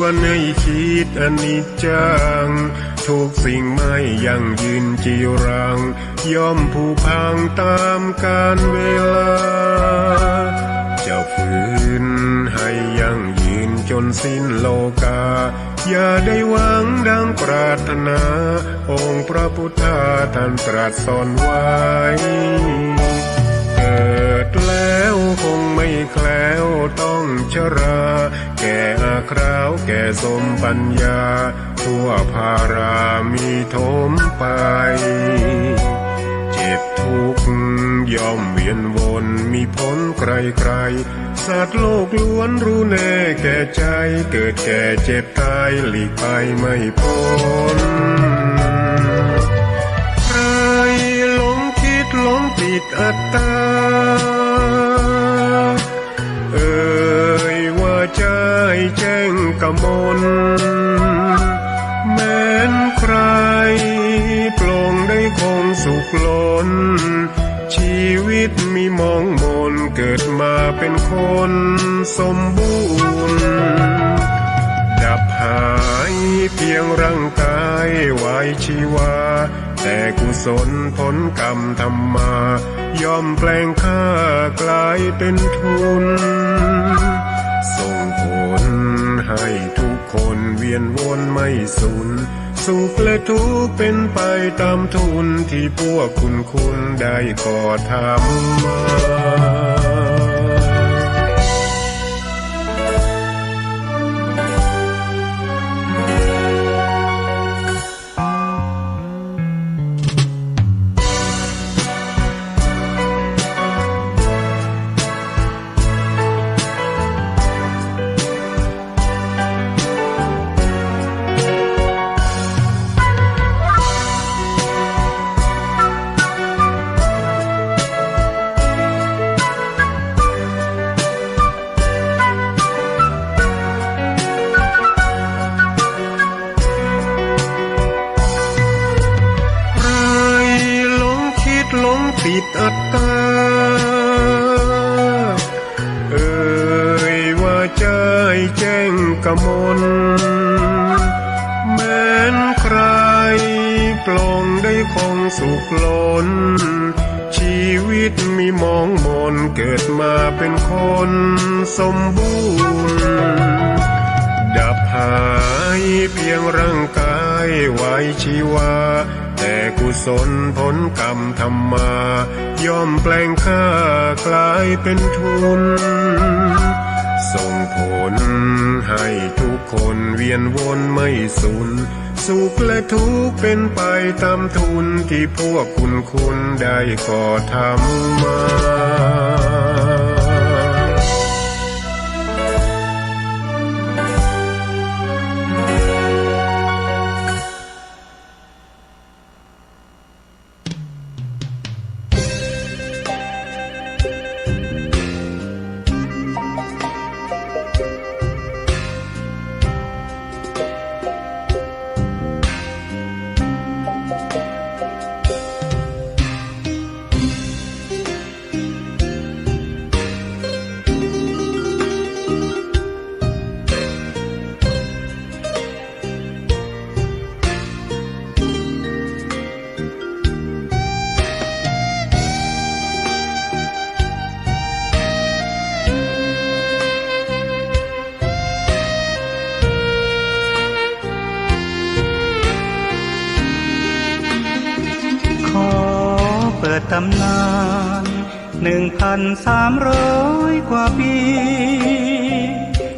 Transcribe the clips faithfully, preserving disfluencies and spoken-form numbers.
ควรให้คิดอนิจจัง ทุกสิ่งไม่ยั่งยืนจีรัง ย่อมผุพังต๋ามกาลเวลา จะฝืนให้ยั่งยืนจ๋นสิ้นโลกา อย่าได้หวังดังปรารถนา องค์พระพุทธาท่านตรัสสอนไว้ เกิดแล้วคงไม่แคล้วต้องชรา แก่อาคราวแก่สมปัญญา ทั่วพารามีถมไป เจ็บทุกข์ย่อมเวียนวนมีพ้นใครๆ สัตว์โลกล้วนรู้แน่แก่ใจ เกิดแก่เจ็บตายหลีกไปไม่พ้น ใครหลงคิดหลงติดอัตตา เอ่ยว่าใจ้แจ้งกมล แม้นใคร่ปลงได้คงสุขล้น ชีวิตมีหมองหมน เกิดมาเป็นคนสมบูรณ์ ดับหายเพียงร่างกายไว้ชีวา แต่กุศลผลกรรมทำมา ย่อมแปลงข้ากลายเป็นทุน ส่งผลให้ทุกคนเวียนวนไม่สูญ สุขและทุกข์เป็นไปต๋ามทุน ตี้พวกคุณคุณได้ก่อทำมา ใครหลงคิดหลงติดอัตตา เอ่ยว่าใจ้แจ้งกมล แม้นใคร่ปลงได้คงสุขล้น ชีวิตมีหมองหมน เกิดมาเป็นคนสมบูรณ์ ดับหายเพียงร่างกายไว้ชีวา แต่กุศลผลกรรมทำมา ย่อมแปลงข้ากลายเป็นทุน ส่งผลให้ทุกคนเวียนวนไม่สูญ สุขและทุกข์เป็นไปต๋ามทุน ตี้พวกคุณคุณได้ก่อทำมาขอเปิดต๋ำนาน หนึ่งพันสามร้อยกว่าปี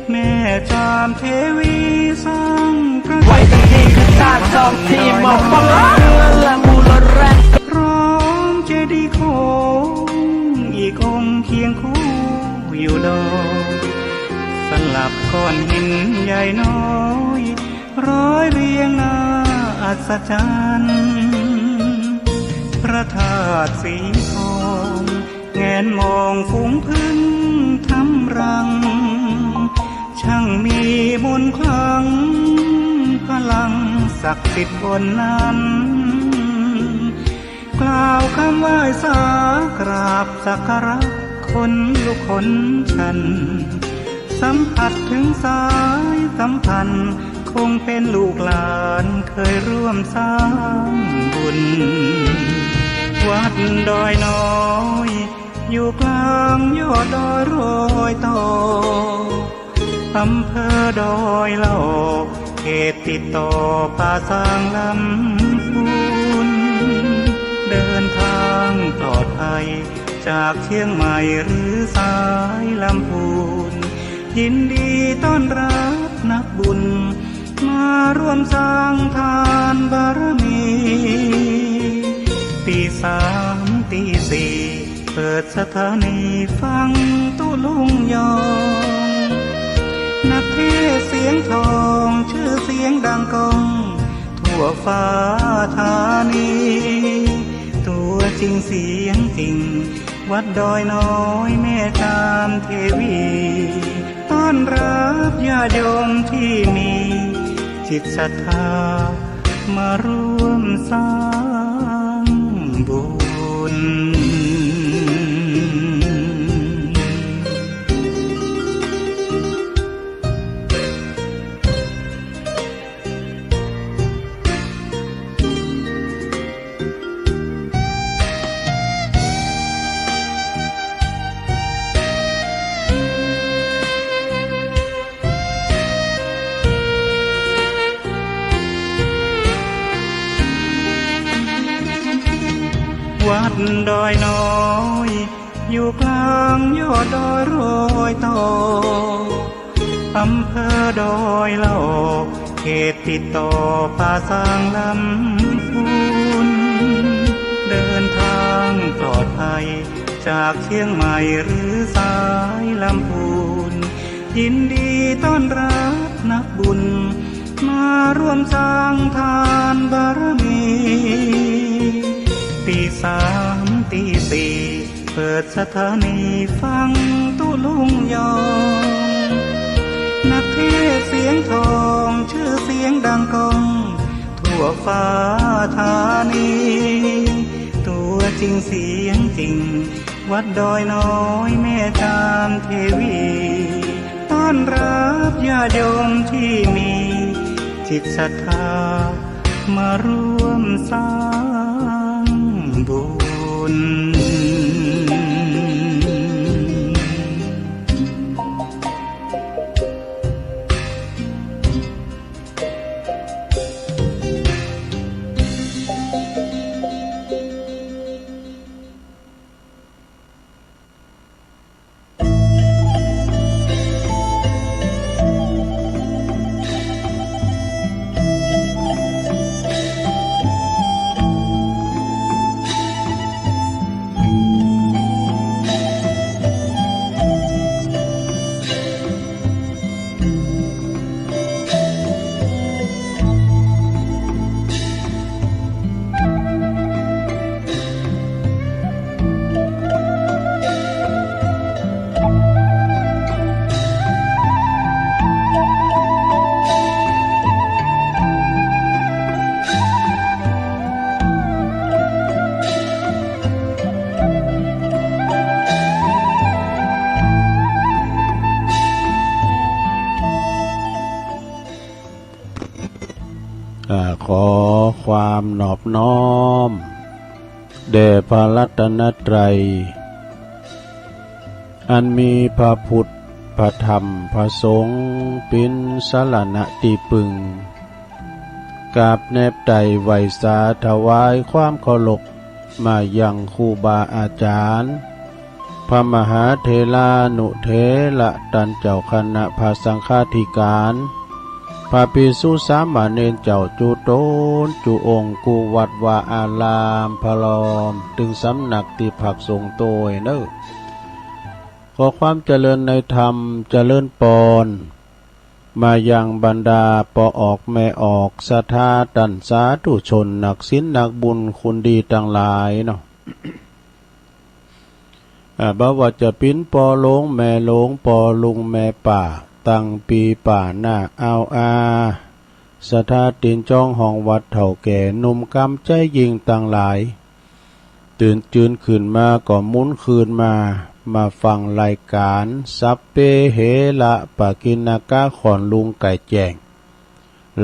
แม่จามเทวีสร้างพระ ไหวเป็นที่คือสร้างสองที่มองปะละมูลแรง พร้อมเจดีย์โค้งอีกองค์เคียงคู่อยู่ดอก สลับก้อนหินใหญ่น้อย ร้อยเรียงน่าอัศจรรย์ พระธาตุสีทอง แงนมองฝูงผึ้งทำรัง ช่างมีมนต์ขลัง พลังศักดิ์สิทธิ์ล้นนั้น กล่าวคำไหว้สากราบสักการะ ขนลุกขนชัน สัมผัสเถิงสายสัมพันธ์ คงเป๋นลูกหลานเคยร่วมสร้างบุญ วัดดอยน้อย อยู่กลางยอดดอยรอยต่อ อำเภอดอยหล่อ เขตติดต่อป่าซางลำพูน เดินทางปลอดภัย จากเชียงใหม่หรือสายลำพูน ยินดีต้อนรับนักบุญ มาร่วมสร้างทานบารมี ตีสามตีสี่ เปิดสถานีฟังตุ๊ลุงยอง นักเทศน์เสียงทอง ชื่อเสียงดังก้อง ทั่วฟ้าธานี ตัวจริงเสียงจริง วัดดอยน้อยแม่จามเทวี ต้อนรับญาติโยมที่มีจิตศรัทธา มาร่วมสร้างบุญ วัดดอยน้อย อยู่กลางยอดดอยรอยต่อ อำเภอดอยหล่อ เขตติดต่อป่าซางลำพูน เดินทางปลอดภัย จากเชียงใหม่หรือสายลำพูน ยินดีต้อนรับนักบุญ มาร่วมสร้างทานบารมี ตีสามตีสี่ เปิดสถานีฟังตุ๊ลุงยอง นักเทศน์เสียงทอง ชื่อเสียงดังก้อง ทั่วฟ้าธานี ตัวจริงเสียงจริง วัดดอยน้อยแม่จามเทวี ต้อนรับญาติโยมที่มีจิตศรัทธา มาร่วมสร้างบุญ อ่า ขอความนอบน้อม แด่พระรัตนตรัย อันมีพระพุทธ พระธรรม พระสงฆ์ เป๋นสรณะตี้ปึง กราบแนบไตร่ไหว้สาถวายความเคารพ มายังครูบาอาจ๋ารย์ พระมหาเถรานุเถระ ต้านเจ้าคณะพระสังฆาธิการ พระภิกษุสามเณรเจ้าจุ๊ต๋นจุ๊องค์ กู้วัดวาอาราม พร้อมเถิงสำนักตี้พักสงฆ์ตวยเน่อ ขอความเจริญในธรรม เจริญปอน มายังบรรดาป้อออกแม่ออก ศรัทธาต้านสาธุชน นักศีลนักบุญคุณดีตังหลายเนาะ อ่า บ่ว่าจะเป๋นป้อหลวงแม่หลวง ป้อลุงแม่ป้า ตังปี้ป้าน้าอาวอา ศรัทธาติดจองห้องวัด เฒ่าแก่หนุ่มกำใจ๋ยิ่งตังหลาย ตื่นจืนขึ้นมาก็หมุนคืนมา มาฟังรายก๋านสัพเพเหระปะกิณณกะ ขอนลุงไก่แจ้ง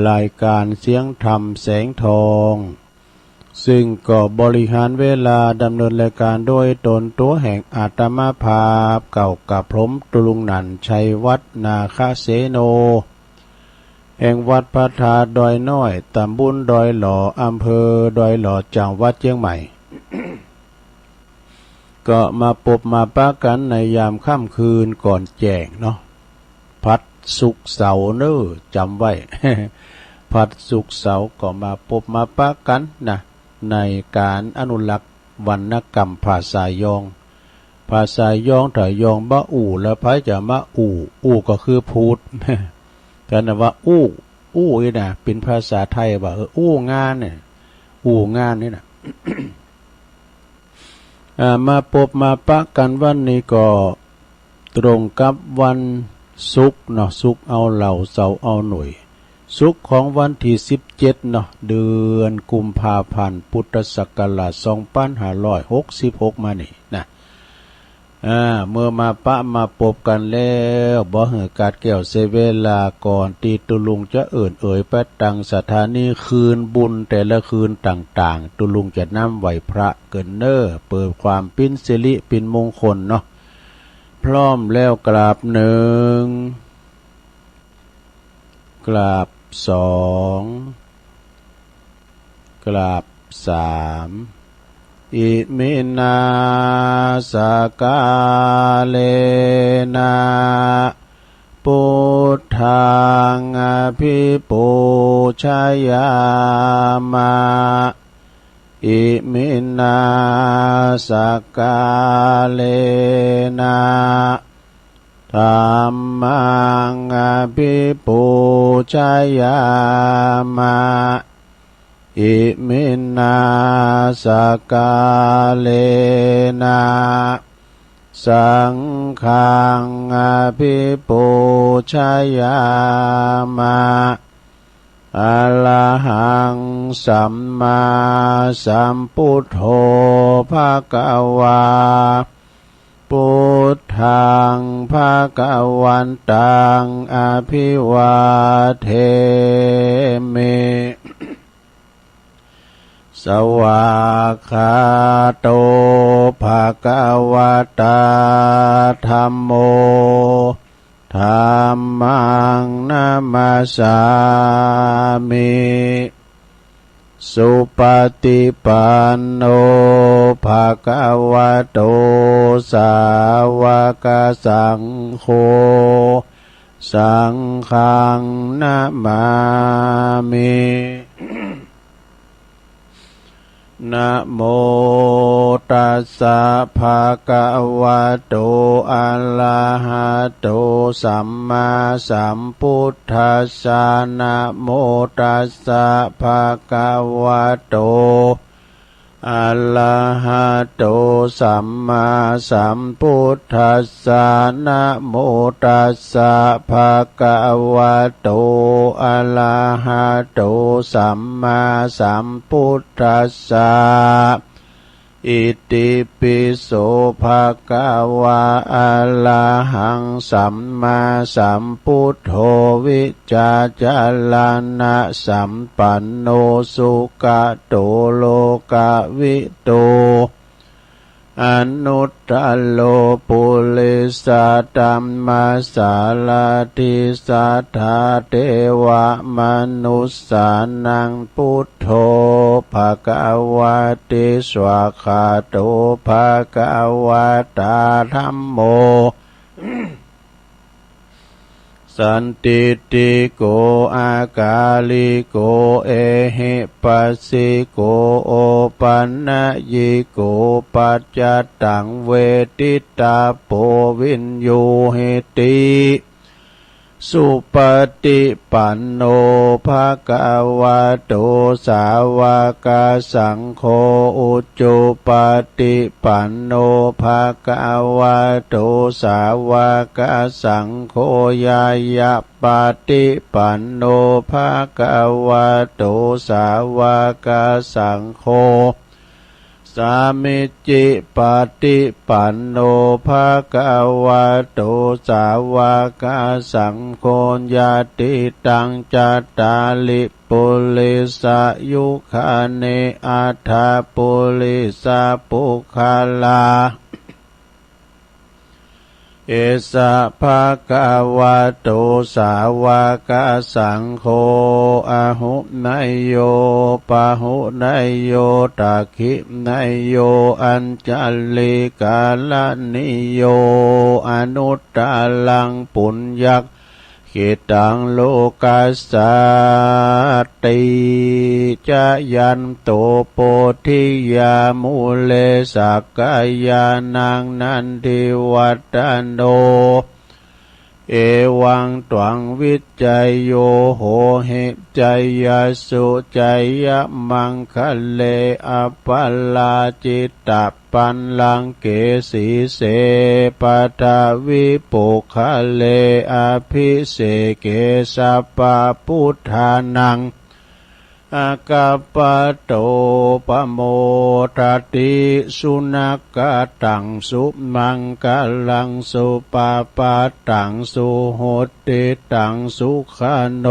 รายก๋านเสียงธรรมแสงทอง ซึ่งก็บริหารเวลาดำเนินรายก๋านโดยตนตั๋วแห่งอาตมาภาพ เกล้ากราบผมตุลุงหนั่นชัยวัฒน์ นาคเสโน แห่งวัดพระธาตุดอยน้อย ตำบลดอยหล่อ อำเภอดอยหล่อ จังหวัดเจียงใหม่ ก็มาปบมาปะกั๋นในยามค่ำคืนก่อนแจ้งเนาะ ผัดศุกร์เสาร์เน้อ จ๋ำไว้ ผัดศุกร์เสาร์ก็มาปบมาปะกั๋นนะ ในก๋านอนุรักษ์วรรณกรรมภาษายอง ภาษายองถ้ายองบ่อู้แล้วใผจะมาอู้ อู้ก็คือพูด กั๋นนะว่าอู้ อู้อี้นะ เป๋นภาษาไทยว่า เออ อู้งานเนี่ย อู้งานนี่นะ อ่า มาปบมาปะกั๋นวันนี้ก็ตรงกับวันศุกร์เนาะ ศุกร์เอาเหล่า เสาร์เอาหน่วย ศุกร์ของวันตี้สิบเจ็ดเนาะ เดือนกุมภาพันธ์ พุทธศักราชสองปันห้าร้อยหกสิบหกมานี่นะ อ่า เมื่อมาปะมาปบกั๋นแล้ว บ่หื้อกัดแก้วเสียเวลา ก่อนตี้ตุลุงจะเอิ้นเอ่ยไปตังสถานีคืนบุญแต่ละคืนต่างๆ ตุลุงจะนำไหว้พระเกินเน้อ เปิดความเป๋นสิริเป๋นมงคลเนาะ พร้อมแล้วกราบหนึ่ง กราบสอง กราบสาม อิมินา สกาเลนะ พุทธัง อภิปูชยามะ อิมินา สกาเลนะ ธัมมัง อภิปูชยามะ อิมินา สกาเลนะ สังฆัง อภิปูชยามะ อะระหัง สัมมาสัมพุทโธ ภะคะวา พุทธัง ภะคะวันตัง อภิวาเทมิ สวากขาโต ภะคะวะตา ธัมโม ธัมมัง นะมัสสามิ สุปะติปันโน ภะคะวะโต สาวะกะสังโฆ สังฆัง นะมามิ นะโมตัสสะ ภะคะวะโต อะระหะโต สัมมาสัมพุทธัสสะ นะโมตัสสะ ภะคะวะโต อะระหะโต สัมมาสัมพุทธัสสะ นะโมตัสสะ ภะคะวะโต อะระหะโต สัมมาสัมพุทธัสสะ อิติปิโส ภะคะวะ อะระหัง สัมมาสัมพุทโธ วิจจารณะสัมปันโน สุกะโต โลกะวิทู อนุตตะโร ปุริสะธัมมะสารถิ สัทธาเทวะมนุสสานัง พุทโธ ภะคะวะติ สวากขาโต ภะคะวะตา ธัมโม สันทิฏฐิโก อากาลิโก เอหิปัสสิโก โอปันนยิโก ปัจจตัง เวทิตาโป วินยูหิติ สุปะติปันโน ภะคะวะโต สาวะกะสังโฆ อุจุปะติปันโน ภะคะวะโต สาวะกะสังโฆ ญาญะปะติปันโน ภะคะวะโต สาวะกะสังโฆ สามิจฉิปฏิปันโน ภะคะวะโต สาวะกะสังโฆ ญาติตัง จัตตาริ ปุริสายุคานิ อัฏฐะปุริสาปุคคลา เอสะ ภะคะวะโต สาวะกะสังโฆ อาหุเนยโย ปาหุเนยโย ตักขิเนยโย อัญชลีกรณีโย อนุตตรังปุญญกขิตัง โลกัสสาติ จายันโต โพธิยา มูเล สักกายานัง นันทิวัฏฏะโน เอวังตวัง วิจโย โหหิ จยสสุ จยมังคะเล อัปปะราจิตะ ปัลลังเก สีเส ปัทวิ ปุคคเล อภิเสเก สัพพะปุทธานัง อะคัปปะโต ปะโมทะติ สุณักขะตัง สุมังคะลัง สุปะปะตัง สุหุตติตัง สุขะโน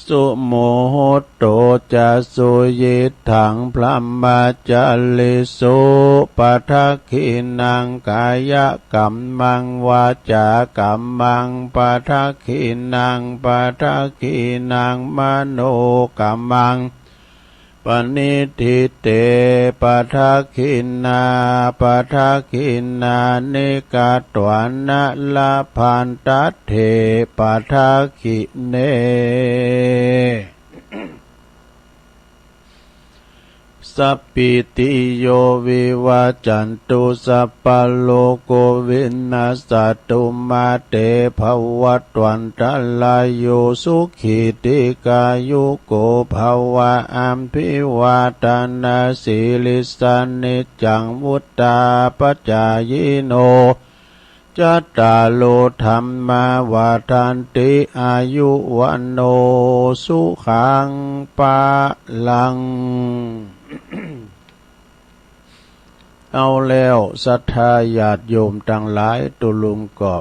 สุมุตโตจะ สุยิตถัง พรหมจริสุ ปะทักขิณัง กายะกัมมัง วาจากัมมัง ปะทักขิณัง ปะทักขิณัง มโนกัมมัง ปะนิฏฐิเต ปะทักขิณา ปะทักขิณานิ กะตวานะ ละพันตัตเถ ปะทักขิเณ สัพพีติโย วิวัจจันตุ สัพพะโรโค วินัสสะตุ มา เต ภะวัตวันตะราโย สุขี ทีฆายุโก ภะวะ อะภิวาทะนะสีลิสสะ นิจจัง วุฑฒาปะจายิโน จัตตาโร ธัมมา วัฑฒันติ อายุ วัณโณ สุขัง พะลัง เอาแล้ว ศรัทธาญาติโยมตังหลาย ตุ๊ลุงก็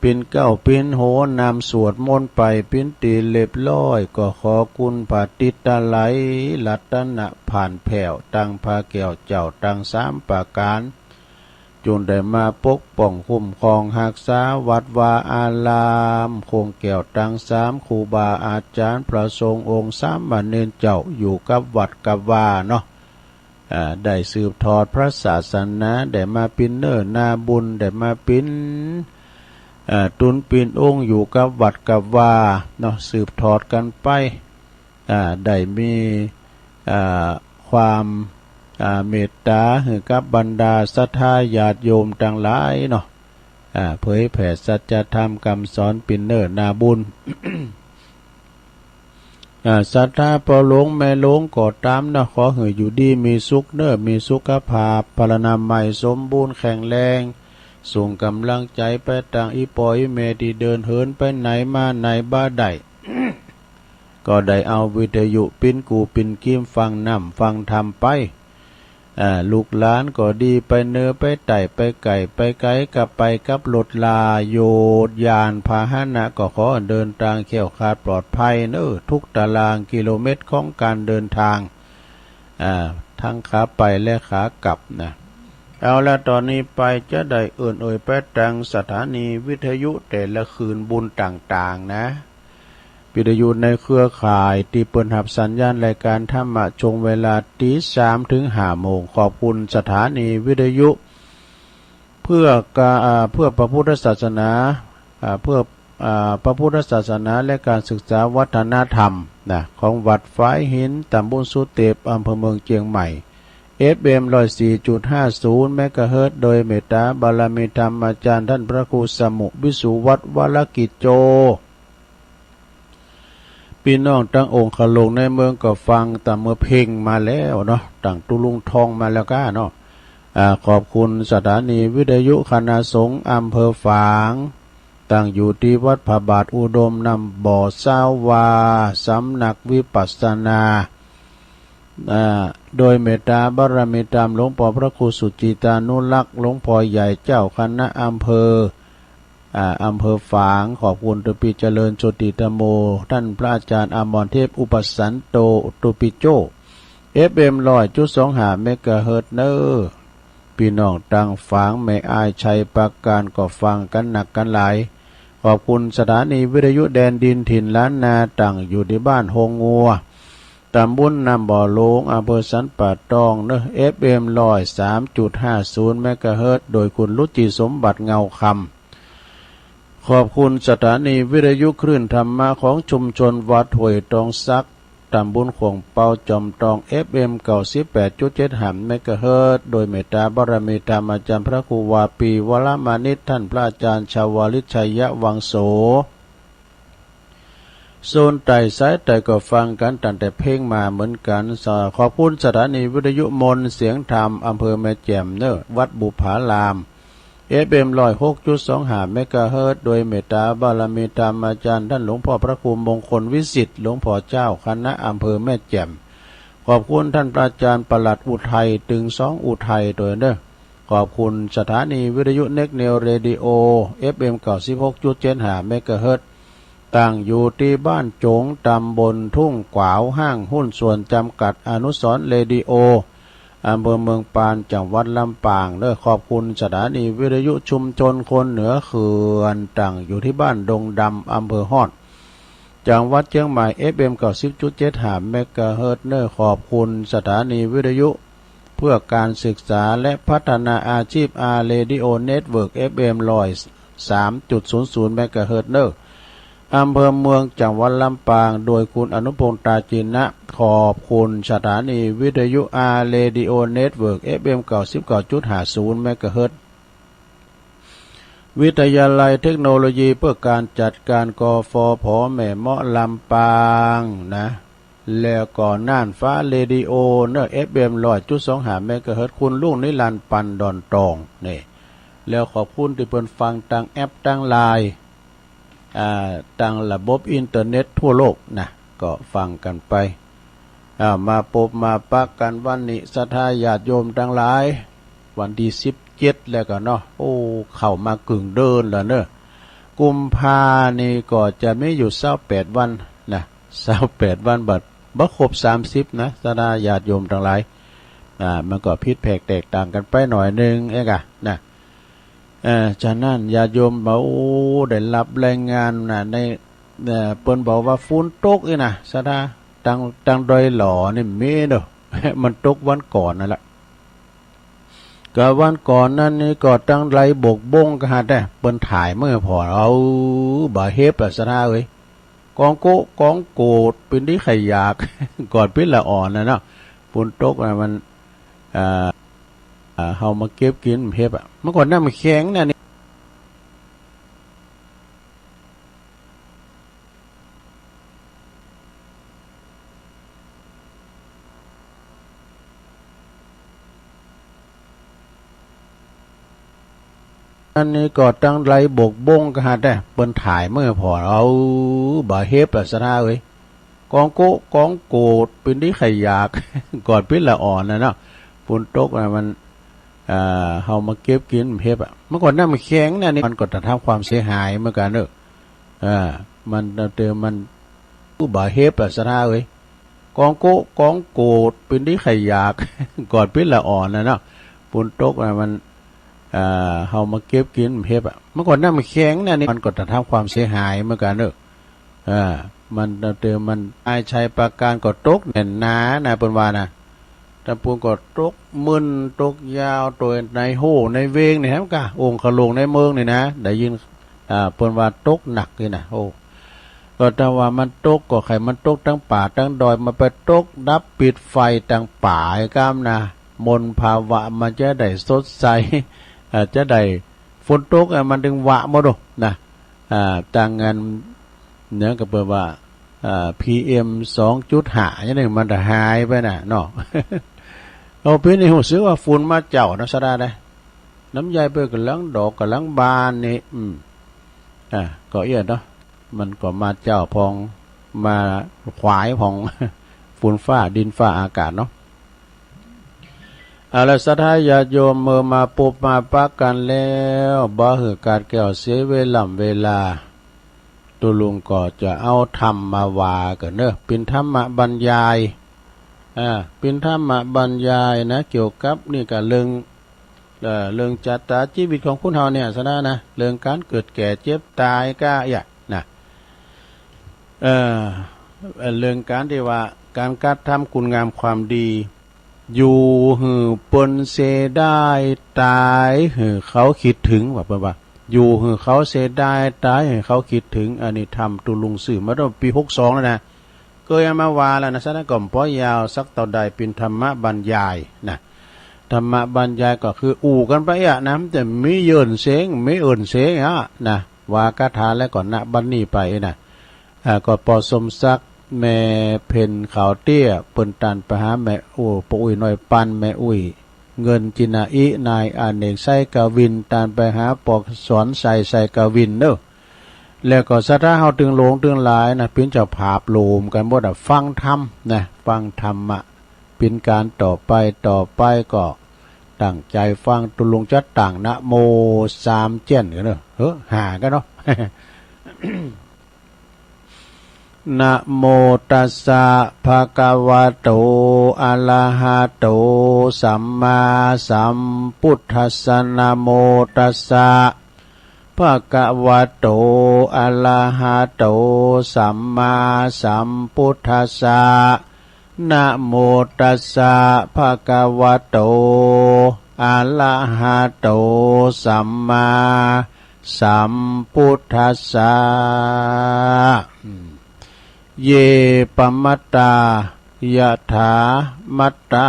ปิ๊นเก๊าปิ๊นหัว นำสวดมนต์ไปปิ๊นตี๋เรียบร้อย ก็ขอคุณพระติตะไลยรัตนะผ่านแผ้ว ตังพระแก้วเจ้าตังสามประก๋าน จุ่งได้มาปกป้องคุ้มครองฮักษาวัดวาอาราม คงแก้วตังสาม ครูบาอาจ๋ารย์ พระสงฆ์องค์ สามเณรเจ้า อยู่กับวัดกับวาเนาะ อ่า ได้สืบทอดพระศาสนา ได้มาปิ๊นเนื้อนาบุญ ได้มาปิ๊น อ่า ตุ๊นปิ๊นองค์ อยู่กับวัดกับวาเนาะ สืบทอดกั๋นไป อ่า ได้มี อ่า ความ อ่า เมตต๋าหื้อกับบรรดาศรัทธาญาติโยมตังหลายเนาะ อ่า เผยแผ่สัจธรรมกำสอนปิ๊นเนื้อนาบุญ อ่า ศรัทธาป้อหลวงแม่หลวงก็ต๋ามเนาะ ขอหื้ออยู่ดีมีสุขเน้อ มีสุขภาพพลานามัยสมบูรณ์แข็งแรง ส่งก๋ำลังใจ๋ไปตางอี่ป้ออี่แม่ตี้เดินเหินไปไหนมาไหนบ่ได้ ก็ได้เอาวิทยุปิ๊นกู้ปิ๊นกีมฟังน้ำฟังธรรมไป อ่า ลูกหลานก็ดี ไปเหนือไปใต้ ไปใก้ไปไก๋ กับไปกับรถรา โยดยานพาหนะ ก็ขอเดินตางแคล้วคลาดปลอดภัยเน้อ ทุกตารางกิโลเมตรของก๋านเดินตาง อ่า ตังขาไปและขากลับนะ เอาละ ต่อนี้ไปจะได้เอิ้นเอ่ยไปตางสถานีวิทยุแต่ละคืนบุญต่างๆ นะ วิทยุในเครือข่ายตี้เปิ้นฮับสัญญาณรายก๋านธรรมะช่วงเวลาตี๋สามเถิงห้าโมง ขอบคุณสถานีวิทยุ เพื่อกา อ่า เพื่อพระพุทธศาสนา อ่า เพื่อ อ่า พระพุทธศาสนาและการศึกษาวัฒนธรรมนะ ของวัดฝายหิน ตำบลสุเตป อำเภอเมืองเจียงใหม่ เอฟเอ็ม ร้อยสี่จุดห้าศูนย์ เมกะเฮิรตซ์ โดยเมตตาบารมีธรรมอาจ๋ารย์ต้านพระครูสมุห์ วิสุวัฒน์ วรกิจโจ ปี้น้องตังองคลุงในเมืองก็ฟังต๋ามเมื่อเพ็งมาแล้วเนาะ ตังตุ๊ลุงทองมาแล้วก้าเนาะ อ่า ขอบคุณสถานีวิทยุคณะสงฆ์อำเภอฝาง ตั้งอยู่ตี้วัดพระบาทอุดมน้ำบ่อ ซาววา สำนักวิปัสสนา อ่า โดยเมตตาบารมีธรรมหลวงป้อพระครูสุจิตานุรักษ์ หลวงป้อใหญ่เจ้าคณะอำเภอ อ่า อำเภอฝาง ขอบคุณตาปีเจริญโชติธรรมโม ท่านพระอาจารย์อมรเทพ อุปสันโต ตาปีโจ้ เอฟเอ็ม ร้อยจุดสองห้า เมกะเฮิรตซ์เน้อ ปี้น้องตางฝางแม่อายชัยปราการก็ฟังกั๋นนักกั๋นหลาย ขอบคุณสถานีวิทยุแดนดินถิ่นล้านนา ตั้งอยู่ตี้บ้านโฮงงัว ต๋ำบลน้ำบ่อหลวง อำเภอสันป่าตองเน้อ เอฟเอ็ม ร้อยสามจุดห้าศูนย์ เมกะเฮิรตซ์ โดยคุณรุจิสมบัติเงาคำ ขอบคุณสถานีวิทยุคลื่นธรรมะของชุมชนวัดห้วยตองสัก ต๋ำบลขวงเปาจ๋อมตอง เอฟเอ็ม เก้าสิบแปดจุดเจ็ดห้า เมกะเฮิรตซ์ โดยเมตตาบารมีธรรมอาจารย์พระครูวาปี วรมานิต ท่านพระอาจารย์ชาวลิต ชัยวังโส โซนใต้สายใต้ก็ฟังกั๋นตั้งแต่เพ็งมาเหมือนกั๋น ขอบคุณสถานีวิทยุมนต์เสียงธรรม อำเภอแม่แจ่มเน้อ วัดบุปผาราม เอฟเอ็ม ร้อยหกจุดสองห้า เมกะเฮิรตซ์ โดยเมตตาบารมีธรรมอาจารย์ท่านหลวงป้อพระครูมงคลวิสิทธิ์ หลวงป้อเจ้าคณะอำเภอแม่แจ่ม ขอบคุณท่านพระอาจารย์ปลัดอุทัย ตึงสองอุทัยตวยเน้อ ขอบคุณสถานีวิทยุเน็กเนวเรดิโอ เอฟเอ็ม เก้าสิบหกจุดเจ็ดห้า เมกะเฮิรตซ์ ตั้งอยู่ตี้บ้านจง ต๋ำบลทุ่งกวาว ห้างหุ้นส่วนจ๋ำกัดอนุสรณ์เรดิโอ อำเภอเมืองปาน จังหวัดลำปางเน้อ ขอบคุณสถานีวิทยุชุมชนคนเหนือเขื่อน ตั้งอยู่ตี้บ้านดงดำ อำเภอฮอด จังหวัดเจียงใหม่ เอฟเอ็ม เก้าสิบจุดเจ็ดห้า เมกะเฮิรตซ์เน้อ ขอบคุณสถานีวิทยุเพื่อการศึกษาและพัฒนาอาชีพ อาร์ เรดิโอ เน็ตเวิร์ก เอฟเอ็ม ร้อยสามจุดศูนย์ศูนย์ เมกะเฮิรตซ์เน้อ อำเภอเมือง จังหวัดลำปาง โดยคุณอนุพงษ์ ตาจินะ ขอบคุณสถานีวิทยุ อาร์ เรดิโอ เน็ตเวิร์ก เอฟเอ็ม เก้าสิบเก้าจุดห้าศูนย์ เมกะเฮิรตซ์ วิทยาลัยเทคโนโลยีเพื่อการจัดการ กฟผ แม่เมาะ ลำปางนะ แล้วก็น่านฟ้าเรดิโอเน้อ เอฟเอ็ม ร้อยจุดสองห้า เมกะเฮิรตซ์ คุณรุ่งนิรันดร์ ปันดอนตองนี่ แล้วขอบคุณตี้เปิ้นฟังตางแอปตางไลน์ อ่า ตางระบบอินเทอร์เน็ตทั่วโลกนะ ก็ฟังกั๋นไป อ่า มาปบมาปะกั๋นวันนี้ ศรัทธาญาติโยมตังหลาย วันตี้สิบเจ็ดแล้วกั๋นเนาะ โอ้ เข้ามากึ่งเดือนแล้วเน้อ กุมภานี่ก็จะมีอยู่ซาวแปดวันนะ ซาวแปดวัน บ่ บ่ครบสามสิบนะ ศรัทธาญาติโยมตังหลาย อ่า มันก็ผิดแผกแตกต่างกั๋นไปหน่อยนึ่งเองอะนะ เอ่อ ฉะนั้นญาติโยมบ่า โอ้ ได้ฮับรายงานนะ ใน เอ่อ เปิ้นบอกว่าฝนตกอี้นะ ศรัทธา ตาง ตางดอยหล่อนี่มีเน้อ มันตกวันก่อนนั่นแหละ ก็วันก่อนนั้นนี่ก็ตางไหลบกบงก็หาแต่ เปิ้นถ่ายเมื่อผ่อ เอา บ่าเห็บอะ ศรัทธาเอ้ย กองโกะกองโกด เป๋นตี้ใค่อยาก ก่อนเป๋นละอ่อนนะเนาะ ฝนตกนะมัน อ่า อ่า เฮามาเก็บกิ๋นเห็บอะ มันก็น้ำแข็งนะนี่ อันนี้ก็ตางไหลบกบงก็หาแต่ เปิ้นถ่ายเมื่อผ่อ เอา บ่าเห็บอะ ศรัทธาเอ้ย กองโกะกองโกด เป๋นตี้ใค่อยาก ก่อนเป๋นละอ่อนนะเนาะ ฝนตกนะมัน อ่า เฮามาเก็บกิ๋นเห็บอะ มันก็น้ำแข็งนะนี่ มันก็จะทำความเสียหายเหมือนกั๋นเน้อ อ่า มันเติมมัน อู้ บ่าเห็บอะ ศรัทธาเอ้ย กองโกะกองโกด เป๋นตี้ใค่อยาก ก่อนเป๋นละอ่อนนะเนาะ ฝนตกนะมัน อ่า เฮามาเก็บกิ๋นเห็บอะ มันก็น้ำแข็งนะนี่ มันก็จะทำความเสียหายเหมือนกั๋นเน้อ อ่า มันเติมมัน อายชัยปราการก็ตกแน่นหนานะ เปิ้นว่านะ ตางปูนก็ตกมึนตกยาว โตยในฮูในเวงนี่แหมก้า องคลุงในเมืองนี่นะ ได้ยิน อ่า เปิ้นว่าตกหนักนี่นะ โอ้ ก็ตางว่ามันตกก็ใค่มันตกตางป่าตางดอย มันไปตกดับปิดไฟตางป่าไอ้ก้ามนะ มลภาวะมันจะได้สดใส อ่า จะได้ ฝนตกอะ มันตึงวะหมดโอ้นะ อ่า ตางอัน เนี่ยก็เปิ้นว่า อ่า พีเอ็ม สองจุดห้า อย่างนี้มันจะหายไปนะเนาะ เอา ปี๋นี้ฮู้สึกว่าฝนมาเจ้านะ ศรัทธานะ น้ำใยเปิ้นก่ำลังดอกก่ำลังบานนี่ อืม อ่า ก็เอี้ยเนาะ มันก็มาเจ้าพ่อง มาขวายพ่อง ฝ ปูนฟ้าดินฟ้าอากาศเนาะ เอาละ ศรัทธาญาติโยม เมื่อมาปุบมาปะกั๋นแล้ว บ่หื้อขาดแคลนเสียเวล่ำเวลา ตุ๊ลุงก็จะเอาธรรมมาว่ากั๋นเนาะ เป๋นธรรมบรรยาย อ่า เป๋นธรรมบรรยายนะ เกี่ยวกับนี่ก็เรื่อง เอ่อ เรื่องจะต๋าจีวิตของคนเฮาเนี่ย ศรัทธานะ เรื่องก๋านเกิดแก่เจ็บต๋ายก็อะนะ เอ่อ เรื่องก๋านตี้ว่า ก๋านกระทำคุณงามความดี อยู่หื้อเปิ้นเสียดาย ต๋ายหื้อเขาคิดเถิง ว่าเปิ้นว่า อยู่หื้อเขาเสียดาย ต๋ายหื้อเขาคิดเถิง อันนี้ธรรมตุ๊ลุงซื้อมาตั้งปี๋หกสองแล้วนะ เกยเอามาว่าแล้วนะ ศรัทธาก็บ่ยาวสักเต้าใด เป๋นธรรมบรรยายนะ ธรรมบรรยายก็คืออู้กั๋นไปอะนะ มันจะมีเยิ่นเสียง มีเยิ่นเสียงอะนะ ว่าคาถาแล้วก็นะ บัดนี้ไปนะ อ่า ก็ป้อสมศักดิ์ แม่เพ็ญขาวเตี้ย เปิ้นต้านไปหาแม่อู้ ป้ออุ๊ยน้อยปัน แม่อุ๊ยเงินจินาอิ นายอเนก ไซกวิน ต้านไปหาป้อสอนชัย ไซกวินเนาะ แล้วก็ศรัทธาเฮาตึงหลวงตึงหลายนะ เป๋นเจ้าภาพโหลมกั๋นหมดอะ ฟังธรรมนะ ฟังธรรมะ เป๋นก๋านต่อไป ต่อไปก็ตั้งใจ๋ฟัง ตุ๊ลุงจะตั้งนะโมสามเจ้นกั๋นเนาะ เฮ้อ ห้ากั๋นเนาะ นะโมตัสสะ ภะคะวะโต อะระหะโต สัมมาสัมพุทธัสสะ นะโมตัสสะ ภะคะวะโต อะระหะโต สัมมาสัมพุทธัสสะ นะโมตัสสะ ภะคะวะโต อะระหะโต สัมมาสัมพุทธัสสะ อืม เย ปะมัตตา ยะถา มัตตา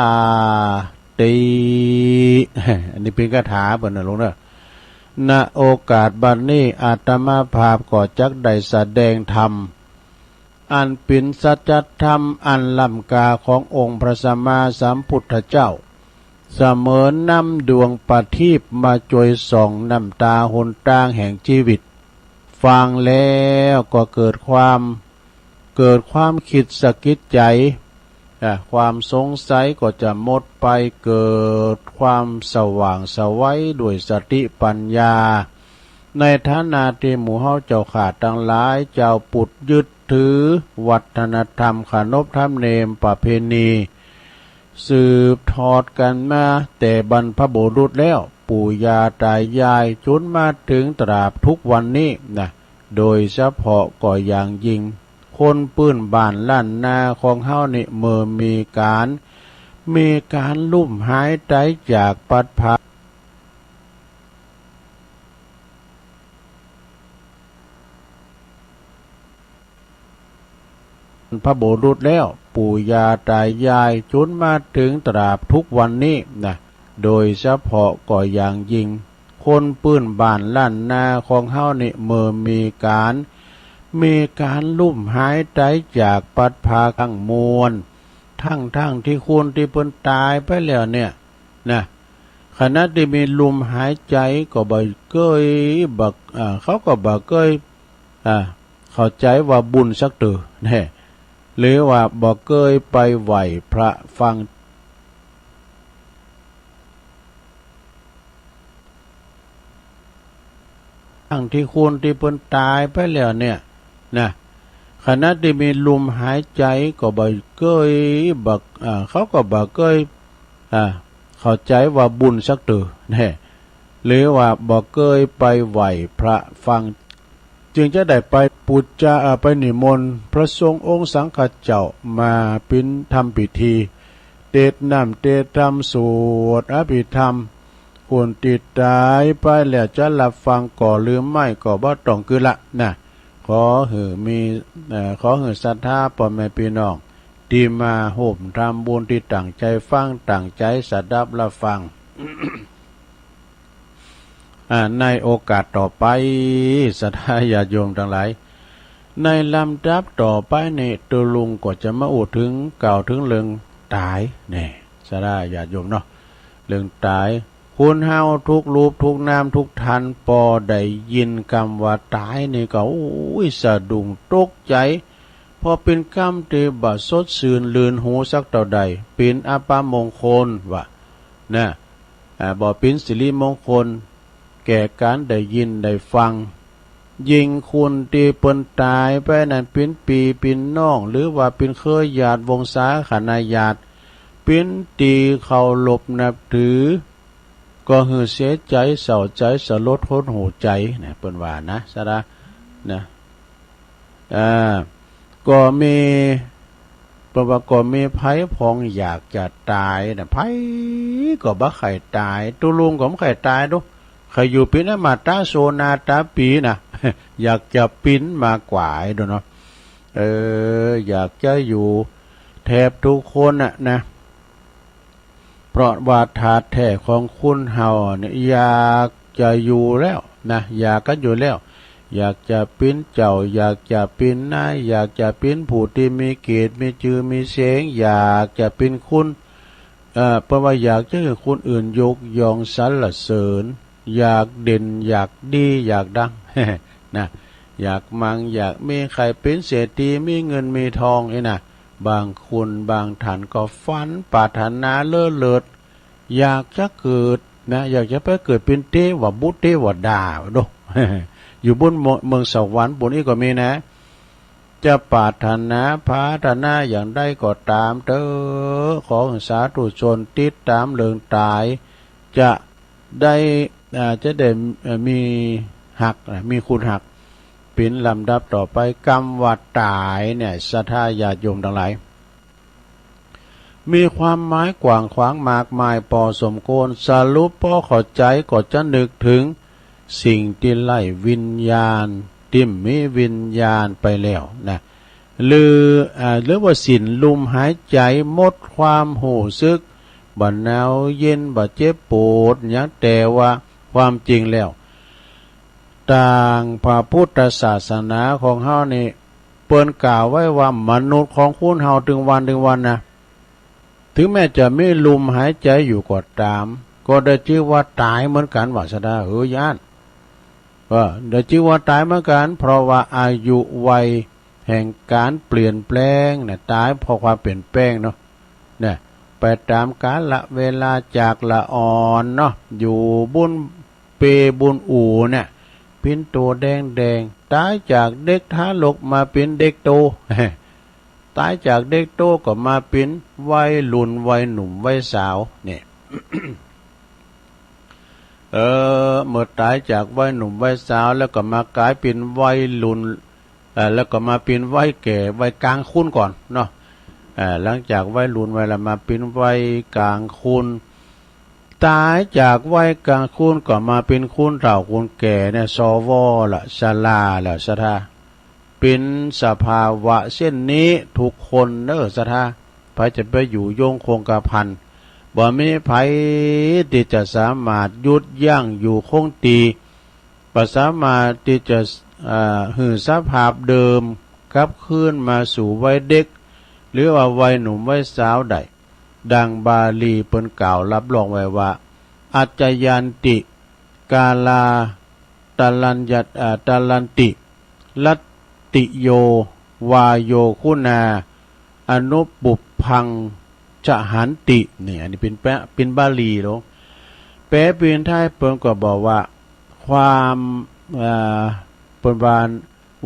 ติ อันนี้เป๋นคาถาเปิ้นนะลุงเนาะ ณ โอกาสบัดนี้ อาตมาภาพก็จักได้แสดงธรรม อันเป๋นสัจธรรมอันล้ำค่าขององค์พระสัมมาสัมพุทธเจ้า เสมือนน้ำดวงประทีปมาจ้วยส่องนำตาหนตางแห่งจีวิต ฟังแล้วก็เกิดความ เกิดความคิดสะกิดใจ๋ อ่ะ ความสงสัยก็จะหมดไป เกิดความสว่างไสวด้วยสติปัญญา ในฐานะตี้หมู่เฮาเจ้าข้าตังหลาย จาวปุถยึดถือวัฒนธรรม ขนบธรรมเนียมประเพณี สืบทอดกั๋นมาแต่บรรพบุรุษแล้ว ปู่ย่าต๋ายาย จ๋นมาเถิงตราบทุกวันนี้นะ โดยเฉพาะก็อย่างยิ่ง คนปื้นบ้านล้านนาของเฮานี่ เมื่อมีก๋าน มีก๋านลุ่มหายต๋ายจากปัดภา พระบุรุษแล้ว ปู่ย่าต๋ายาย จ๋นมาเถิงตราบทุกวันนี้นะ โดยเฉพาะก็อย่างยิ่ง คนปื้นบ้านล้านนาของเฮานี่ เมื่อมีก๋าน มีก๋านลุ่มหายต๋ายจากปัดภา กั๋งมวล ตึงๆ ตี้คนตี้เปิ้นต๋ายไปแล้วเนี่ยนะ ขณะตี้มีลุ่มหายใจ๋ก็บ่เกย บ่ อ่า เขาก็บ่เกย อ่า เข้าใจ๋ว่าบุญสักเตื้อแน่ หรือว่าบ่เกยไปไหว้พระฟัง ตึงๆ ตี้คนตี้เปิ้นต๋ายไปแล้วเนี่ยนะ ขณะตี้มีลุ่มหายใจ๋ก็บ่เกย บ่ อ่า เขาก็บ่เกย อ่า เข้าใจ๋ว่าบุญสักเตื้อแน่ หรือว่าบ่เกยไปไหว้พระฟัง จึงจะได้ไปปู๋จา อ่า ไปนิมนต์พระสงฆ์องค์สังฆเจ้ามาปิ๊นทำพิธี เตศน์น้ำเตศน์ธรรม สวดอภิธรรม คนตี้ต๋ายไปแล้วจะฮับฟังก่อหรือไม่ก็บ่ต้องกึ๊ดละนะ ขอหื้อมี เอ่อ ขอหื้อศรัทธาป้อแม่ปี้น้อง ตี้มาฮ่วมทำบุญ ตี้ตั้งใจ๋ฟัง ตั้งใจ๋สดับฮับฟัง อ่า ในโอกาสต่อไป ศรัทธาญาติโยมตังหลาย ในลำดับต่อไปนี้ ตุ๊ลุงก็จะมาอู้เถิง กล่าวเถิงเรื่องต๋ายแน่ ศรัทธาญาติโยมเนาะ เรื่องต๋าย คนเฮากู้รูปกู้นามกู้ต้าน ปอได้ยินกำว่าต๋ายนี่ก็ โอ้ย สะดุ้งตกใจ๋ พอเป๋นกำตี้บ่สดซื่นลื่นหูสักเต้าใด เป๋นอัปมงคลว่า นะ อ่า บ่เป๋นสิริมงคล แก่ก๋านได้ยินได้ฟัง ยิ่งคนตี้เปิ้นต๋ายไปนั้น เป๋นปี้เป๋นน้อง หรือว่าเป๋นเครือญาติวงศาคณาญาติ เป๋นตี้เคารพนับถือ ก็หื้อเสียใจ๋เศร้าใจ๋สลดหดหู่ใจ๋นะ เปิ้นว่านะ สะดา นะ อ่า ก็มี เปิ้นว่าก็มีใผพ่องอยากจะต๋ายนะ ใผก็บ่ใค่ต๋าย ตุ๊ลุงก็บ่ใค่ต๋ายดู ใค่อยู่เป๋นอมตะโสนาถาปี๋นะ อยากจะปิ๊นมากกว่าไอ้ดูเนาะ เออ อยากจะอยู่แทบกู้คนน่ะนะ เพราะว่าธาตุแท้ของคนเฮาเนี่ยอยากจะอยู่แล้วนะ อยากกั๋นอยู่แล้ว อยากจะเป๋นเจ้า อยากจะเป๋นนาย อยากจะเป๋นผู้ตี้มีเกียรติ มีจื้อ มีเสียง อยากจะเป๋นคน เอ่อ เปิ้นว่าอยากจะหื้อคนอื่นยกย่องสรรเสริญ อยากเด่น อยากดี อยากดัง นะ อยากมั่ง อยากมี ใค่เป๋นเศรษฐี มีเงิน มีทอง นี่นะ บางคน บางท่านก็ฝันปรารถนาเล้อเลิศ อยากจะเกิดนะ อยากจะไปเกิดเป๋นเตวบุตรเตวดาดู อยู่บนเมือง เมืองสวรรค์ปู้นอี้ก็มีนะ จะปรารถนาผาถนาอย่างใดก็ต๋ามเต๊อะ ขอหื้อสาธุชนติดต๋ามเรื่องต๋าย จะได้ อ่า จะได้ เอ่อ มีฮักนะ มีคุณฮัก เป๋นลำดับต่อไป กำว่าต๋ายเนี่ย ศรัทธาญาติโยมตังหลาย มีความหมายกว้างขวางมากมายปอสมควร สรุปปอเข้าใจ๋ก็จะนึกเถิงสิ่งตี้ไร้วิญญาณ ตี้บ่มีวิญญาณไปแล้วนะ หรือ อ่า หรือว่าสิ้นลมหายใจ๋ หมดความฮู้สึก บ่หนาวเย็น บ่เจ็บปวดหยัง แต่ว่าความจริงแล้ว ตางพระพุทธศาสนาของเฮานี่ เปิ้นกล่าวไว้ว่ามนุษย์ของคนเฮาตึงวันตึงวันนะ ถึงแม้จะมีลมหายใจ๋อยู่ก็ต๋าม ก็ได้จื้อว่าต๋ายเหมือนกั๋นว่าสะดา เฮ้ย ย่าน เออ ได้จื้อว่าต๋ายเหมือนกั๋น เพราะว่าอายุวัยแห่งก๋านเปลี่ยนแปลงเนี่ย ต๋ายเพราะความเปลี่ยนแปลงเนาะ เนี่ย ไปต๋ามกาละเวลาจากละอ่อนเนาะ อยู่บนเปบนอู่เนี่ย เป๋นตั๋วแดงๆ ต๋ายจากเด็กทารกมาเป๋นเด็กโต ต๋ายจากเด็กโตก็มาเป๋นวัยรุ่น วัยหนุ่ม วัยสาว เนี่ย เออ เมื่อต๋ายจากวัยหนุ่มวัยสาวแล้วก็มากลายเป๋นวัยรุ่น เอ่อ แล้วก็มาเป๋นวัยแก่ วัยกลางคนก่อนเนาะ เอ่อ หลังจากวัยรุ่นวัยละมาเป๋นวัยกลางคน ต๋ายจากวัยกลางคนก็มาเป๋นคนเฒ่าคนแก่เนี่ย สว ละ ชรา แล้ว ศรัทธา เป๋นสภาวะเช่นนี้ทุกคนเน่อ ศรัทธา ใผจะไปอยู่ยงคงกระพัน บ่มีใผตี้จะสามารถหยุดยั้งอยู่คงตี้ บ่สามารถตี้จะ อ่า หื้อสภาพเดิมกลับคืนมาสู่วัยเด็ก หรือว่าวัยหนุ่มวัยสาวได้ ดังบาลีเปิ้นกล่าวรับรองไว้ว่า อัจจยันติ กาลา ตะลัญญะ อ่า ตะลันติ รัตติโย วาโย คุณา อนุปุพพัง จหันติ นี่ อันนี้เป๋นแปล เป๋นบาลีลง แปลเป๋นไทยเปิ้นก็บอกว่า ความ อ่า เปิ้นว่า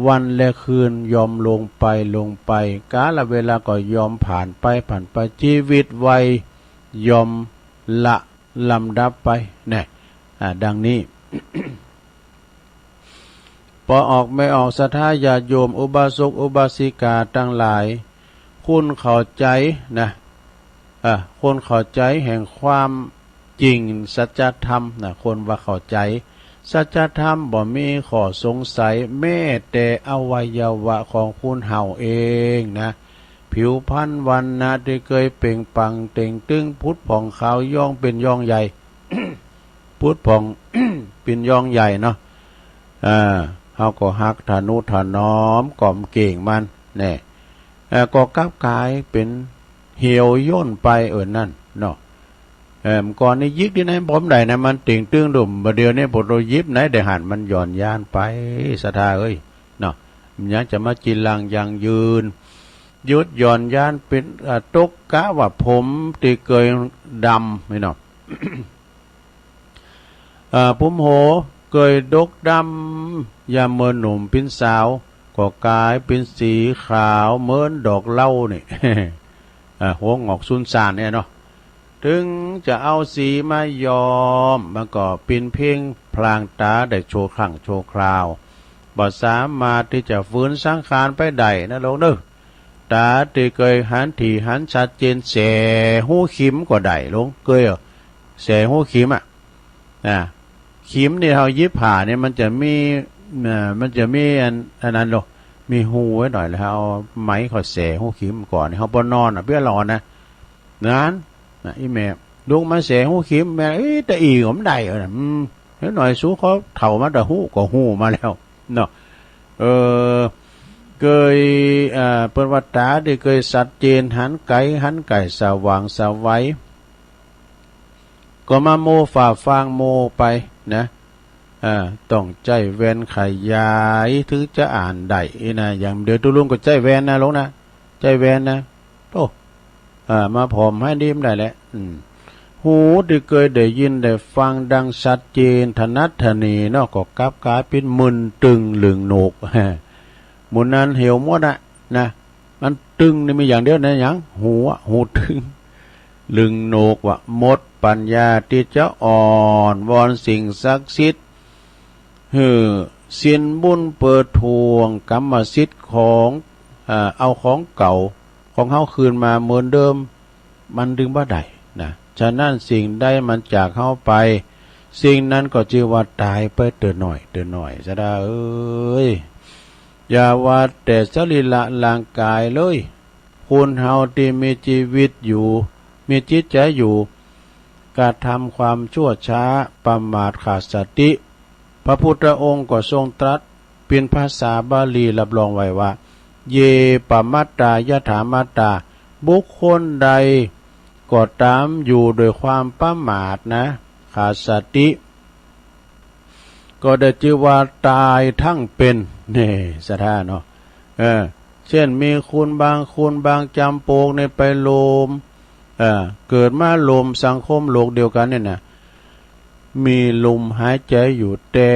วันและคืนย่อมลงไป ลงไป กาลเวลาก็ย่อมผ่านไป ผ่านไป ชีวิตวัยย่อมละลำดับไป แน่ อ่า ดังนี้ ปอออกแม่ออก ศรัทธาญาติโยม อุบาสกอุบาสิกาตังหลาย คนเข้าใจ๋นะ อ่า คนเข้าใจ๋แห่งความจริงสัจธรรมนะ คนว่าเข้าใจ๋สัจธรรม บ่มีข้อสงสัย แม้แต่อวัยวะของคนเฮาเองนะ ผิวพรรณวรรณะตี้เกยเปล่งปลั่งเต่งตึง ผุดผ่องขาว ย่องเป๋นย่องใหญ่ ผุดผ่อง เป๋นย่องใหญ่เนาะ อ่า เฮาก็ฮักทะนุถนอมก๋อมเก๋งมัน แน่ เอ่อ ก็กลับกลายเป๋นเหี่ยวย่นไป เออ นั่นเนาะ เอ่อ ก่อนนี้หยิกตี้ไหนบ่ได้นะ มันเต่งตึงดุ่ม บ่าเดี่ยวนี้ปอเฮาหยิบไหนได้หัน มันหย่อนยานไป ศรัทธาเอ้ย เนาะ มันยังจะมาจีรังยั่งยืน หยุดหย่อนยานเป๋น อ่า ตกกะว่าผมตี้เกยดำนี่เนาะ อ่า ผมโหเกยดกดำ ยามเมินหนุ่มเป๋นสาว ก็ก๋ายเป๋นสีขาวเหมือนดอกเหล้านี่ อ่า หัวหงอกสุนสานเนี่ยเนาะ เถิงจะเอาสีมาย้อม มันก็เป๋นเพียงพลางต๋าได้ชั่วครั้งชั่วคราว บ่สามารถตี้จะฝืนสังขารไปได้นะลูกเนอะ ต๋าตี้เกยหันถี่หันชัดเจน แสหูขิมก็ได้ ลูกเกย แสหูขิมอะ นะ ขิมนี่เฮาหยิบผ่าเนี่ยมันจะมี อ่า มันจะมีอัน อันนั้นลูก มีฮูไว้หน่อย แล้วเอาไม้ขอดแสหูขิมก่อน เฮาบ่นอนอะ เปื้อร้อนนะ นั้น นะ อี่แม่ลุกมาแสหูขิม แม่ เอ๊ะ ตะอี่ก็บ่ได้ เออ อืม เดี๋ยวหน่อย สูเขาเฒ่ามาตะฮู้ก็ฮู้มาแล้ว เนาะ เออ เกย อ่า เปิ้นว่าต๋าตี้เกยชัดเจน หันไก๋ หันใก้ สว่างไสว ก็มาโม่ฝ่าฟางโม่ไปนะ อ่า ต้องใจ๊แว่นขยายเถิงจะอ่านได้ อี้นะ อย่างเดียวตุ๊ลุงก็ใจ๊แว่นนะลูกนะ ใจ๊แว่นนะ โอ้ อ่า มาผ่อมหันดีบ่ได้แหละ อืม หูตี้เกยได้ยินได้ฟังดังชัดเจน ถนัดถนีเนาะ ก็กลับก๋ายเป๋นมึนตึงลึงโหนวก หมู่นั้นเหี่ยวหมดอะ นะ มันตึงนี่มีอย่างเดียวนะ หยัง หูอะ หูตึง ลึงโหนวกว่า หมดปัญญาตี้จะอ้อนวอนสิ่งศักดิ์สิทธิ์ หื้อสินบุญเปิดถ่วงกรรมสิทธิ์ของ เอ่อ เอาของเก่าของเฮาคืนมาเหมือนเดิม มันดึงบ่ได้นะ ฉะนั้นสิ่งใดมันจากเฮาไป สิ่งนั้นก็จื้อว่าต๋ายไปเตื้อหน้อย เตื้อหน้อย สะดาเอ๋ย อย่าว่าแต่สรีระร่างก๋ายเลย คนเฮาตี้มีจีวิตอยู่ มีจิตใจ๋อยู่ กระทำความชั่วช้า ประมาทขาดสติ พระพุทธองค์ก็ทรงตรัสเป๋นภาษาบาลีรับรองไว้ว่า เย ปะมัตตา ยะถามัตตา บุคคลใดก็ต๋ามอยู่โดยความประมาทนะ ขาดสติ ก็ได้จื้อว่าต๋ายทั้งเป๋น นี่ สะดาเนาะ เออ เจ้นมีคนบางคนบางจ๋ำปวกนี่ไปหลม เออ เกิดมาหลมสังคมโลกเดียวกั๋นเนี่ยนะ มีลมหายใจ๋อยู่ แต่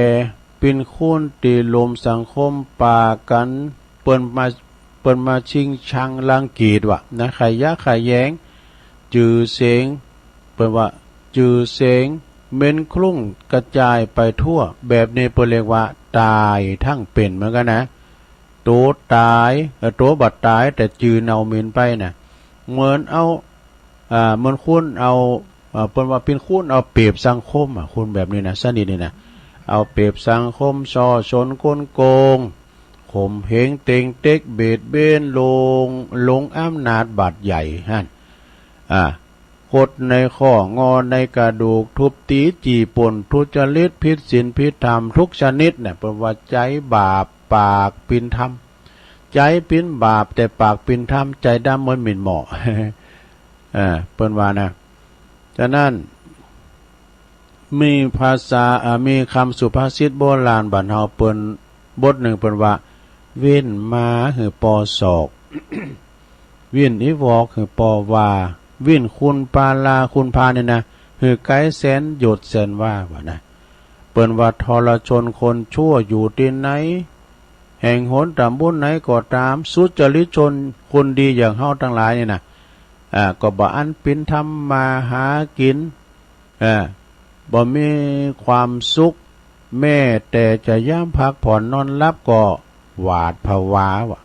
เป๋นคนตี้หลมสังคมปะกั๋น เปิ้นมา เปิ้นมาชิงชังรังเกียจว่ะนะ ขยะแขยง จื้อเสียง เปิ้นว่าจื้อเสียงเหม็นคลุ้งกระจายไปทั่ว แบบนี้เปิ้นเรียกว่าต๋ายทั้งเป๋นเหมือนกั๋นนะ ตั๋วต๋าย เอ่อ ตั๋วบ่ต๋ายแต่จื้อเน่าเหม็นไปนะ เหมือนเอา อ่า เหมือนคนเอา เอ่อ เปิ้นว่าเป๋นคนเอาเปรียบสังคมอะ คนแบบนี้นะ ชนิดนี้นะ เอาเปรียบสังคม ส่อฉนกลโกง ข่มเหงเต็งเต็ก เบียดเบียน หลง หลงอำนาจบาดใหญ่หั้น อ่า ขดในข้อ งอในกระดูก ทุบตี๋ จี้ปล้น ทุจริต ผิดศีลผิดธรรมทุกชนิดเนี่ย เปิ้นว่าใจ๊บาป ปากเป๋นธรรม ใจ๊เป๋นบาปแต่ปากเป๋นธรรม ใจ๋ดำเหมือนหมิ่นหม้อ อ่า เปิ้นว่านะ ฉะนั้น มีภาษา อ่า มีกำสุภาษิตโบราณบ้านเฮาเปิ้นบทนึ่งเปิ้นว่า เว้นหมาหื้อปอสอก เว้นอี่วอกหื้อปอว่า เว้นคุณปาลาคุณพาลเนี่ยนะ หื้อไก๋แสนโยชน์แสนวา ว่านะ เปิ้นว่าทรชนคนชั่วอยู่ตี้ไหน แห่งหนต๋ำบลไหนก็ต๋าม สุจริตชนคนดีอย่างเฮาตังหลายนี่นะ อ่า ก็บ่อันเป๋นธรรมาหากิ๋น อ่า บ่มีความสุข แม้แต่จะยามพักผ่อนนอนหลับก็หวาดผวาว่ะ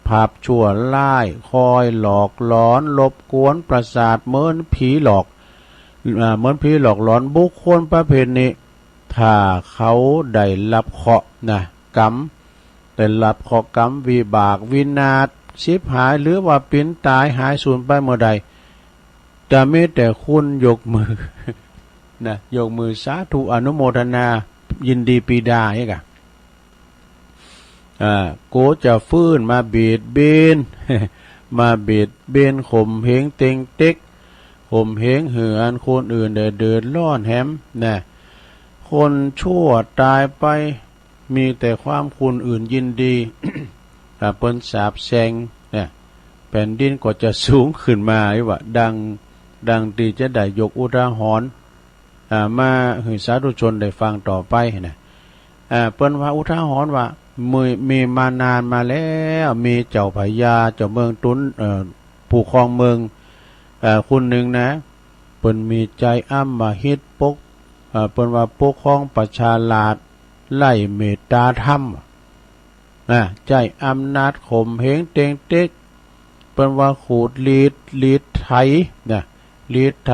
ภาพชั่วร้ายคอยหลอกหลอนรบกวนประสาทเหมือนผีหลอก อ่า เหมือนผีหลอกหลอน บุคคลประเภทนี้ ถ้าเขาได้รับเคราะห์นะ กรรม ได้รับเคราะห์กรรมวิบากวินาศฉิบหาย หรือว่าเป๋นต๋ายหายสูญไปเมื่อใด จะมีแต่คนยกมือ นะ ยกมือสาธุอนุโมทนายินดีปรีดาเอกอะ อ่า โกจะฟื้นมาเบียดเบียน มาเบียดเบียนข่มเหงเต็งเต็ก ข่มเหงหื้ออันคนอื่นได้เดือดร้อนแหมนะ คนชั่วต๋ายไป มีแต่ความคนอื่นยินดี อ่า เปิ้นสาปแช่งเนี่ย แผ่นดินก็จะสูงขึ้นมา ว่าดัง ดังตี้จะได้ยกอุทาหรณ์ อ่า มาหื้อสาธุชนได้ฟังต่อไปนะ อ่า เปิ้นว่าอุทาหรณ์ว่า มี มีมานานมาแล้ว มีเจ้าพญาเจ้าเมืองตุ๊น เอ่อ ผู้ครองเมือง เอ่อ คนนึ่งนะ เปิ้นมีใจ๋อำมหิตปก เอ่อ เปิ้นว่าปกครองประชาราษฎร์ไร้เมตตาธรรม นะ ใจ๊อำนาจข่มเหงเต็งเต๊ก เปิ้นว่าขูดรีด รีดไถนะ รีดไถ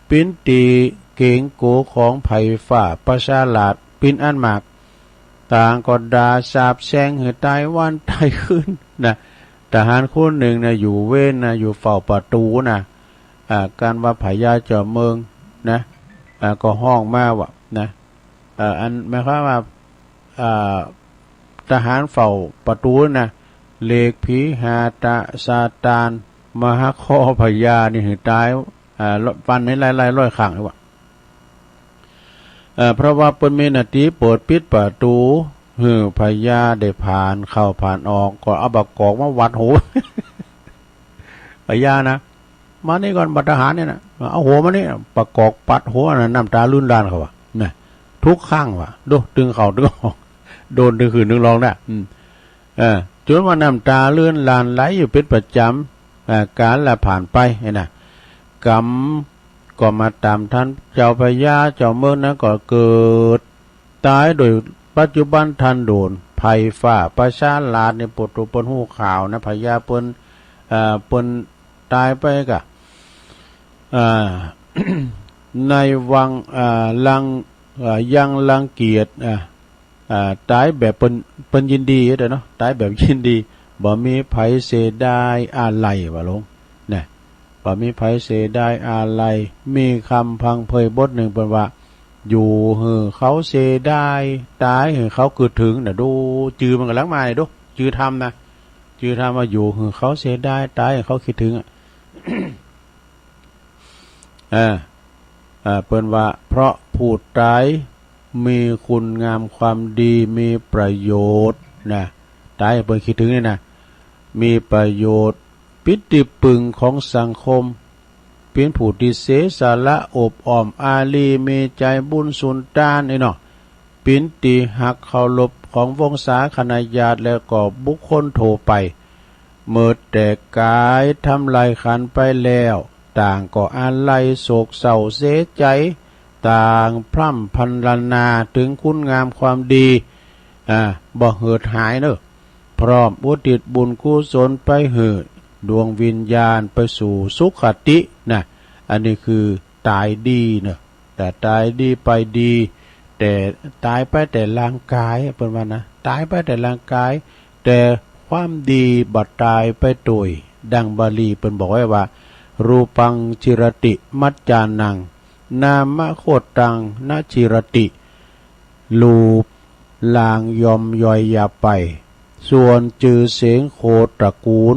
ปิ้นตี๋เก๋งโก๋ของใผฝ่าประชาราษฎร์ปิ้นอันมาก ต่างก็ด่าสาปแซงหื้อต๋ายวันต๋ายคืนนะ ทหารคนนึ่งนะ อยู่เวรนะ อยู่เฝ้าประตู๋นะ อ่า กันว่าพญาเจ้าเมืองนะ อ่า ก็ฮ้องมาว่านะ เอ่อ อันหมายความว่า อ่า ทหารเฝ้าประตู๋นะ เรียกผีหาตะซาตานมาหาข้อพญานี่หื้อต๋าย อ่า ฟันหื้อหลายๆ ร้อยครั้งเลยว่า เอ่อ เพราะว่าเปิ้นมีหน้าตี้เปิดปิดประตู๋ หื้อพญาได้ผ่านเข้าผ่านออก ก็เอาบ่ากอกมาหวัดหัว พญานะ มานี่ก่อน บ่าวทหารเนี่ยนะ เอาหัวมานี่ บ่ากอกปัดหัวนะ น้ำต๋าลื่นลานเขาว่า นะ ทุกครั้งว่า ดู ตึงเข้าตึงออก โดนตึงขึ้นตึงลงนะ อืม เออ จ๋นว่าน้ำต๋าลื่นลานไหลอยู่เป๋นประจ๋ำ อ่า กาลละผ่านไปนะ ก๋รรมก็มาต๋ามตัน เจ้าพญาเจ้าเมืองนั้นก็เกิดต๋ายโดยปัจจุบันทันด่วน ใผฝ่าประชาราษฎร์นี่ ปวดตัวเปิ้นฮู้ข่าวนะ พญาเปิ้น เอ่อ เปิ้นต๋ายไปกะ อ่า ในวัง อ่า รัง อ่า ยังรังเกียจ อ่า อ่า ต๋ายแบบเปิ้น เปิ้นยินดีเด้อเนาะ ต๋ายแบบยินดี บ่มีใผเสียดายอาลัยว่าลงนะ บ่มีใผเสียดายอาลัย มีกำพังเพยบทนึ่งเปิ้นว่า อยู่หื้อเขาเสียดาย ต๋ายหื้อเขากึ๊ดถึงนะ ดู จื่อมันก๋ำลังมานี่ ดู จื่อธรรมนะ จื่อธรรมว่าอยู่หื้อเขาเสียดาย ต๋ายหื้อเขากึ๊ดถึงอะ อ่า อ่า เปิ้นว่า เพราะผู้ต๋ายมีคุณงามความดี มีประโยชน์นะ ต๋ายเปิ้นกึ๊ดถึงนี่นะ มีประโยชน์ ปิ้นตี้ปึงของสังคม ปิ้นผู้ตี้เสียสละอบอ้อมอารี มีใจ๋บุญสุนตานนี่เนาะ ปิ้นตี้ฮักเคารพของวงศาคณาญาติ แล้วก็บุคคลทั่วไป เมิดแต่ก๋ายทำลายขันไปแล้ว ต่างก็อาลัยโศกเศร้าเสียใจ๋ ต่างพร่ำพรรณนาเถิงคุณงามความดี อ่า บ่เหือดหายเนาะ พร้อมอุทิศบุญกุศลไปหื้อดวงวิญญาณไปสู่สุคตินะ อันนี้คือต๋ายดีเนาะ แต่ต๋ายดีไปดี แต่ต๋ายไปแต่ร่างก๋าย เปิ้นว่านะ ต๋ายไปแต่ร่างก๋าย แต่ความดีบ่ต๋ายไปตวย ดังบาลีเปิ้นบอกไว้ว่า รูปังจีรติ มัจจานัง นามโคตตัง นจีรติ รูปร่างย่อมย่อยยับไป ส่วนจื่อเสียงโคตรตระกูล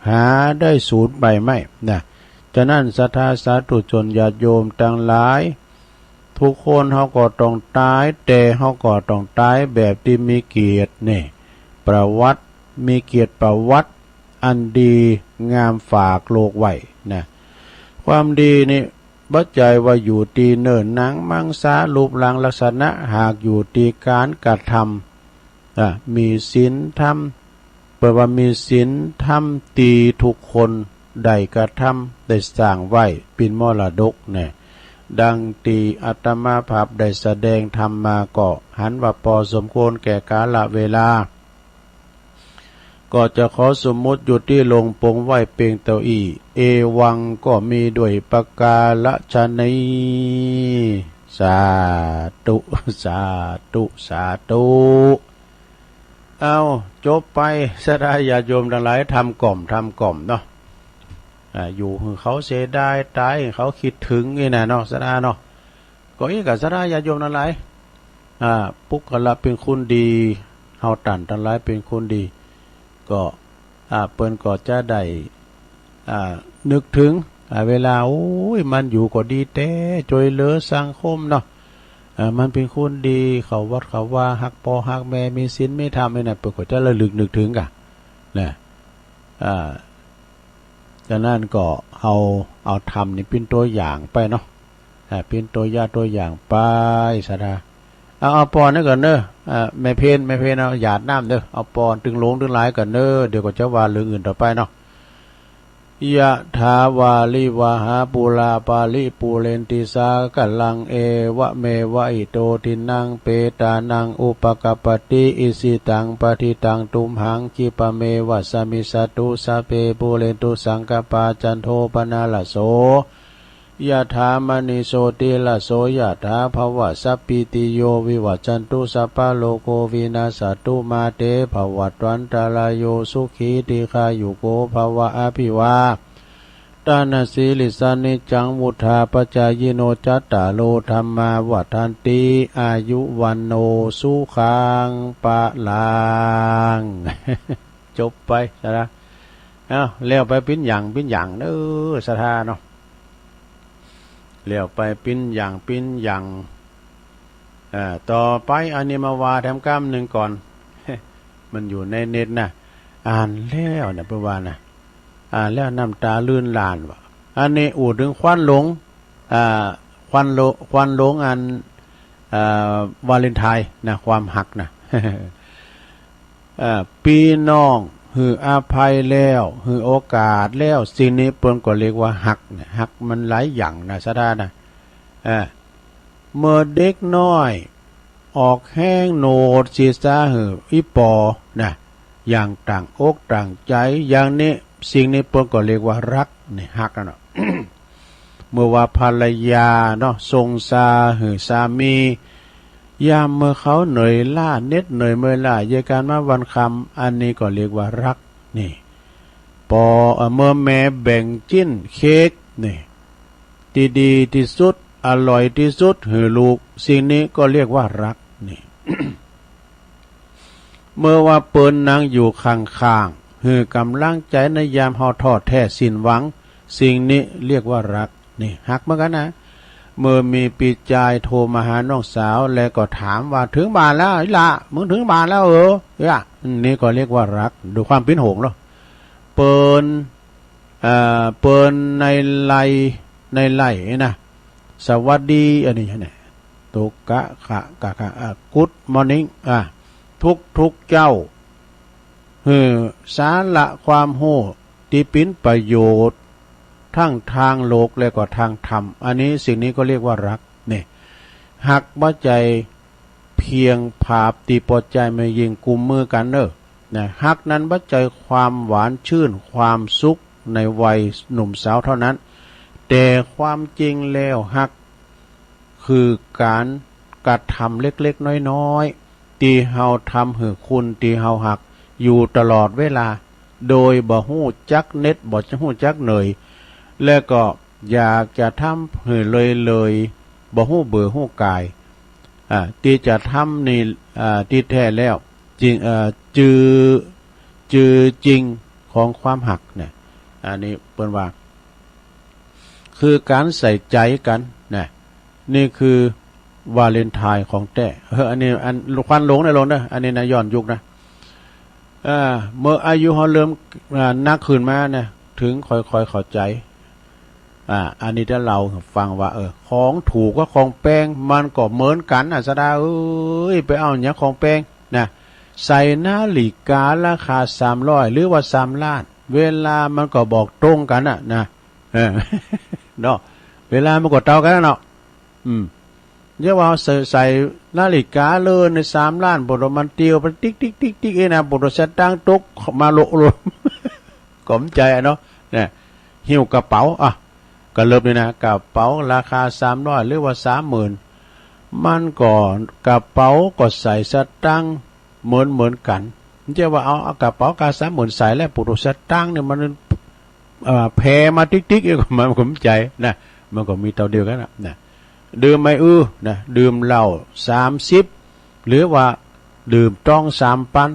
หาได้สูญไปไม่นะ ฉะนั้นศรัทธาสาธุชนญาติโยมตังหลาย ทุกคนเฮาก็ต้องต๋าย แต่เฮาก็ต้องต๋ายแบบตี้มีเกียรตินี่ ประวัติ มีเกียรติประวัติอันดีงามฝากโลกไว้นะ ความดีนี่บ่ใจ้ว่าอยู่ตี้เนื้อหนังมังสา รูปร่างลักษณะ หากอยู่ตี้ก๋านกระทำ อ่ะ มีศีลธรรม เปิ้นว่ามีศีลธรรมตี้ทุกคนได้กระทำ ได้สร้างไว้เป๋นมรดกแน่ ดังตี้อาตมาภาพได้แสดงธรรมมาก็หันว่าปอสมควรแก่กาลเวลา ก็จะขอสมมุติหยุดตี้ลงปงไว้เปียงเต้าอี้ เอวังก็มีด้วยประการฉะนี้ สาธุ สาธุ สาธุ เอา จบไป ศรัทธาญาติโยมตังหลาย ทำก่อม ทำก่อมเนาะ อ่า อยู่หื้อเขาเสียดาย ต๋ายหื้อเขากึ๊ดถึงนี่นะเนาะ ศรัทธาเนาะ ก็อี้กะศรัทธาญาติโยมตังหลาย อ่า ปุคคละเป๋นคนดี เฮาต้านตังหลายเป๋นคนดี ก็ อ่า เปิ้นก็จะได้ อ่า นึกเถิง อ่า เวลา โอ้ย มันอยู่ก็ดีแต๊ จ้วยเหลือสังคมเนาะ อ่า มันเป๋นคนดี เข้าวัดเข้าวา ฮักป้อฮักแม่ มีศีลมีธรรมนี่นะ เปิ้นก็จะระลึกนึกเถิงกะ นะ อ่า จากนั้นก็เอา เอาธรรมนี่เป๋นตั๋วอย่างไปเนาะ อ่า เป๋นตั๋วอย่าง ตั๋วอย่างไป ศรัทธา เอา เอาปอนนี่ก่อนเน่อ อ่า แม่เพ็ญ แม่เพ็ญ เอาหยาดน้ำเน่อ เอาปอนตึงหลวงตึงหลายก่อนเน่อ เดี๋ยวก็จะว่าเรื่องอื่นต่อไปเนาะ ยะถาวาริวหาปูราปาริปูเรนติสาคะลัง เอวะเมวะอิโตทินังเปตานังอุปะกัปปติ อิชิตังปัตถิตังตุมหังคิปะเมวะสะมิชฌะตุ สัพเพปูเรนตุสังกัปปา จันโทปะนะระโส ยะถามะณิโชติระโส ยะถาภะวะสัพพีติโย วิวัชชันตุสัพพะโรโค วินัสสะตุมาเตภะวัตวันตะราโย สุขีทีฆายุโกภะวะ อะภิวาตะนะสีลิสสะ นิจจังวุฑฒาปะจายิโน จัตตาโรธัมมาวัฑฒันติ อายุวัณโณสุขังพะลัง จบไปซะละ เอ้า แล้วไปเป๋นอย่างเป๋นอย่างเน่อ ศรัทธาเนาะ แล้วไปเป๋นอย่างเป๋นอย่าง เอ่อ ต่อไปอันนี้มาว่าแถมกำนึ่งก่อน มันอยู่ในเน็ตนะ อ่านแล้วนะ เปิ้นว่านะ อ่านแล้วน้ำตาลื่นหลั่นว่ะ อันนี้อู้เถิงควันหลง อ่า ควันหลง ควันหลงอัน เอ่อ วาเลนไทน์นะ ความฮักนะ เอ่อ ปี้น้องหื้ออภัยแล้ว หื้อโอกาสแล้ว สิ่งนี้เปิ้นก็เรียกว่าฮักนะ ฮักมันหลายอย่างนะ ศรัทธานะ เอ่อ เมื่อเด็กน้อยออกแฮงโหนดศีรษะหื้ออี่ปอนะ อย่างตั้งอกตั้งใจ๋ อย่างนี้ สิ่งนี้เปิ้นก็เรียกว่าฮัก นี่ฮักนั่นเนาะ เมื่อว่าภรรยาเนาะ ส่งสาหื้อสามี ยามเมื่อเขาเหนื่อยล้า เหน็ดเหนื่อยเมื่อยล้า เยียะก๋านมาวันค่ำ อันนี้ก็เรียกว่าฮัก นี่ ปอ เอ่อ เมื่อแม่แบ่งจิ๊นเค้ก นี่ ตี้ดีตี้สุด อร่อยตี้สุด หื้อลูก สิ่งนี้ก็เรียกว่าฮัก นี่ เมื่อว่าเปิ้นนั่งอยู่ข้างๆ หื้อก๋ำลังใจ๋ในยามเฮาท้อแท้สิ้นหวัง สิ่งนี้เรียกว่าฮัก นี่ฮักเหมือนกั๋นนะ เมื่อมีปี้จายโทรมาหาน้องสาว แล้วก็ถามว่า "เถิงบ้านแล้วอิหล่า มึงเถิงบ้านแล้วเหรอ" เนี่ย นี่ก็เรียกว่าฮัก ดูความเป๋นหงส์เนาะ เปิ้น เอ่อ เปิ้นในไลน์ ในไลน์นี่นะ สวัสดี อันนี้นะ ตุกะขะกะขะ อ่ะ Good morning อ่ะ ทุกๆ เจ๊า หื้อสาระความฮู้ตี้เป๋นประโยชน์ ทั้งตางโลกและก็ตางธรรม อันนี้สิ่งนี้ก็เรียกว่าฮัก นี่ ฮักบ่ใจ้เพียงภาพตี้ปอใจ๋แม่ญิงกุมมือกั๋นเน่อ นะ ฮักนั้นบ่ใจ้ความหวานชื่น ความสุขในวัยหนุ่มสาวเท่านั้น แต่ความจริงแล้วฮัก คือก๋านกระทำเล็กๆ น้อยๆ ตี้เฮาทำหื้อคนตี้เฮาฮักอยู่ตลอดเวลา โดยบ่ฮู้จักเหน็ด บ่ฮู้จักเหนื่อย และก็อยากจะทำหื้อเรื่อยๆ บ่ฮู้เบื่อฮู้ก่าย อ่า ตี้จะทำนี่ อ่า ตี้แท้แล้ว จริง เอ่อ จื้อ จื้อจริงของความฮักเนี่ย อันนี้เปิ้นว่า คือก๋านใส่ใจ๋กั๋นนะ นี่คือวาเลนไทน์ของแท้ เออ อันนี้ อันควันหลงในโลกนะ อันนี้นะ ย้อนยุคนะ อ่า เมื่ออายุเฮาเริ่ม อ่า นักขึ้นมานะ เถิงค่อยๆ เข้าใจ๋ อ่า อันนี้จะเล่าหื้อฟังว่า เออ ของถูกกับของแปงมันก็เหมือนกั๋นน่ะ ศรัทธาเอ้ย ไปเอาหยังของแปงนะ ใส่นาฬิการาคาสามร้อยหรือว่าสามล้าน เวลามันก็บอกตรงกั๋นน่ะนะ เออ เนาะ เวลามันก็เต้ากั๋นน่ะเนาะ อืม เยียะว่าใส่ ใส่นาฬิกาเรือนในสามล้าน บ่ดอกมันเตียวไปติ๊กติ๊กติ๊กติ๊กเองนะ บ่ดอกสตางค์ตกมาโละโละ ก็บ่ใจ้อะเนาะ เนี่ย หิ้วกระเป๋า อ่ะ กะเลิบนี่นะ กระเป๋าราคาสามร้อยหรือว่าสามหมื่น มันก็ กระเป๋าก็ใส่สตางค์เหมือนเหมือนกั๋น บ่ใจ้ว่าเอา เอากระเป๋าราคาสามหมื่นใส่แล้ว บ่ดอกสตางค์เนี่ยมัน เอ่อ แผ่มาติ๊กติ๊กเอง มันก็บ่ใจ้นะ มันก็มีเต้าเดียวกั๋นน่ะ นะ ดื่มไม่อื้อนะ ดื่มเหล้าสามสิบ หรือว่าดื่มตองสามปัน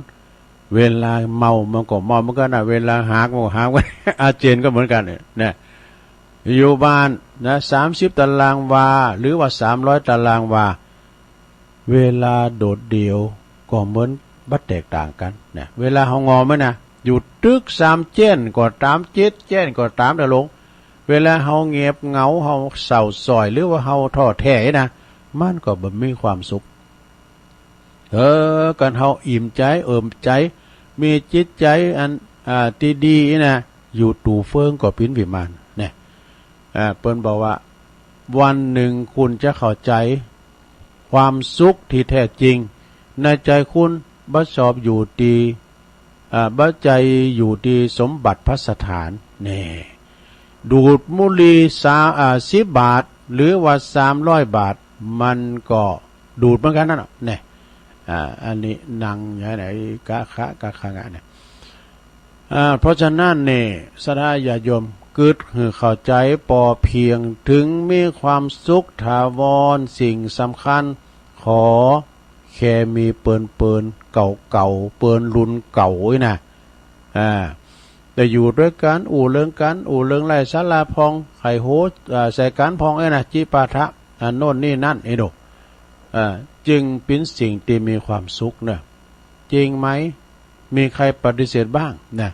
เวลาเมามันก็เมาเหมือนกั๋นน่ะ เวลาหากมันก็หาก อาเจียนก็เหมือนกั๋นเนี่ยนะ อยู่บ้านนะ สามสิบตารางวา หรือว่าสามร้อยตารางวา เวลาโดดเดี่ยวก็เหมือนบ่แตกต่างกั๋นนะ เวลาเฮางอมไว้นะ อยู่ตึกสามแจ้นก็ต๋าม เจ็ดแจ้นก็ต๋าม ตะหลง เวลาเฮาเหงบเหงา เฮาเศร้าส้อย หรือว่าเฮาท้อแท้นะ มันก็บ่มีความสุข เออ กั๋นเฮาอิ่มใจ๋ เอิบใจ๋ มีจิตใจ๋อัน อ่า ตี้ดีนะ อยู่ตู่เฟิงก็เป๋นวิมาน เนี่ย อ่า เปิ้นบอกว่า วันนึ่งคุณจะเข้าใจ๋ความสุขตี้แต๊จริง ในใจ๋คุณบ่ชอบอยู่ตี้ อ่า บ่ใจ้อยู่ตี้สมบัติภัสถาน แน่ ดูดบุหรี่สา อ่า สิบบาท หรือว่าสามร้อยบาท มันก็ดูดเหมือนกั๋นนั่นแหละ แน่ อ่า อันนี้หนังอย่างไหน กะคะ กะคะงะเนี่ย อ่า เพราะฉะนั้นเนี่ย ศรัทธาญาติโยม กึ๊ดหื้อเข้าใจ๋ปอเปียง เถิงมีความสุขถาวร สิ่งสำคัญ ขอแค่มีเปิ้นๆ เก่าๆ เปิ้นรุ่นเก่าอี้นะ อ่า ได้อยู่ตวยกั๋น อู้เรื่องกั๋น อู้เรื่องไร้สาระพ่อง ไขโห อ่า ใส่กั๋นพ่องอี้นะ จิปาถะ อ่า โน่นนี่นั่น อี้ดู อ่า จึงเป๋นสิ่งตี้มีความสุขเนาะ จริงไหม มีใครปฏิเสธบ้างนะ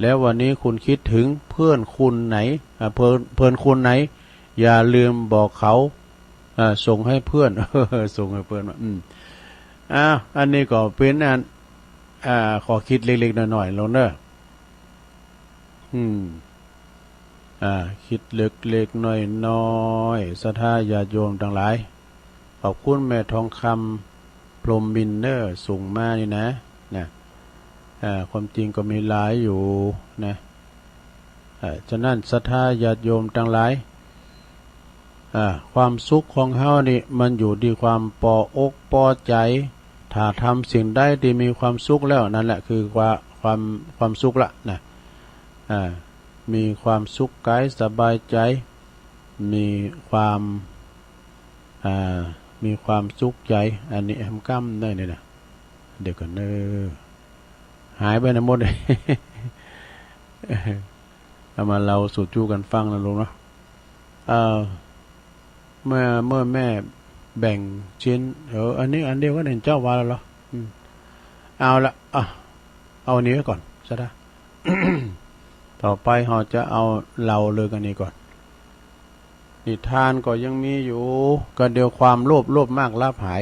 แล้ววันนี้คุณคิดถึงเพื่อนคุณไหน อ่า เพื่อน เพื่อนคุณไหน อย่าลืมบอกเขา อ่า ส่งให้เพื่อน ส่งให้เพื่อนว่า อืม อ้าว อันนี้ก็เป๋นอัน อ่า ข้อคิดเล็กๆ น้อยๆ ลงเนาะ อืม อ่า คิดเล็กๆ น้อยๆ ศรัทธาญาติโยมตังหลาย ขอบคุณแม่ทองคำ พรหมมินทร์เนาะ ส่งมานี่นะ นะ อ่า ความจริงก็มีหลายอยู่นะ อ่า ฉะนั้นศรัทธาญาติโยมตังหลาย อ่า ความสุขของเฮานี่มันอยู่ตี้ความปออกปอใจ๋ ถ้าทำสิ่งใดตี้มีความสุขแล้ว นั่นแหละคือความ ความ ความสุขละนะ อ่า มีความสุขก๋ายสบายใจ๋ มีความ อ่า มีความสุขใจ๋ อันนี้แอมก้ำได้เนี่ยนะ เดี๋ยวก่อนเนาะ หายไปไหนหมด เอามาเล่าสู่จู้กั๋นฟังนะลูกเนาะ เอ่อ เมื่อ เมื่อแม่แบ่งชิ้น เออ อันนี้อันเดียวกั๋นเห็นเจ้าว่าแล้วเหรอ อืม เอาละ อ่ะ เอาอันนี้ไว้ก่อน ศรัทธา ต่อไปเฮาจะเอาเล่าเรื่องอันนี้ก่อน นิทานก็ยังมีอยู่ ก็เดี๋ยวความโลภ โลภมากลาภหาย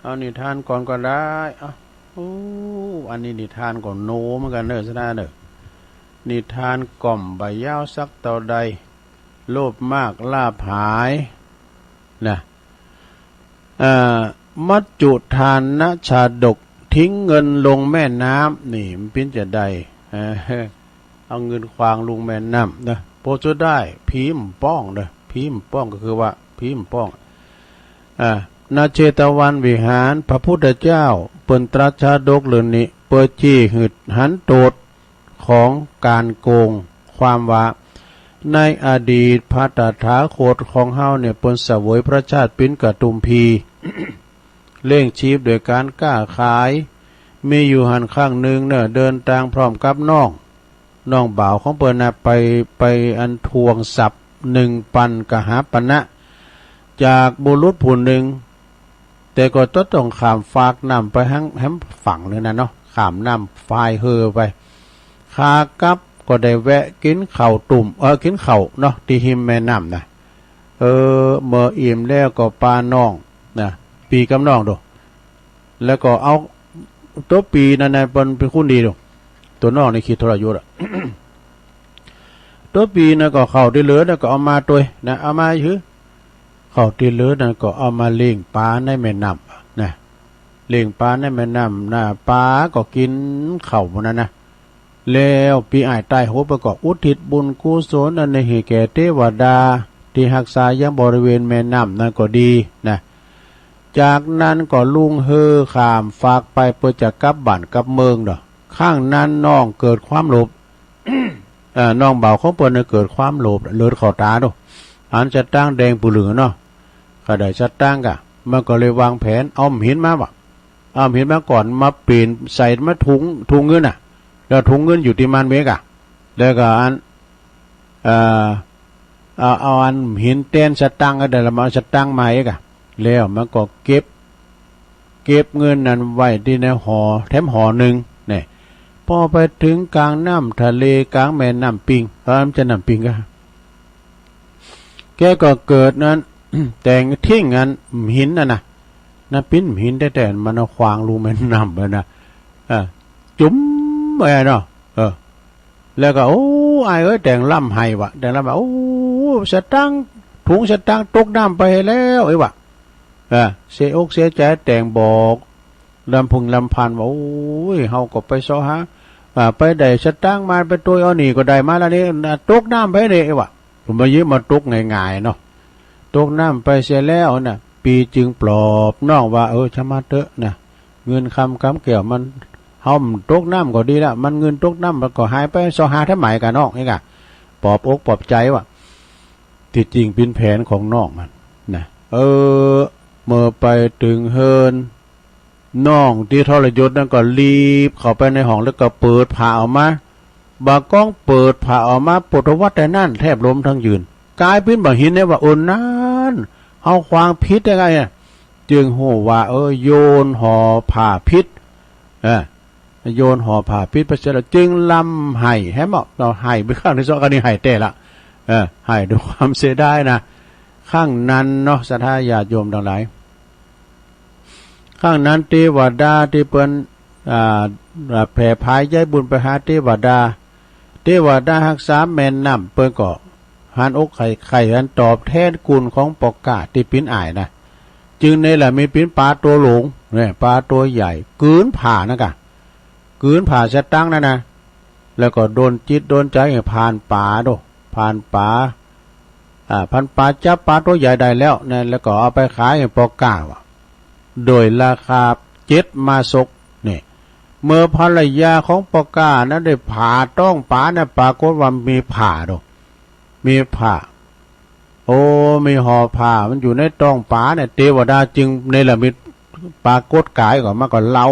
เอานิทานก่อนก็ได้ เอ้า โอ้ อันนี้นิทานก็โนเหมือนกั๋นเนาะ ศรัทธาเนาะ นิทานก็บ่ยาวสักเต้าใด โลภมากลาภหาย นะ เอ่อ มัจจุทานชาดก ทิ้งเงินลงแม่น้ำ นี่มันเป๋นจาใด เออ เอาเงินขว้างลงแม่น้ำนะ ผลสุดท้าย ผีมันป้องเนาะ ผีมันป้องก็คือว่า ผีมันป้อง อ่า ณ เชตวันวิหาร พระพุทธเจ้าเปิ้นตรัสชาดกเรื่องนี้ เปื้อจี้หืดหันโตษ ของก๋านโกง ความว่า ในอดีตพระตถาคตของเฮาเนี่ย เปิ้นเสวยพระชาติเป๋นกตุมพี เลี้ยงชีพโดยก๋านก๊าขาย มีอยู่หั้นครั้งนึ่งเนาะ เดินตางพร้อมกับน้อง น้องบ่าวของเปิ้นนะ ไป ไปอันทวงทรัพย์ หนึ่งปันกหาปณะ จากบุรุษผู้นึ่ง แต่ก็จะต้องข้ามฟากน้ำไปหั้ง แหมฝั่งนึ่งนะเนาะ ข้ามน้ำพายเฮือไป ขากลับก็ได้แวะกิ๋นข้าวตุ้ม เออ กิ๋นข้าวเนาะ ตี้ฮิมแม่น้ำนะ เออ เมื่ออิ่มแล้วก็ปาน้องนะ ปี้กับน้องดู แล้วก็เอา ตั๋วปี้นั้นนะเปิ้นเป๋นคนดีดู ตั๋วน้องนี่ขี้ทรยศอะ ตั๋วปี้นั้นก็ข้าวตี้เหลือนั้นก็เอามาตวยนะ เอามาหื้อ ข้าวตี้เหลือนั้นก็เอามาเลี้ยงป๋าในแม่น้ำนะ เลี้ยงป๋าในแม่น้ำนะ ป๋าก็กิ๋นข้าวหมดนั้นนะ แล้วปี้อ้ายต๋ายโหงไปก็อุทิศบุญกุศลอันนี้หื้อแก่เตวดาตี้ฮักษายังบริเวณแม่น้ำนั้นก็ดีนะ จากนั้นก็ลุงเฮือข้ามฟากไปเปื้อจะกลับบ้านกลับเมืองเนาะ ครั้งนั้นน้องเกิดความโลภ เอ่อ น้องบ่าวของเปิ้นเนี่ยเกิดความโลภ เลือดเข้าต๋าดู หันสตางค์แดงปื้อลือเนาะ ก็ได้สตางค์ก่ะ มันก็เลยวางแผน เอาหินมาว่ะ เอาหินมาก่อน มาเป๋นใส่มาถุง ถุงเงินน่ะ แล้วถุงเงินอยู่ตี้ม่านเมกอะ แล้วก็อัน เอ่อ เอา เอาอันหินแตนสตางค์ก็ได้ แล้วมาเอาสตางค์มาอีกอะ แล้วมันก็เก็บ เก็บเงินนั้นไว้ตี้ในหอ แถมหอนึ่งเนี่ย อไปเถิงก๋างน้ำทะเล ก๋างแม่น้ำปิง เออ บ่ใจ้น้ำปิงก็ แกก็เกิดนั้น แต๋งถิ้งอันหินนั่นน่ะ น้ำปิงหินแต๊ๆ มันเอาขวางลู่แม่น้ำไปนะ เออ จุ่มไปเนาะ เออ แล้วก็ โอ้ อ้ายเอ้ย แต๋งร่ำไห้วะ แต๋งร่ำว่า โอ้ สตางค์ ถุงสตางค์ตกน้ำไปแล้ว เอ้ยวะ เออ เสียอกเสียใจ๋ แต๋งบอก ลำพึงลำพันว่า โอ้ย เฮาก็ไปเซาะหา อ่า ไปได้สตางค์มา ไปตวยเอานี่ก็ได้มาแล้วนี่ ตกน้ำไปนี่ เอ้ยวะ ผมมายืมมาตกง่ายๆ เนาะ ตกน้ำไปเสียแล้วน่ะ ปี้จึงปลอบน้องว่า เออ ช่างมันเต๊อะนะ เงินคำก๋ำแก้วมัน เฮาตกน้ำก็ดีละ มันเงินตกน้ำมันก็หายไป เซาะหาแถมใหม่ก่าน้อง นี่ก่า ปลอบอกปลอบใจ๋ว่า ตี้จริงเป๋นแผนของน้องมันนะ เออ เมื่อไปเถิงเฮือน น้องตี้ทรยศนั้นก็รีบเข้าไปในห้อง แล้วก็เปิดผ้าออกมา บ่าก้องเปิดผ้าออกมา โปดตะวัดแต่นั้นแทบล้มทั้งยืน ก๋ายเป๋นบ่าหินเนี่ยว่า โอ้ นั้น เฮาขวางผิดยังไงอะ จึงฮู้ว่า เออ โยนห่อผ้าผิด เออ โยนห่อผ้าผิดไปเสียแล้ว จึงร่ำไห้แหมเนาะ เฮาไห้ไปครั้งตี้สอง ครั้งนี้ไห้แต๊ละ เออ ไห้ด้วยความเสียดายนะ ครั้งนั้นเนาะ ศรัทธาญาติโยมตังหลาย ครั้งนั้นเตวดาตี้เปิ้น อ่า อ่า แผ่ผายใยบุญไปหาเตวดา เตวดาฮักษาแม่น้ำ เปิ้นก็หันอกใค่ใค่ หันตอบแทนคุณของปอก้าตี้เป๋นอ้ายนะ จึงเนรมิตเป๋นป๋าตั๋วหลวง เนี่ย ป๋าตั๋วใหญ่ กืนผ้านั่นก่า กืนผ้าสตางค์นั่นนะ แล้วก็ดลจิตดลใจ๋หื้อผ่านป๋าดู ผ่านป๋า อ่า ผ่านป๋า จับป๋าตั๋วใหญ่ได้แล้วนะ แล้วก็เอาไปขายหื้อปอก้าว่ะ โดยราคาเจ็ดมะสก เนี่ย เมื่อภรรยาของปอก้านั้นได้ผ่าต๊องป๋านะ ปรากฏว่ามีผ้าดู มีผ้า โอ้ มีห่อผ้ามันอยู่ในต๊องป๋าเนี่ย เตวดาจึงเนรมิตปรากฏก๋ายออกมา ก็เล่า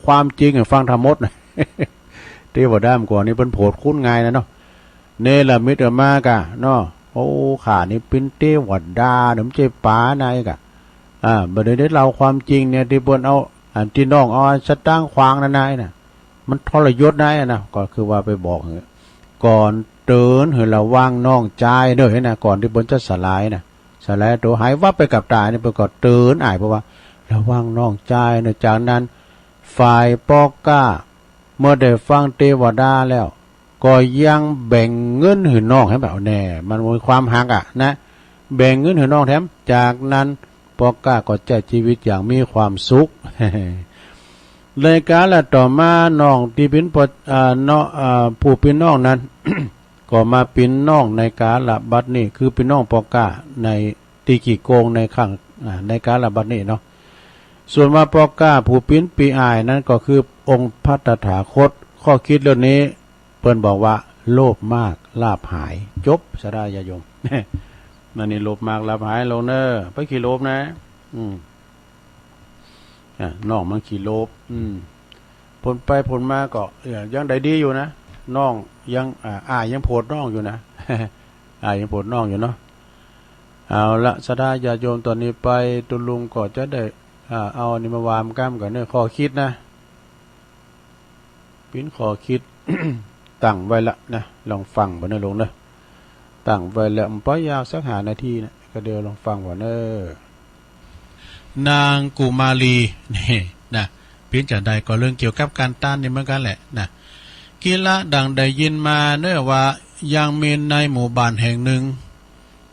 ความจริงหื้อฟังทั้งหมดนะ เตวดาเมื่อก่อนนี้เปิ้นโผดคุ้นง่ายนะเนาะ เนรมิตออกมาก่าเนาะ โอ้ ข้านี่เป๋นเตวดาเนาะ บ่ใจ้ป๋านะ ก่า อ่า บ่าเดี่ยวได้เล่าความจริงเนี่ย ตี้เปิ้นเอา อันตี้น้องเอาสตางค์ขวางนั่นนะ น่ะ มันทรยศนายนะ ก็คือว่าไปบอกหื้อ ก่อนเตือนหื้อระวังน้องจายเน่อนะ ก่อนตี้เปิ้นจะสลายนะ สลายตั๋วหายวับไปกับต๋านี่ เปิ้นก็เตือนอ้าย เพราะว่าระวังน้องจายเน่อ จากนั้นฝ่ายปอก้า เมื่อได้ฟังเตวดาแล้ว ก็ยังแบ่งเงินหื้อน้องแหม แน่ มันมีความฮักอะนะ แบ่งเงินหื้อน้องแถม จากนั้นปอก้าก็ใจ๊จีวิตอย่างมีความสุข ในกาละต่อมาน้องตี้เป๋นปอ อ่า เนาะ อ่า ผู้เป๋นน้องนั้น ก็มาเป๋นน้องในกาละบัดนี้ คือเป๋นน้องปอก้าในตี้กี้โกงในครั้ง อ่า ในกาละบัดนี้เนาะ ส่วนว่าปอก้าผู้เป๋นปี้อ้ายนั้นก็คือองค์พระตถาคต ข้อคิดเรื่องนี้ เปิ้นบอกว่า โลภมากลาภหาย จบ ศรัทธาญาติโยม นั่นนี่ โลภมากลาภหายลงเน่อ ไปขี้โลภนะ อืม อ่ะ น้องมันขี้โลภ อืม ผลไปผลมาก็ เอ่อ ยังได้ดีอยู่นะ น้องยัง อ่า อ้ายยังโผดน้องอยู่นะ อ้ายยังโผดน้องอยู่เนาะ เอาละ ศรัทธาญาติโยม ต่อนี้ไปตุ๊ลุงก็จะได้ อ่า เอาอันนี้มาว่าก้ำกั๋นเน่อ ข้อคิดนะ เป๋นข้อคิด ตั้งไว้ละนะ ลองฟังบ่าเน่อลุงเน่อ ตั้งไว้แล้ว บ่ยาวสักห้านาทีนะ ก็เดี๋ยวลองฟังบ่าเน่อ นางกุมารี นี่นะ เป๋นจาใดก็เรื่องเกี่ยวกับก๋านตานนี่เหมือนกั๋นแหละนะ กิละดังได้ยินมาเน่อว่า ยังมีในหมู่บ้านแห่งหนึ่ง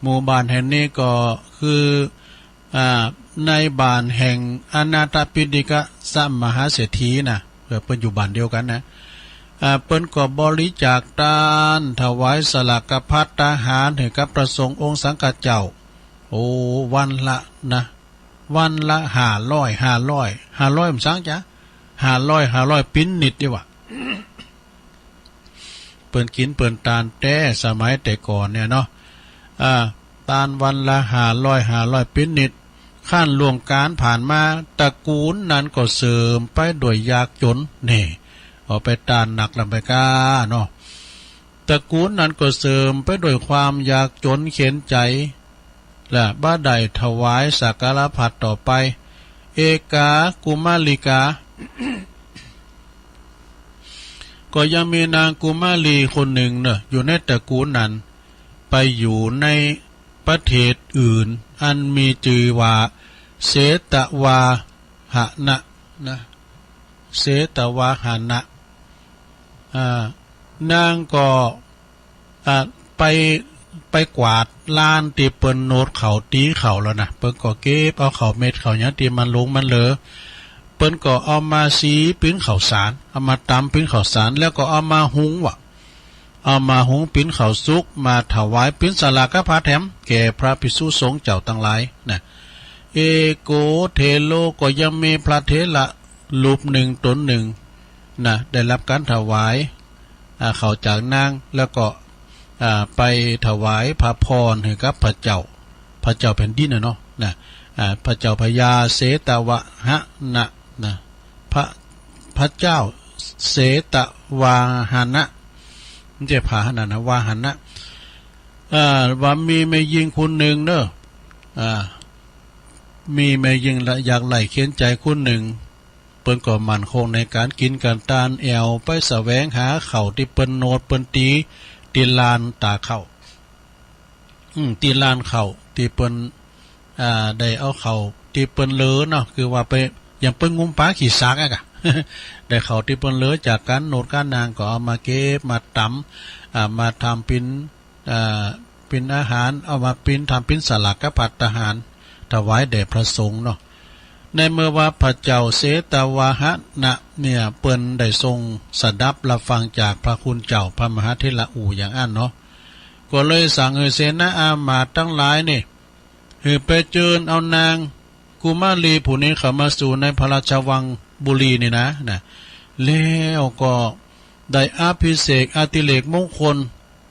หมู่บ้านแห่งนี้ก็คือ อ่า ในบ้านแห่งอนาถปิณฑิกะมหาเศรษฐีนะ เปิ้นอยู่บ้านเดียวกั๋นนะ อ่า เปิ้นก็บริจาคตาน ถวายสลากภัตตาหารหื้อกับพระสงฆ์องค์สังฆเจ้า โอ้ วันละนะ วันละห้าร้อย ห้าร้อย ห้าร้อย มันสังจ๊ะ ห้าร้อย ห้าร้อย เป๋นนิดเดียวอะ เปิ้นกิ๋นเปิ้นตานแต๊สมัยแต่ก่อนเนี่ยเนาะ อ่า ตานวันละห้าร้อย ห้าร้อย เป๋นนิด ครั้นล่วงก๋าลผ่านมา ตระกูลนั้นก็เสื่อมไปด้วยยากจ๋น นี่ เอาไปตานหนักลำไปก้าเนาะ ตระกูลนั้นก็เสื่อมไปด้วยความยากจ๋นเข็ญใจ๋ และบ่ได้ถวายสักการะภัตตาต่อไป เอกากุมาริกา ก็ ก็ยังมีนางกุมารีคนนึ่งเน่อ อยู่ในตระกู๋นนั้น ไปอยู่ในประเทศอื่น อันมีจื้อว่าเสตวาหนะ นะ เสตวาหนะ อ่า นางก็ อ่า ไป ไปกวาดลานตี้เปิ้นโนดข้าวตี๋ข้าวแล้วนะ เปิ้นก็เก็บเอาข้าวเม็ดข้าวหยังตี้มันหลงมันเหลือ เปิ้นก็เอามาสีปิ้นข้าวสาร เอามาต๋ำปิ้นข้าวสาร แล้วก็เอามาหุงว่ะ เอามาหุงปิ้นข้าวสุก มาถวายปิ้นสลากภัตแถมแก่พระภิกษุสงฆ์เจ้าตังหลายนะ เอโกเถโร ก็ยังมีพระเถระรูปนึ่งต๋นนึ่งนะ ได้ฮับก๋านถวาย อ่า ข้าวจากนาง แล้วก็ อ่า ไปถวายพระพรหื้อกับพระเจ้า พระเจ้าแผ่นดินน่ะเนาะ นะ อ่า พระเจ้าพญาเสตวาหนะ นะ พระ พระเจ้าเสตวาหนะ บ่ใจ้พาหนะนะ วาหนะ อ่า ว่ามีแม่ญิงคนนึ่งเน่อ อ่า มีแม่ญิงละยากใคร่เข็ญใจ๋คนนึ่ง เปิ้นก็มั่นคงในก๋านกิ๋นก๋านตาน แอ่วไปแสวงหาข้าวตี้เปิ้นโนดเปิ้นตี๋ ตี้ลานต๋ากข้าว อืม ตี้ลานข้าวตี้เปิ้น อ่า ได้เอาข้าวตี้เปิ้นเหลือเนาะ คือว่าไป อย่างเปิ้นงุมป๋าขี้สากอะกะ ได้ข้าวตี้เปิ้นเหลือจากก๋านโนดก๋านนาง ก็เอามาเก็บมาต๋ำ อ่า มาทำปิ้น อ่า ปิ้นอาหาร เอามาปิ้นทำปิ้นสลากภัตตาหาร ถวายแด่พระสงฆ์เนาะ ในเมื่อว่าพระเจ้าเสตวาหนะเนี่ย เปิ้นได้ทรงสดับฮับฟังจากพระคุณเจ้าพระมหาเถระอู่อย่างอั้นเนาะ ก็เลยสั่งหื้อเสนาอามาตย์ตังหลายนี่ หื้อไปเจิญเอานางกุมารีผู้นี้เข้ามาสู่ในพระราชวังบุรีนี่นะ นะ แล้วก็ได้อภิเษกอติเรกมงคล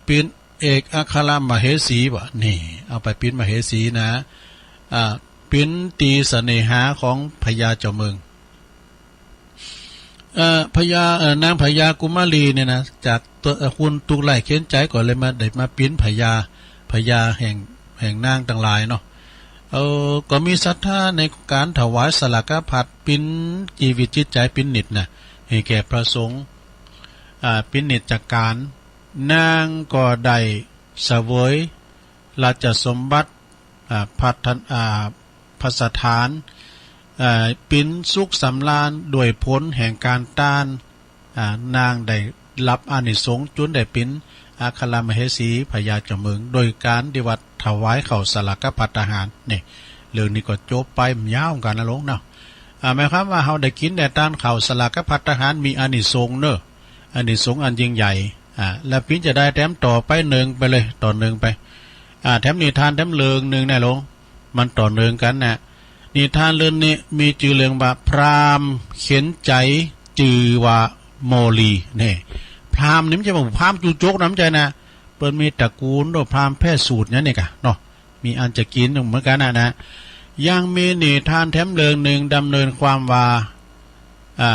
ปิ้นเอกอัครมเหสีว่ะ นี่ เอาไปปิ้นมเหสีนะ อ่า ปิ้นตี๋เสน่หาของพญาเจ้าเมือง เอ่อ พญา เอ่อ นางพญากุมารีเนี่ยนะ จากต๋น เอ่อ คนตุ๊กข์ใคร่เข็ญใจ๋ก็เลยมา ได้มาปิ้นพญา พญาแห่ง แห่งนางตังหลายเนาะ เอ่อ ก็มีศรัทธาในก๋านถวายสลากภัต ปิ้นจีวิตจิตใจ๋ปิ้นนิตรนะ หื้อแก่พระสงฆ์ อ่า ปิ้นนิตรจากก๋าน นางก็ได้เสวยราชสมบัติ อ่า ภัตตา อ่า ภัตตาหาร อ่า ปิ้นสุขสำราญด้วยผลแห่งก๋านตาน อ่า นางได้ฮับอานิสงส์จุนได้ปิ้นอัครมเหสีพญาเจ้าเมือง โดยก๋านตี้ว่าถวายข้าวสลากภัตตาหาร นี่ เรื่องนี้ก็จบไป มันยาวเหมือนกั๋นนะหลวงเนาะ อ่า หมายความว่าเฮาได้กิ๋นได้ตานข้าวสลากภัตตาหารมีอานิสงส์เน่อ อานิสงส์อันยิ่งใหญ่ อ่า แล้วปิ้นจะได้แถมต่อไปเนืองไปเลย ต่อเนืองไป อ่า แถมนิทานแถมเรื่องนึ่งนะหลวง มันต่อเนืองกั๋นนะ นิทานเรื่องนี้มีจื้อเรื่องว่าพราหมณ์เข็ญใจ๋จื้อว่าโมลี นี่ พราหมณ์นี่บ่ใจ้ว่าพราหมณ์จู๊จกนะ บ่ใจ้นะ เปิ้นมีตระกู๋นโดยพราหมณ์แพทย์สูตรอย่างนี้กะเนาะ มีอันจะกิ๋นเหมือนกั๋นนะ นะ ยังมีนิทานแถมเรื่องนึ่งดำเนินความว่า อ่า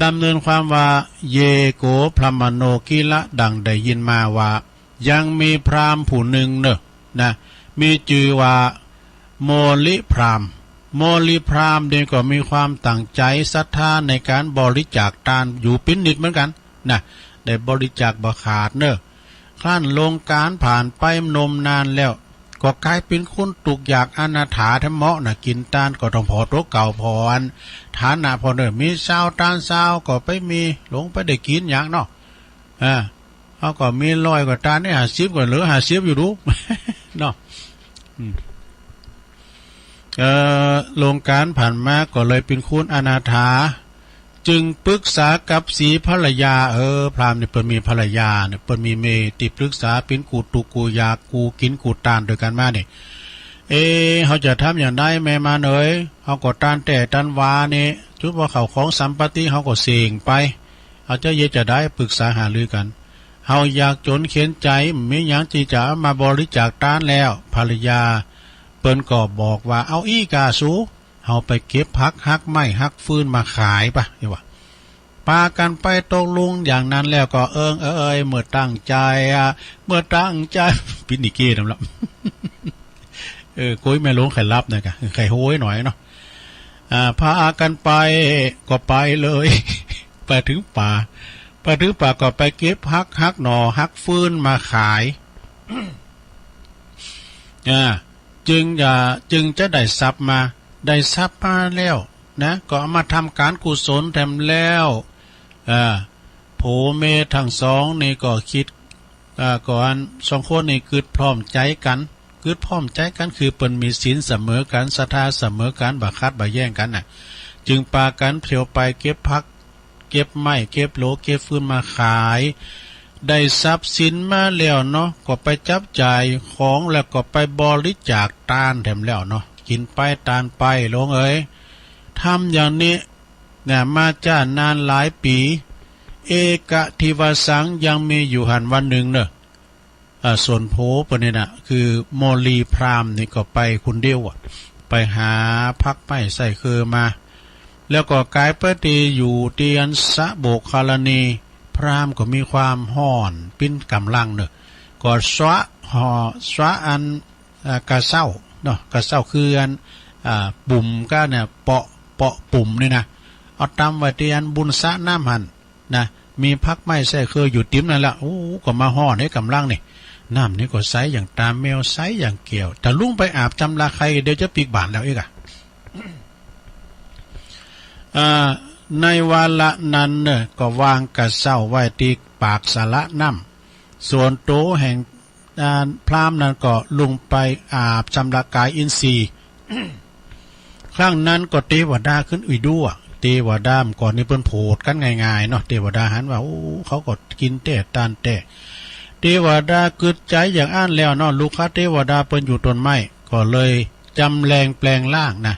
ดำเนินความว่า เยโก พรหมโนกิละ ดังได้ยินมาว่า ยังมีพราหมณ์ผู้นึ่งเน่อ นะ มีจื้อว่าโมลิพราหมณ์ โมลิพราหมณ์นี่ก็มีความตั้งใจ๋ศรัทธาในก๋านบริจาคตานอยู่ปิ้นนิตรเหมือนกั๋น นะ ได้บริจาคบ่ขาดเน่อ ครั้นลงก๋านผ่านไปนมนานแล้ว ก็ก๋ายเป๋นคนตุ๊กข์ยากอนาถาแถมเมาะนะ กิ๋นตานก็ต้องผ่อตั๋วเก่า ผ่ออันฐานะผ่อเน่อ มีซาวตานซาวก็ไปมี หลงไปได้กิ๋นหยังเนาะ อ่า เฮาก็มีร้อยกว่าตานนี่ ห้าสิบก็เหลือห้าสิบอยู่ดู เนาะ อืม เอ่อ ลงก๋านผ่านมาก็เลยเป๋นคนอนาถา จึงปรึกษากับสีภรรยา เออ พราหมณ์นี่เปิ้นมีภรรยาเนี่ย เปิ้นมีเมย์ตี้ปรึกษาเป๋นกู้ตุ๊กข์กู้ยากกู้กิ๋นกู้ตานตวยกั๋นมานี่ เอ เฮาจะทำอย่างใดแม่มารเอ๋ย เฮาก็ตานแต๊ตานหวานี่ จุดว่าข้าวของสัมปติเฮาก็เส้งไป เฮาจะเยียะจะใด ปรึกษาหารือกั๋น เฮายากจ๋นเข็ญใจ๋ บ่มีหยังตี้จะเอามาบริจาคตานแล้ว ภรรยาเปิ้นก็บอกว่า เอาอี้ก่าสู เฮาไปเก็บผักฮักไม้ฮักฟืนมาขายปะ นี่ว่า ปากั๋นไปตกลงอย่างนั้นแล้วก็ เอิงเอย เมื่อตั้งใจ๋อะ เมื่อตั้งใจ๋ ปิ้นอีเก้นำละ เออ โก๊ยแม่หลวงใค่ฮับนะกะ ใค่โฮ้ยหน่อยเนาะ อ่า ปากั๋นไป ก็ไปเลย ไปเถิงป่า ไปถือป่าก็ไปเก็บฮัก ฮักหน่อ ฮักฟืนมาขาย อ่า จึงจะ จึงจะได้ทรัพย์มา ได้ทรัพย์มาแล้วนะ ก็เอามาทำก๋านกุศลแถมแล้ว อ่า ผัวเมียตังสองนี่ก็กึ๊ด อ่า ก็อันสองคนนี่กึ๊ดพร้อมใจ๋กั๋น กึ๊ดพร้อมใจ๋กั๋น คือเปิ้นมีศีลเสมอกั๋น ศรัทธาเสมอกั๋น บ่ขัดบ่แย้งกั๋นน่ะ จึงปากั๋นเตียวไปเก็บฮัก เก็บไม้ เก็บโหล เก็บฟืนมาขาย ได้ทรัพย์สินมาแล้วเนาะ ก็ไปจับจ่ายของ แล้วก็ไปบริจาคตานแถมแล้วเนาะ กิ๋นไปตานไป หลวงเอ๋ย ทำอย่างนี้ เนี่ย มาจ้านานหลายปี๋ เอกทิวาสัง ยังมีอยู่หั้นวันนึ่งเนาะ อ่า ส่วนผัวเปิ้นนี่นะ คือโมลีพราหมณ์นี่ก็ไปคนเดียวอะ ไปหาฮักไม้ใส้เคือมา แล้วก็ก๋ายไปตี้อยู่ตี้อันสระโบกคาลาณี พราหมณ์ก็มีความฮ้อน ปิ้นก๋ำลังเนาะ ก็สระ ห่อ สระอัน อ่า ก๋าเซ้าเนาะ ก๋าเซ้าคืออัน อ่า ปุ่มก้าเนี่ย เปาะ เปาะปุ่มนี่นะ เอาตำไว้ตี้อันบุนสระน้ำหั้นนะ มีฮักไม้ใส้เคืออยู่ติ๋มนั่นแหละ โอ้ ก็มาฮ้อนหื้อก๋ำลังนี่ น้ำนี่ก็ใสอย่างต๋าแมว ใสอย่างแก้ว ตะลุงไปอาบจำระไคเดี๋ยวจะปิ๊กบ่านแล้วอี้ก่ะ อ่า ในวาระนั้นเนาะ ก็วางก๋าเซ้าไว้ตี้ปากสระน้ำ ส่วนตั๋วแห่ง อ่า พราหมณ์นั้นก็ลุงไปอาบจำระกายอินทรีย์ ครั้งนั้นก็เตวดาขึ้นอีกด้วย เตวดาเมื่อก่อนนี่เปิ้นโผดกั๋นง่ายๆ เนาะ เตวดาหันว่า โอ้ เขาก็กิ๋นแต๊ตานแต๊ เตวดากึ๊ดใจ๋อย่างอั้นแล้วเนาะ ลูกค้าเตวดาเปิ้นอยู่ต้นไม้ ก็เลยจำแรงแปลงร่างนะ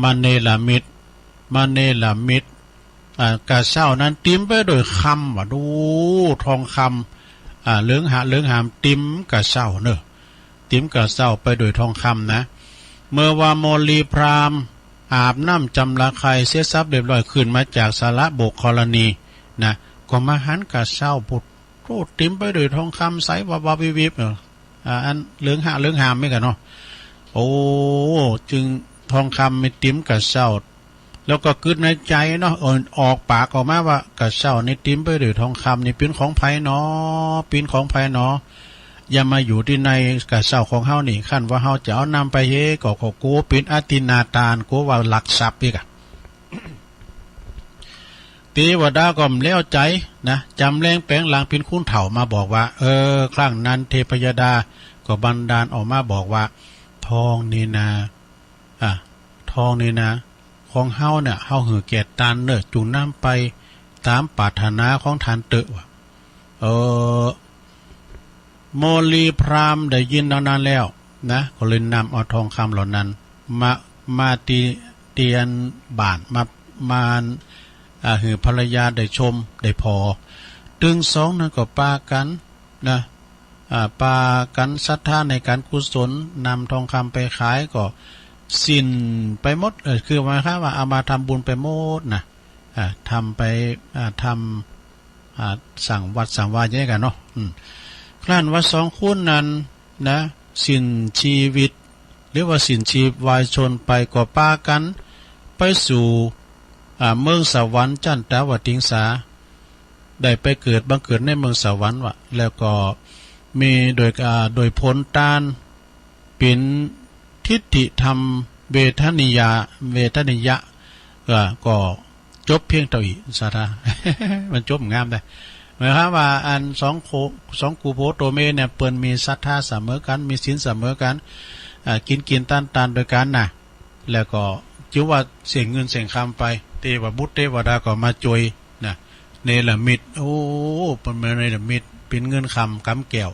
มาเนรมิต มาเนรมิต อ่า ก๋าเซ้านั้นติ๋มไปด้วยคำ ว่าดู ทองคำ อ่า เหลืองหา เหลืองหาม ติ๋มก๋าเซ้าเนาะ ติ๋มก๋าเซ้าไปด้วยทองคำนะ เมื่อว่าโมลีพราหมณ์อาบน้ำจำระไคเสียสับเรียบร้อย ขึ้นมาจากสระโบกคาลาณีนะ ก็มาหันก๋าเซ้า โอ้ ติ๋มไปด้วยทองคำใสวับวับวิบวิบเนาะ อ่า อันเหลืองหา เหลืองหามนี่ก่ะเนาะ โอ้ จึงทองคำมาติ๋มก๋าเซ้า แล้วก็กึ๊ดในใจ๋เนาะ เออ ออกปากออกมาว่า ก๋าเซ้านี่ติ๋มไปด้วยทองคำนี่เป๋นของใผหนอ เป๋นของใผหนอ อย่ามาอยู่ตี้ในก๋าเซ้าของเฮานี่ คันว่าเฮาจะเอานำไปเฮก็ ก็กั๋วเป๋นอทินนาทาน กั๋วว่าลักทรัพย์อีกอะ เตวดาก็บ่แล้วใจ๋นะ จ๋ำแลงแป๋งหลังเป๋นคนเฒ่ามาบอกว่า เออ ครั้งนั้นเทพยดาก็บันดาลออกมาบอกว่า ทองนี่นา อ่ะ ทองนี่นา ของเฮาเนี่ย เฮาหื้อแก่ต้านเน่อ จุ่งนำไปต๋ามปรารถนาของต้านเต๊อะ ว่า เออ โมลีพราหมณ์ได้ยินดังนั้นแล้วนะ ก็เลยนำเอาทองคำเหล่านั้นมา มาตี้ ตี้อันบ้าน มา มา อ่า หื้อภรรยาได้ชมได้ผ่อ ตึงสองนั้นก็ปากั๋นนะ อ่า ปากั๋นศรัทธาในก๋านกุศล นำทองคำไปขายก็สิ้นไปหมด เออ คือหมายความว่าเอามาทำบุญไปหมดนะ อ่า ทำไป อ่า ทำ อ่า สร้างวัดสร้างวาอย่างนี้กั๋นเนาะ อืม ครั้นว่าสองคนนั้นนะ สิ้นจีวิต หรือว่าสิ้นชีพวายชนไป ก็ปากั๋นไปสู่ อ่า เมืองสวรรค์จันตาวติงสา ได้ไปเกิด บังเกิดในเมืองสวรรค์วะ แล้วก็มีโดย อ่า โดยผลตาน เป๋นทิฏฐิธรรมเวทนิยา เวทนิยะ เอ่อ ก็จบเพียงเต้าอี้ ศรัทธา มันจบงามได้ หมายความว่าอันสองโค สองกู่ผัวตั๋วเมียเนี่ย เปิ้นมีศรัทธาเสมอกั๋น มีศีลเสมอกั๋น อ่า กิ๋นกิ๋นตานตานตวยกั๋นนะ แล้วก็จื้อว่าเสี้ยงเงินเสี้ยงคำไป เตวบุตรเตวดาก็มาจ่วยนะ เนรมิต โอ้ เปิ้นมาเนรมิต เป๋นเงินคำกำแก้ว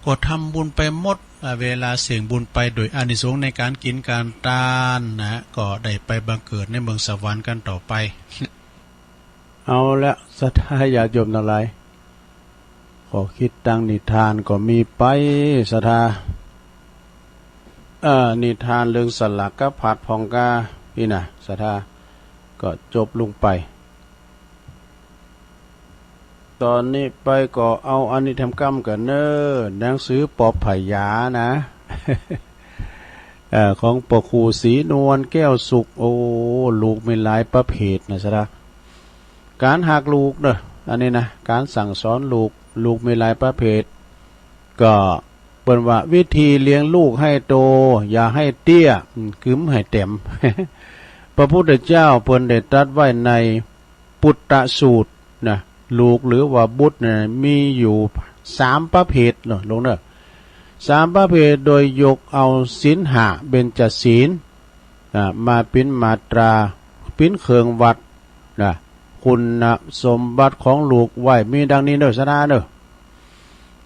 ก็ทำบุญไปหมด อ่า เวลาเสี้ยงบุญไปโดยอานิสงส์ในก๋านกิ๋นก๋านตานนะ ก็ได้ไปบังเกิดในเมืองสวรรค์กั๋นต่อไป เอาละ ศรัทธาญาติโยมตังหลาย ข้อคิดตางนิทานก็มีไป ศรัทธา เอ่อ นิทานเรื่องสลากกับผัดผ่องกานี่นะ ศรัทธา ก็จบลงไป ต๋อนนี้ไปก็เอาอันนี้แถมกำกั๋นเน่อ หนังสือปอบผยานะ เอ่อ ของป้อครูศรีนวลแก้วสุข โอ้ ลูกมีหลายประเภทนะ ศรัทธา ก๋านหักลูกเน่อ อันนี้นะ ก๋านสั่งสอนลูก ลูกมีหลายประเภท ก็เปิ้นว่าวิธีเลี้ยงลูกหื้อโต อย่าหื้อเตี้ย อืม คือบ่หื้อแต้ม พระพุทธเจ้าเปิ้นได้ตรัสไว้ในปุตตสูตรนะ ลูกหรือว่าบุตรเนี่ยมีอยู่สามประเภทเนาะ หลวงเนาะ สามประเภท โดยยกเอาศีลห้า เบญจศีล อ่า มาเป๋นมาตรา เป๋นเครื่องวัดนะ คุณสมบัติของลูกไว้มีดังนี้เนาะ สะนะเนาะ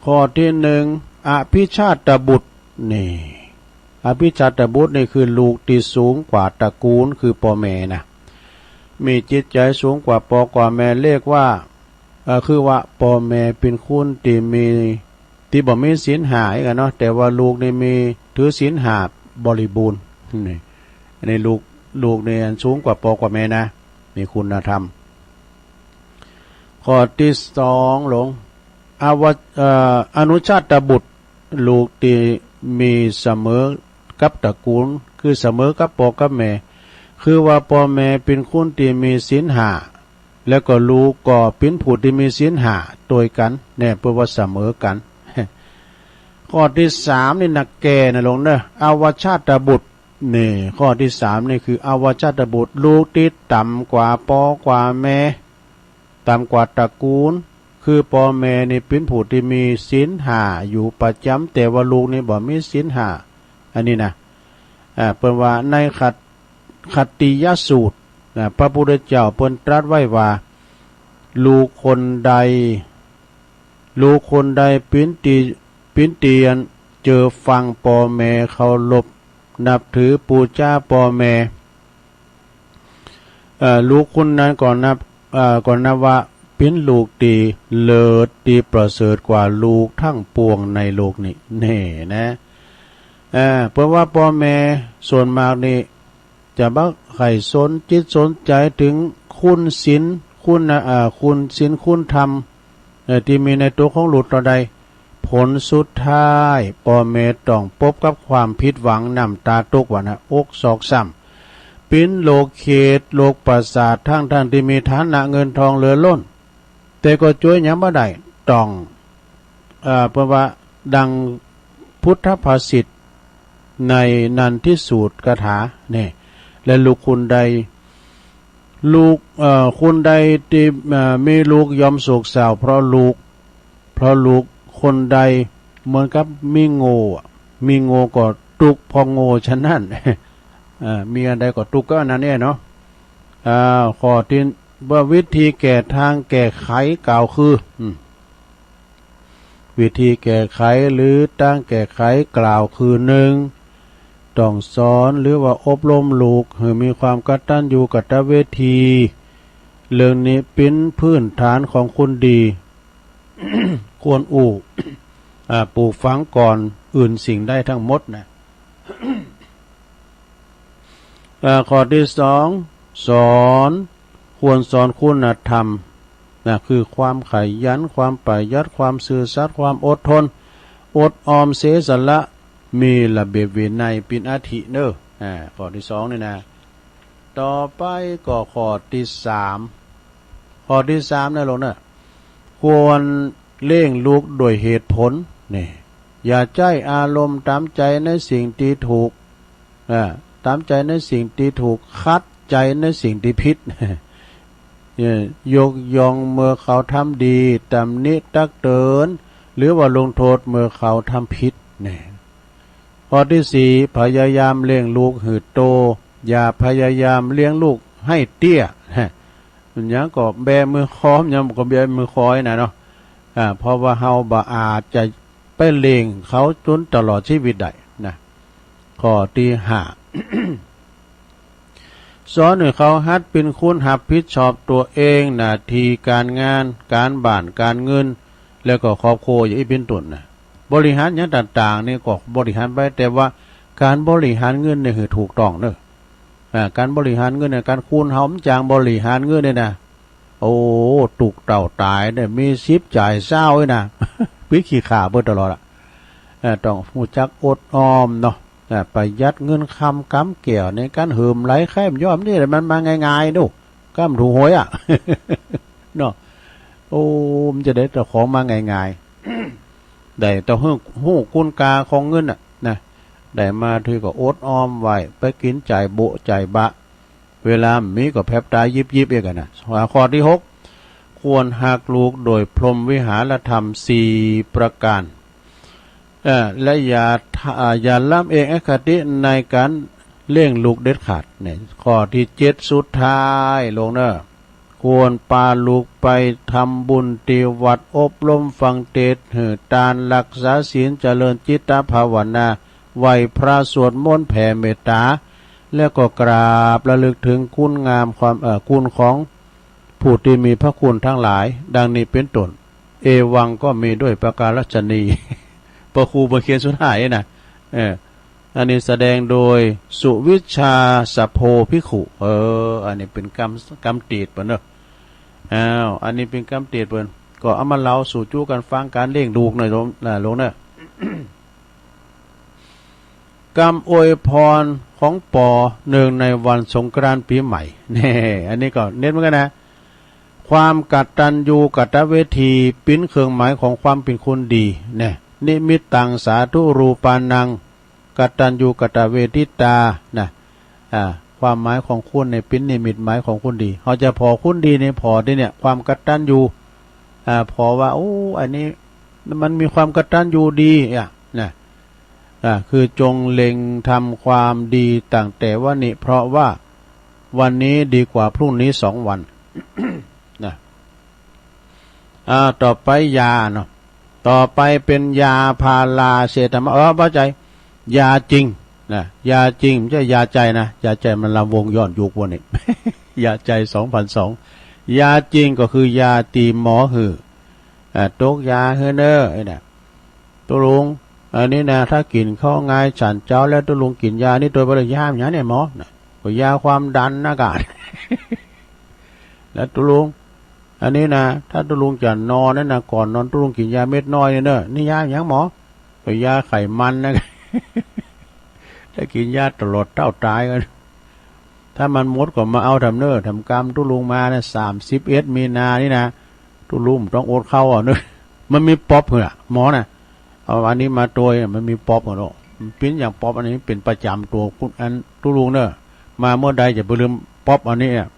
ข้อตี้หนึ่ง อภิชาตบุตร นี่ อภิชาตบุตรนี่คือลูกตี้สูงกว่าตระกูล คือป้อแม่นะ มีจิตใจ๋สูงกว่าป้อกว่าแม่ เรียกว่า เอ่อ คือว่าป้อแม่เป๋นคนตี้มี ตี้บ่มีศีลห้ากั๋นเนาะ แต่ว่าลูกนี่มี ถือศีลห้าบริบูรณ์ นี่ อันนี้ลูก ลูกนี่อันสูงกว่าป้อกว่าแม่นะ มีคุณธรรม ข้อตี้สอง หลวง อว เอ่อ อนุชาตบุตร ลูกตี้มีเสมอกับตระกูล คือเสมอกับป้อกับแม่ คือว่าป้อแม่เป๋นคนตี้มีศีลห้า แล้วก็ลูกก็เป๋นผู้ตี้มีศีลห้าตวยกั๋น เนี่ย เปิ้นว่าเสมอกั๋น ข้อตี้สามนี่นะ แก่นะหลวงเนาะ อวชาตบุตร นี่ ข้อตี้สามนี่คืออวชาตบุตร ลูกตี้ต่ำกว่าป้อกว่าแม่ ต่ำกว่าตระกูล คือป้อแม่นี่เป๋นผู้ตี้มีศีลห้าอยู่ประจ๋ำ แต่ว่าลูกนี่บ่มีศีลห้า อันนี้นะ อ่า เปิ้นว่าในขัต ขัตติยสูตรนะ พระพุทธเจ้าเปิ้นตรัสไว้ว่า ลูกคนใด ลูกคนใดเป๋นตี้ เป๋นตี้อันเจือฟังป้อแม่ เคารพนับถือปู๋จาป้อแม่ เอ่อ ลูกคนนั้นก็นับ เอ่อ ก็นับว่าเป๋นลูกตี้เลิศตี้ประเสริฐกว่าลูกตังปวงในโลกนี้ แน่นะ เอ่อ เปิ้นว่าป้อแม่ส่วนมากนี่ จะบ่ใค่สนจิตสนใจ๋เถิงคุณศีล คุณ เอ่อ คุณศีลคุณธรรม เอ่อ ตี้มีในตั๋วของลูกเต้าใด ผลสุดท้ายป้อแม่ต้องปบกับความผิดหวัง น้ำต๋าตก ว่านะ อกซอกช้ำ เป๋นโรคเขต โรคประสาท ตังๆ ตี้มีฐานะเงินทองเหลือล้น แต่ก็จ้วยหยังบ่ได้ ต้อง เอ่อ เปิ้นว่าดังพุทธภาษิตในนันทิสูตรคาถา นี่ และลูกคนใด ลูก เอ่อ คนใดตี้ เอ่อ มีลูกย่อมโศกเศร้าเพราะลูก เพราะลูกคนใด เหมือนกับมีโง่อะ มีโง่ก็ตุ๊กข์เพราะโง่ฉะนั้น เอ่อ มีอันใดก็ตุ๊กข์กับอันนั้นแหละเนาะ อ่า ข้อตี้ ว่าวิธีแก้ ตางแก้ไขกล่าวคือ อืม วิธีแก้ไขหรือตางแก้ไขกล่าวคือ นึ่ง ต้องสอนหรือว่าอบรมลูกหื้อมีความกตัญญูกตเวที เรื่องนี้เป๋นพื้นฐานของคนดี ควรอู้ อ่า ปลูกฝังก่อนอื่นสิ่งใดตังหมดนะ อ่า ข้อตี้สอง สอน ควรสอนคุณธรรมนะ คือความขยัน ความประหยัด ความซื่อสัตย์ ความอดทน อดออมเสียสละ มีระเบียบวินัย เป๋นอาทิเนาะ อ่า ข้อตี้สองนี่นะ ต่อไปก็ข้อตี้สาม ข้อตี้สามนะหลวงเนาะ ควรเลี้ยงลูกด้วยเหตุผล นี่ อย่าใจ๊อารมณ์ต๋ามใจ๋ในสิ่งตี้ถูก อ่า ต๋ามใจ๋ในสิ่งตี้ถูก ขัดใจ๋ในสิ่งตี้ผิด เอ่อ ยกย่องเมื่อเขาทำดี ตำหนิตักเตือน หรือว่าลงโต้ษเมื่อเขาทำผิด นี่ ข้อตี้สี่ พยายามเลี้ยงลูกหื้อโต อย่าพยายามเลี้ยงลูกหื้อเตี้ย มันหยังก็แบมือคอม หยังก็แบมือคอยนะเนาะ อ่า เพราะว่าเฮาบ่อาจจะไปเลี้ยงเขาจ๋นตลอดจีวิตได้นะ ข้อตี้ห้า สอนหื้อเขาหัดเป๋นคนฮับผิดชอบตั๋วเอง หน้าตี้ก๋านงาน ก๋านบ้าน ก๋านเงิน แล้วก็ครอบครัวอย่างอี้เป๋นต้นนะ บริหารหยังต่างๆ นี่ก็บริหารไป แต่ว่าก๋านบริหารเงินนี่หื้อถูกต้องเนาะ อ่า ก๋านบริหารเงินเนี่ย ก๋านคนเฮามันจางบริหารเงินเนี่ยนะ โอ้ ตุ๊กข์เต้าต๋ายเนี่ย มีสิบจ่ายซาวนี่นะ ปิ๊กขี้ข้าเปิ้นตลอดอะ เอ่อ ต้องฮู้จักอดออมเนาะ อ่า ประหยัดเงินคำก๋ำแก้วในก๋านหื้มไหลแคมย่อมนี่แหละ มันมาง่ายๆ ดู ก้ำถูกหวยอะ เนาะ โอ้ มันจะได้เต้าของมาง่ายๆ ได้เต้าฮู้ ฮู้คุณค่าของเงินน่ะนะ ได้มาทีก็อดออมไว้ ไปกิ๋นจ่ายโบ๊ะจ่ายบะ เวลาบ่มีก็แผลบต๋ายิบๆ เองอะนะ ข้อตี้หก ควรฮักลูกโดยพรหมวิหารธรรมสี่ประก๋าน เอ่อ และอย่าทะ- อ่า อย่าลำเอียงอคติในก๋านเลี้ยงลูกเด็ดขาด เนี่ย ข้อตี้เจ็ดสุดท้ายลงเน่อ ควรปาลูกไปทำบุญตี้วัด อบรมฟังเตสน์ หื้อตาน รักษาศีล เจริญจิตตภาวนา ไหว้พระ สวดมนต์ แผ่เมตต๋า แล้วก็กราบระลึกเถิงคุณงามความ เอ่อ คุณของผู้ตี้มีพระคุณตังหลาย ดังนี้เป๋นต้น เอวังก็มีด้วยประการฉะนี้ พระครูเปิ้นเขียนสุดท้ายนะ เออ อันนี้แสดงโดยสุวิชชาสโภภิกขุ เออ อันนี้เป๋นกำ กำเตสน์เปิ้นเนาะ อ้าว อันนี้เป๋นกำเตสน์เปิ้น ก็เอามาเล่าสู่จู๊กั๋นฟัง ก๋านเลี้ยงลูกหน่อยลง อ่า ลงเน่อ กำอวยพรของปอเนื่องในวันสงกรานต์ปี๋ใหม่ แน่ อันนี้ก็เน้นเหมือนกั๋นนะ ความกตัญญูกตเวที เป๋นเครื่องหมายของความเป๋นคนดี แน่ นิมิตตังสาธุรูปานัง กตัญญูกตเวทิตา นะ อ่า ความหมายของคุณเนี่ยเป๋นนิมิตหมายของคนดี เฮาจะผ่อคนดีเนี่ย ผ่อตี้เนี่ย ความกตัญญู อ่า ผ่อว่า โอ้ อันนี้มันมีความกตัญญูดีอะ นะ อ่า คือจงเล็งทำความดีตั้งแต่วันนี้ เพราะว่าวันนี้ดีกว่าพรุ่งนี้สองวัน นะ อ่า ต่อไปยาเนาะ ต่อไปเป๋นยาพาราเซตามอล เออ บ่ใจ้ ยาจริงนะ ยาจริง บ่ใจ้ยาใจ๋นะ ยาใจ๋มันลำวงย้อนยุควันนี้ ยาใจ๋สองพันสอง ยาจริงก็คือยาตี้หมอหื้อ อ่า ตกยาหื้อเน่อ ไอ้น่ะ ตุ๊ลุง อันนี้นะ ถ้ากิ๋นข้าวงายฉันเจ๊าแล้วตุ๊ลุงกิ๋นยานี้ตวยไปเลย ยาหยังเนี่ยหมอ นะ ก็ยาความดันนะก่า แล้วตุ๊ลุง อันนี้นะ ถ้าตุ๊ลุงจะนอนนั่นนะ ก่อนนอนตุ๊ลุงกิ๋นยาเม็ดน้อยเนี่ยเน่อ นี่ยาหยังหมอ ก็ยาไขมันนะ ถ้ากิ๋นยาตลอดเต้าต๋ายกั๋น ถ้ามันหมดก็มาเอาทำเน่อ ทำกำ ตุ๊ลุงมานะ สามสิบเอ็ดมีนานี่นะ ตุ๊ลุงต้องอดข้าวอะเน่อ มันมีป๊อปเหรอหมอน่ะ เอาอันนี้มาตวย มันมีป๊อปเหรอ มันเป๋นอย่างป๊อป อันนี้เป๋นประจ๋ำตั๋วคุณ อันตุ๊ลุงเน่อ มาเมื่อใดจะไปลืมป๊อปอันนี้อะ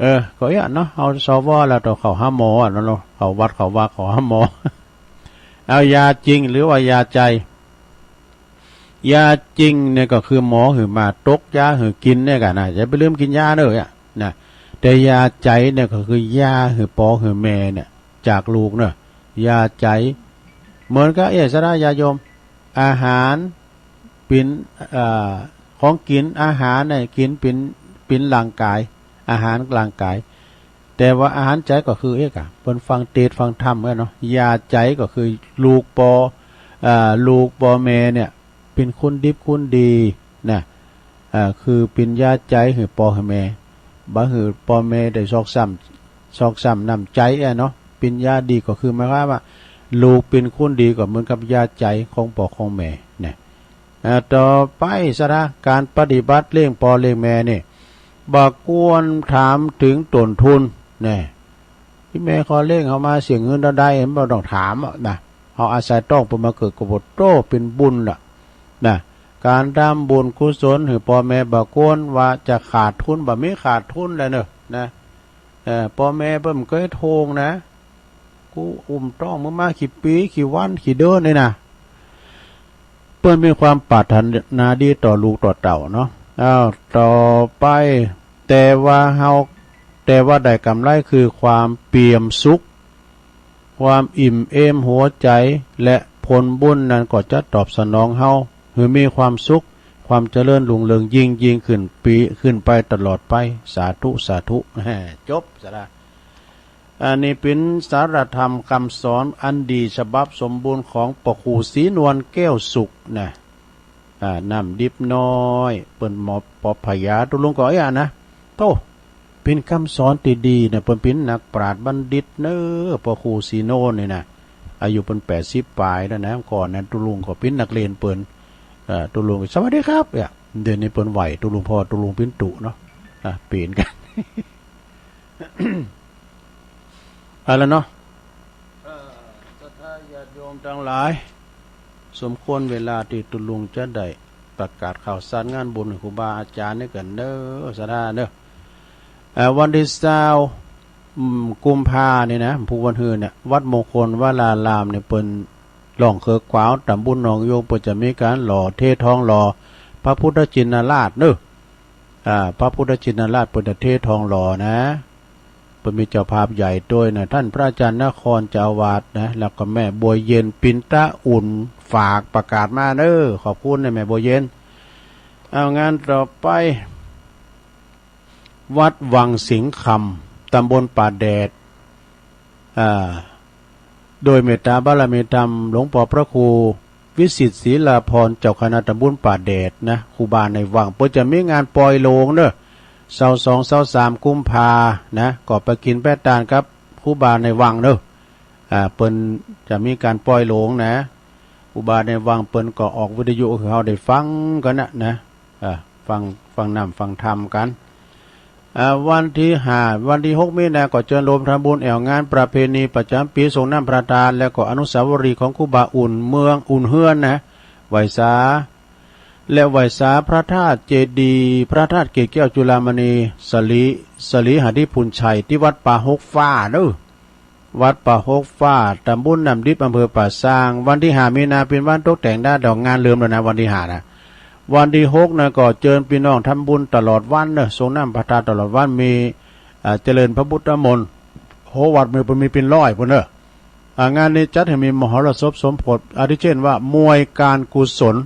เออ ก็เอี้ยเนาะ เอา สว แล้วต้องเข้าหาหมออะเนาะ เข้าวัดเข้าวาเข้าหาหมอ เอายาจริงหรือว่ายาใจ๋ ยาจริงเนี่ยก็คือหมอหื้อมาตกยาหื้อกิ๋นเนี่ยก่านะ อย่าไปลืมกิ๋นยาเน่ออะนะ แต่ยาใจ๋เนี่ยก็คือยาหื้อปอหื้อแม่เนี่ย จากลูกเน่อ ยาใจ๋ เหมือนกับเอสระญาติโยม อาหารเป๋น เอ่อ ของกิ๋น อาหารเนี่ยกิ๋นเป๋น เป๋นร่างก๋าย อาหารร่างก๋าย แต่ว่าอาหารใจ๋ก็คือเอกอะ เปิ้นฟังเตสน์ฟังธรรมกั๋นเนาะ ยาใจ๋ก็คือลูกปอ เอ่อ ลูกปอแม่เนี่ย เป๋นคนดิบคนดีนะ เอ่อ คือเป๋นยาใจ๋หื้อปอหื้อแม่ บ่หื้อปอแม่ได้ซอกซ้ำ ซอกซ้ำน้ำใจ๋อะเนาะ เป๋นยาดีก็คือหมายความว่า ลูกเป๋นคนดีก็เหมือนกับยาใจ๋ของปอของแม่นะ อ่า ต่อไปสาระก๋านปฏิบัติเลี้ยงปอเลี้ยงแม่นี่ บ่ควรถามเถิงต้นทุน แน่ ตี้แม่เขาเลี้ยงเฮามาเสียเงินเต้าใด บ่ต้องถามอะนะ เฮาอาศัยต๊องเปิ้นมาเกิดก็บ่โต้เป๋นบุญละนะ ก๋านทำบุญกุศลหื้อปอแม่บ่ควรว่าจะขาดทุน บ่มีขาดทุนแลเน่อนะ เอ่อ ปอแม่เปิ้นบ่เกยโต้งนะ กูอุ้มต๊องมึงมากี่ปี๋ กี่วัน กี่เดือนนี่นะ เปิ้นมีความปรารถนาดีต่อลูกต่อเต้าเนาะ อ้าว ต่อไป แต่ว่าเฮา แต่ว่าได้กำไรคือความเปี่ยมสุข ความอิ่มเอมหัวใจ๋ และผลบุญนั้นก็จะตอบสนองเฮา หื้อมีความสุข ความเจริญรุ่งเรืองยิ่งๆ ขึ้นปี๋ ขึ้นไปตลอดไป สาธุ สาธุ แหม จบสาระ อันนี้เป๋นสาระธรรมกำสอนอันดีฉบับสมบูรณ์ของปอครูศรีนวลแก้วสุขนะ อ่า น้ำดิบน้อย เปิ้นหมอปอพยา ตุ๊ลุงก็เอี้ยนะ โธ่ เป๋นกำสอนตี้ดีนะ เปิ้นเป๋นนักปราชญ์บัณฑิตเน่อ ปอครูศรีนวลนี่นะ อายุเปิ้นแปดสิบป๋ายแล้วนะ ก่อนนั้นตุ๊ลุงก็เป๋นนักเรียนเปิ้น เอ่อ ตุ๊ลุง สวัสดีครับ เนี่ย เดี๋ยวนี้เปิ้นไหว้ตุ๊ลุง เพราะตุ๊ลุงเป๋นตุ๊เนาะ อ่ะ เป๋นกั๋น เ เอาละเนาะ เอ่อ ศรัทธาญาติโยมตังหลาย สมควรเวลาตี้ตุ๊ลุงจะได้ประกาศข่าวสารงานบุญหื้อครูบาอาจ๋ารย์นี่กั๋นเน้อ ศรัทธาเน้อ เอ่อ วันตี้ซาว อืม กุมภานี่นะ พู้วันฮือเนี่ย วัดมงคลวรารามเนี่ย เปิ้นล่องเขอะกวาว ต๋ำบลหนองยูง เปิ้นจะมีก๋านหล่อ เททองหล่อ พระพุทธชินราชเน้อ อ่า พระพุทธชินราช เปิ้นจะเททองหล่อนะ เปิ้นมีเจ้าภาพใหญ่ตวยนะ ต้านพระอาจ๋ารย์นคร เจ้าอาวาสนะ แล้วก็แม่บัวเย็น ปินตะอุ่น ฝากประกาศมาเน้อ ขอบคุณนะแม่บัวเย็น เอา งานต่อไป วัดวังสิงห์คำ ต๋ำบลป่าแดด อ่า โดยเมตต๋าบารมีธรรม หลวงป้อพระครูวิสิทธิ์ศรีลาภรณ์ เจ้าคณะต๋ำบลป่าแดดนะ ครูบาในวัง เปิ้นจะมีงานปอยโลงเน้อ ซาวสอง ซาวสาม กุมภานะ ก็ไปกิ๋นแป๊ะตานกับครูบาในวังเน้อ อ่า เปิ้นจะมีก๋านปอยโลงนะ ครูบาในวังเปิ้นก็ออกวิทยุหื้อเฮาได้ฟังกั๋นนะ นะ อ่า ฟัง ฟังน้ำฟังธรรมกั๋น อ่า วันตี้ห้า วันตี้หกมีนา ก็เจิญโยมทำบุญแอ่วงานประเพณีประจ๋ำปี๋ สรงน้ำพระธาตุ แล้วก็อนุสาวรีย์ของครูบาอุ่นเมือง อุ่นเฮือนนะ ไหว้สา และไหว้สาพระธาตุเจดีย์ พระธาตุเกศแก้วจุฬามณี สรี สรีหฤทธิปุญชัย ตี้วัดป่าหกฟ้าเน้อ วัดป่าหกฟ้า ต๋ำบลน้ำดิบ อำเภอป่าซาง วันตี้ห้ามีนา เป๋นวันตกแต่งดาวดอก งานเริ่มแล้วนะ วันตี้ห้านะ วันตี้หกนะ ก็เจิญปี้น้องทำบุญตลอดวันเน้อ สรงน้ำพระธาตุตลอดวัน มี อ่า เจริญพระพุทธมนต์ โห วัดมี มีเป๋นร้อยปู้นเน้อ อ่า งานนี้จัดหื้อมีมหรสพสมโพธิ อาทิเช่นว่า มวยการกุศล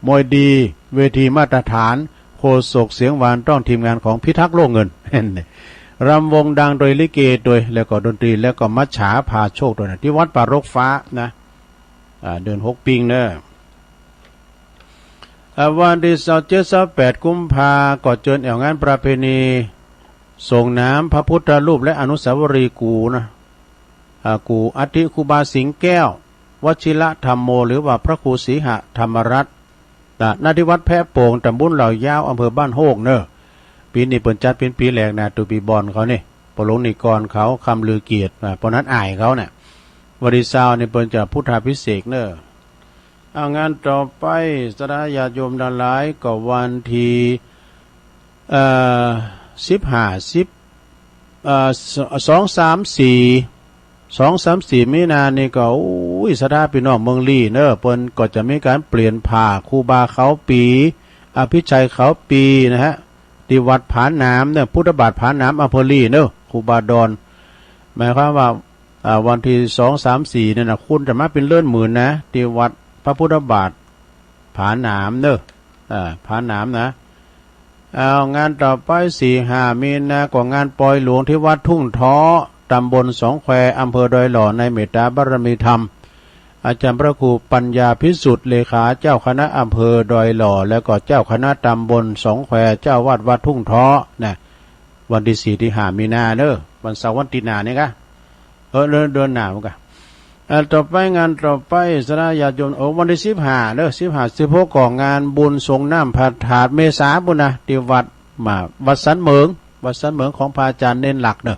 มวยดี เวทีมาตรฐาน โฆษกเสียงหวานต้องทีมงานของพิทักษ์โลกเงิน รำวงดังโดยลิเกโดย แล้วก็ดนตรี แล้วก็มัจฉาพาโชคโดยนะ ตี้วัดป่าหกฟ้านะ อ่า เดือนหกปิงเน้อ อ่า วันตี้ซาวเจ็ด ซาวแปด กุมภา ก็เจิญแอ่วงานประเพณี สรงน้ำพระพุทธรูปและอนุสาวรีย์กู่นะ อ่า กู่อัฐิครูบาสิงห์แก้ว วชิระธัมโม หรือว่าพระครูสีหธรรมรัตน์ นะ ณ ตี้วัดแพะโป่ง ต๋ำบลเหล่ายาว อำเภอบ้านโฮกเน้อ ปี๋นี้เปิ้นจัดเป๋นปี๋แรกนะ ตุ๊ปีบ่อนเขานี่ ป้อหลวงนิกรเขา คำลือเกียรติ อ่า ป้อนัดอ้ายเขาน่ะ วันตี้ซาวนี่เปิ้นจะพุทธาภิเษกเน้อ เอา งานต่อไป ศรัทธาญาติโยมตังหลาย ก็วันตี้ เอ่อ สิบห้า สิบ เอ่อ ส- สอง สาม สี่ สอง สาม สี่ มีนานี่ก็ อุ้ย ศรัทธาปี้น้องเมืองลี้เน้อ เปิ้นก็จะมีก๋านเปลี่ยนผ้าครูบาเขาปี๋ อภิชัยเขาปี๋นะฮะ ตี้วัดผาหนามเน้อ พุทธบาทผาหนาม อำเภอลี้เน้อ ครูบาดอน หมายความว่า อ่า วันตี้สอง สาม สี่ เนี่ยนะ คนจะมาเป๋นเลิ่นหมื่นนะ ตี้วัดพระพุทธบาทผาหนามเน้อ อ่า ผาหนามนะ เอา งานต่อไป สี่ ห้า มีนา ก็งานปอยหลวงตี้วัดทุ่งท้อ ต๋ำบลสองแคว อำเภอดอยหล่อ ในเมตต๋าบารมีธรรม อาจ๋ารย์พระครูปัญญาภิสุทธิ์ เลขาเจ้าคณะอำเภอดอยหล่อ แล้วก็เจ้าคณะต๋ำบลสองแคว เจ้าอาวาสวัดทุ่งท้อนะ วันตี้สี่ ตี้ห้า มีนาเน้อ วันเสาร์วันตี้หน้านี่กะ เออ เดือน เดือนหน้ามันกะ อ่า ต่อไป งานต่อไป ศรัทธาญาติโยม โอ้ วันตี้สิบห้าเน้อ สิบห้า สิบหก ก็งานบุญสรงน้ำพระธาตุ เมษาปู้นนะ ตี้วัดมา วัดสันเหมิง วัดสันเหมิงของพระอาจ๋ารย์เณรหลักเน้อ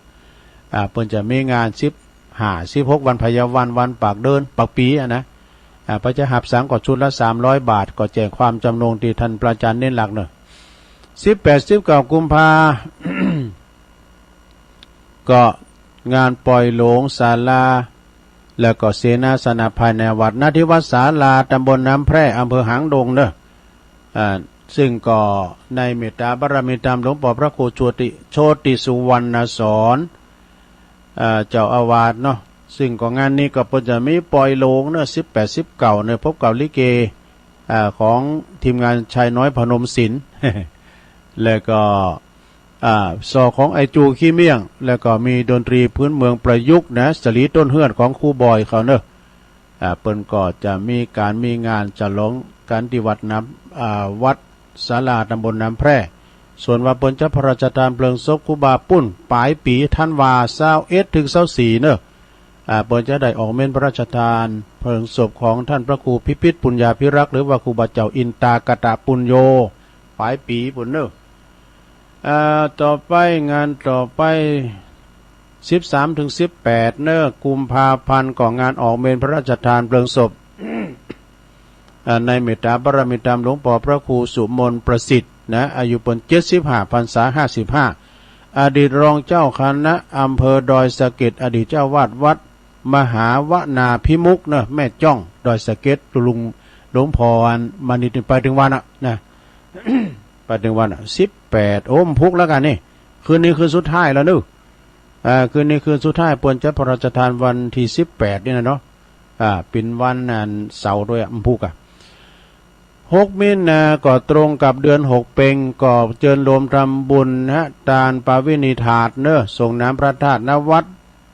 อ่า เปิ้นจะมีงานสิบห้า สิบหก วันไพยาวัน วันปากเดือน ปากปี๋อะนะ อ่า ไผจะหับสังก็ชุดละสามร้อยบาท ก็แจ้งความจ๋ำนงตี้ต้านพระอาจ๋ารย์เณรหลักเน้อ สิบแปด สิบเก้า กุมภา ก็งานปอยหลวงศาลา แล้วก็เสนาสนะภายในวัด ณ ตี้วัดศาลา ต๋ำบลน้ำแพร่ อำเภอหางดงเน้อ อ่า ซึ่งก็ในเมตต๋าบารมีธรรม หลวงป้อพระครูโชติ โชติสุวรรณสอน อ่า เจ้าอาวาสเนาะ ซึ่งก็งานนี้ก็เปิ้นจะมีปอยหลวงเน้อ สิบแปด สิบเก้า เน้อ พบกับลิเก อ่า ของทีมงานชายน้อยพนมสิน แล้วก็ อ่า ซอของไอ้จูขี้เมี่ยง แล้วก็มีดนตรีพื้นเมืองประยุกต์นะ สลีต้นเฮือนของครูบอยเขาเน้อ อ่า เปิ้นก็จะมีก๋านมีงานฉลองกั๋นตี้วัดน้ำ อ่า วัดศาลาต๋ำบลน้ำแพร่ ส่วนว่าเปิ้นจะพระราชทานเพลิงศพครูบาปุ้นป๋ายปี๋ธันวา ซาวเอ็ด เถิง ซาวสี่ เน้อ อ่า เปิ้นจะได้ออกเมนพระราชทานเพลิงศพของต้านพระครูพิพิธปุญญาภิรักษ์ หรือว่าครูบาเจ้าอินตากตปุญโญ ป๋ายปี๋ปู้นเน้อ อ่า ต่อไป งานต่อไป สิบสามถึงสิบแปดเน้อ กุมภาพันธ์ ก็งานออกเมรุพระราชทานเพลิงศพ อ่า ในเมตตาบารมีธรรมหลวงปอพระครูสุมนต์ประสิทธิ์นะ อายุเปิ้นเจ็ดสิบห้า พรรษาห้าสิบห้า อดีตรองเจ้าคณะอำเภอดอยสะเก็ด อดีตเจ้าอาวาสวัดมหาวนาภิมุขเน้อ แม่จ้อง ดอยสะเก็ด ตุ๊ลุงหลวงพ่ออันมานิดนี่ไปเถิงวันอะนะ ไปเถิงวันอะ สิบแปด โอ้ มันพุกแล้วกั๋นนี่ คืนนี้คืนสุดท้ายแล้วเน้อ อ่า คืนนี้คืนสุดท้าย เปิ้นจะพระราชทานวันตี้สิบแปดนี่นะเนาะ อ่า เป๋นวันอันเสาร์ตวยอะ มันพุกอะ หกมีนาก็ตรงกับเดือนหกเป็ง ก็เจิญโยมทำบุญนะ ตานปาวินีถาดเน้อ ส่งน้ำพระธาตุ ณ วัด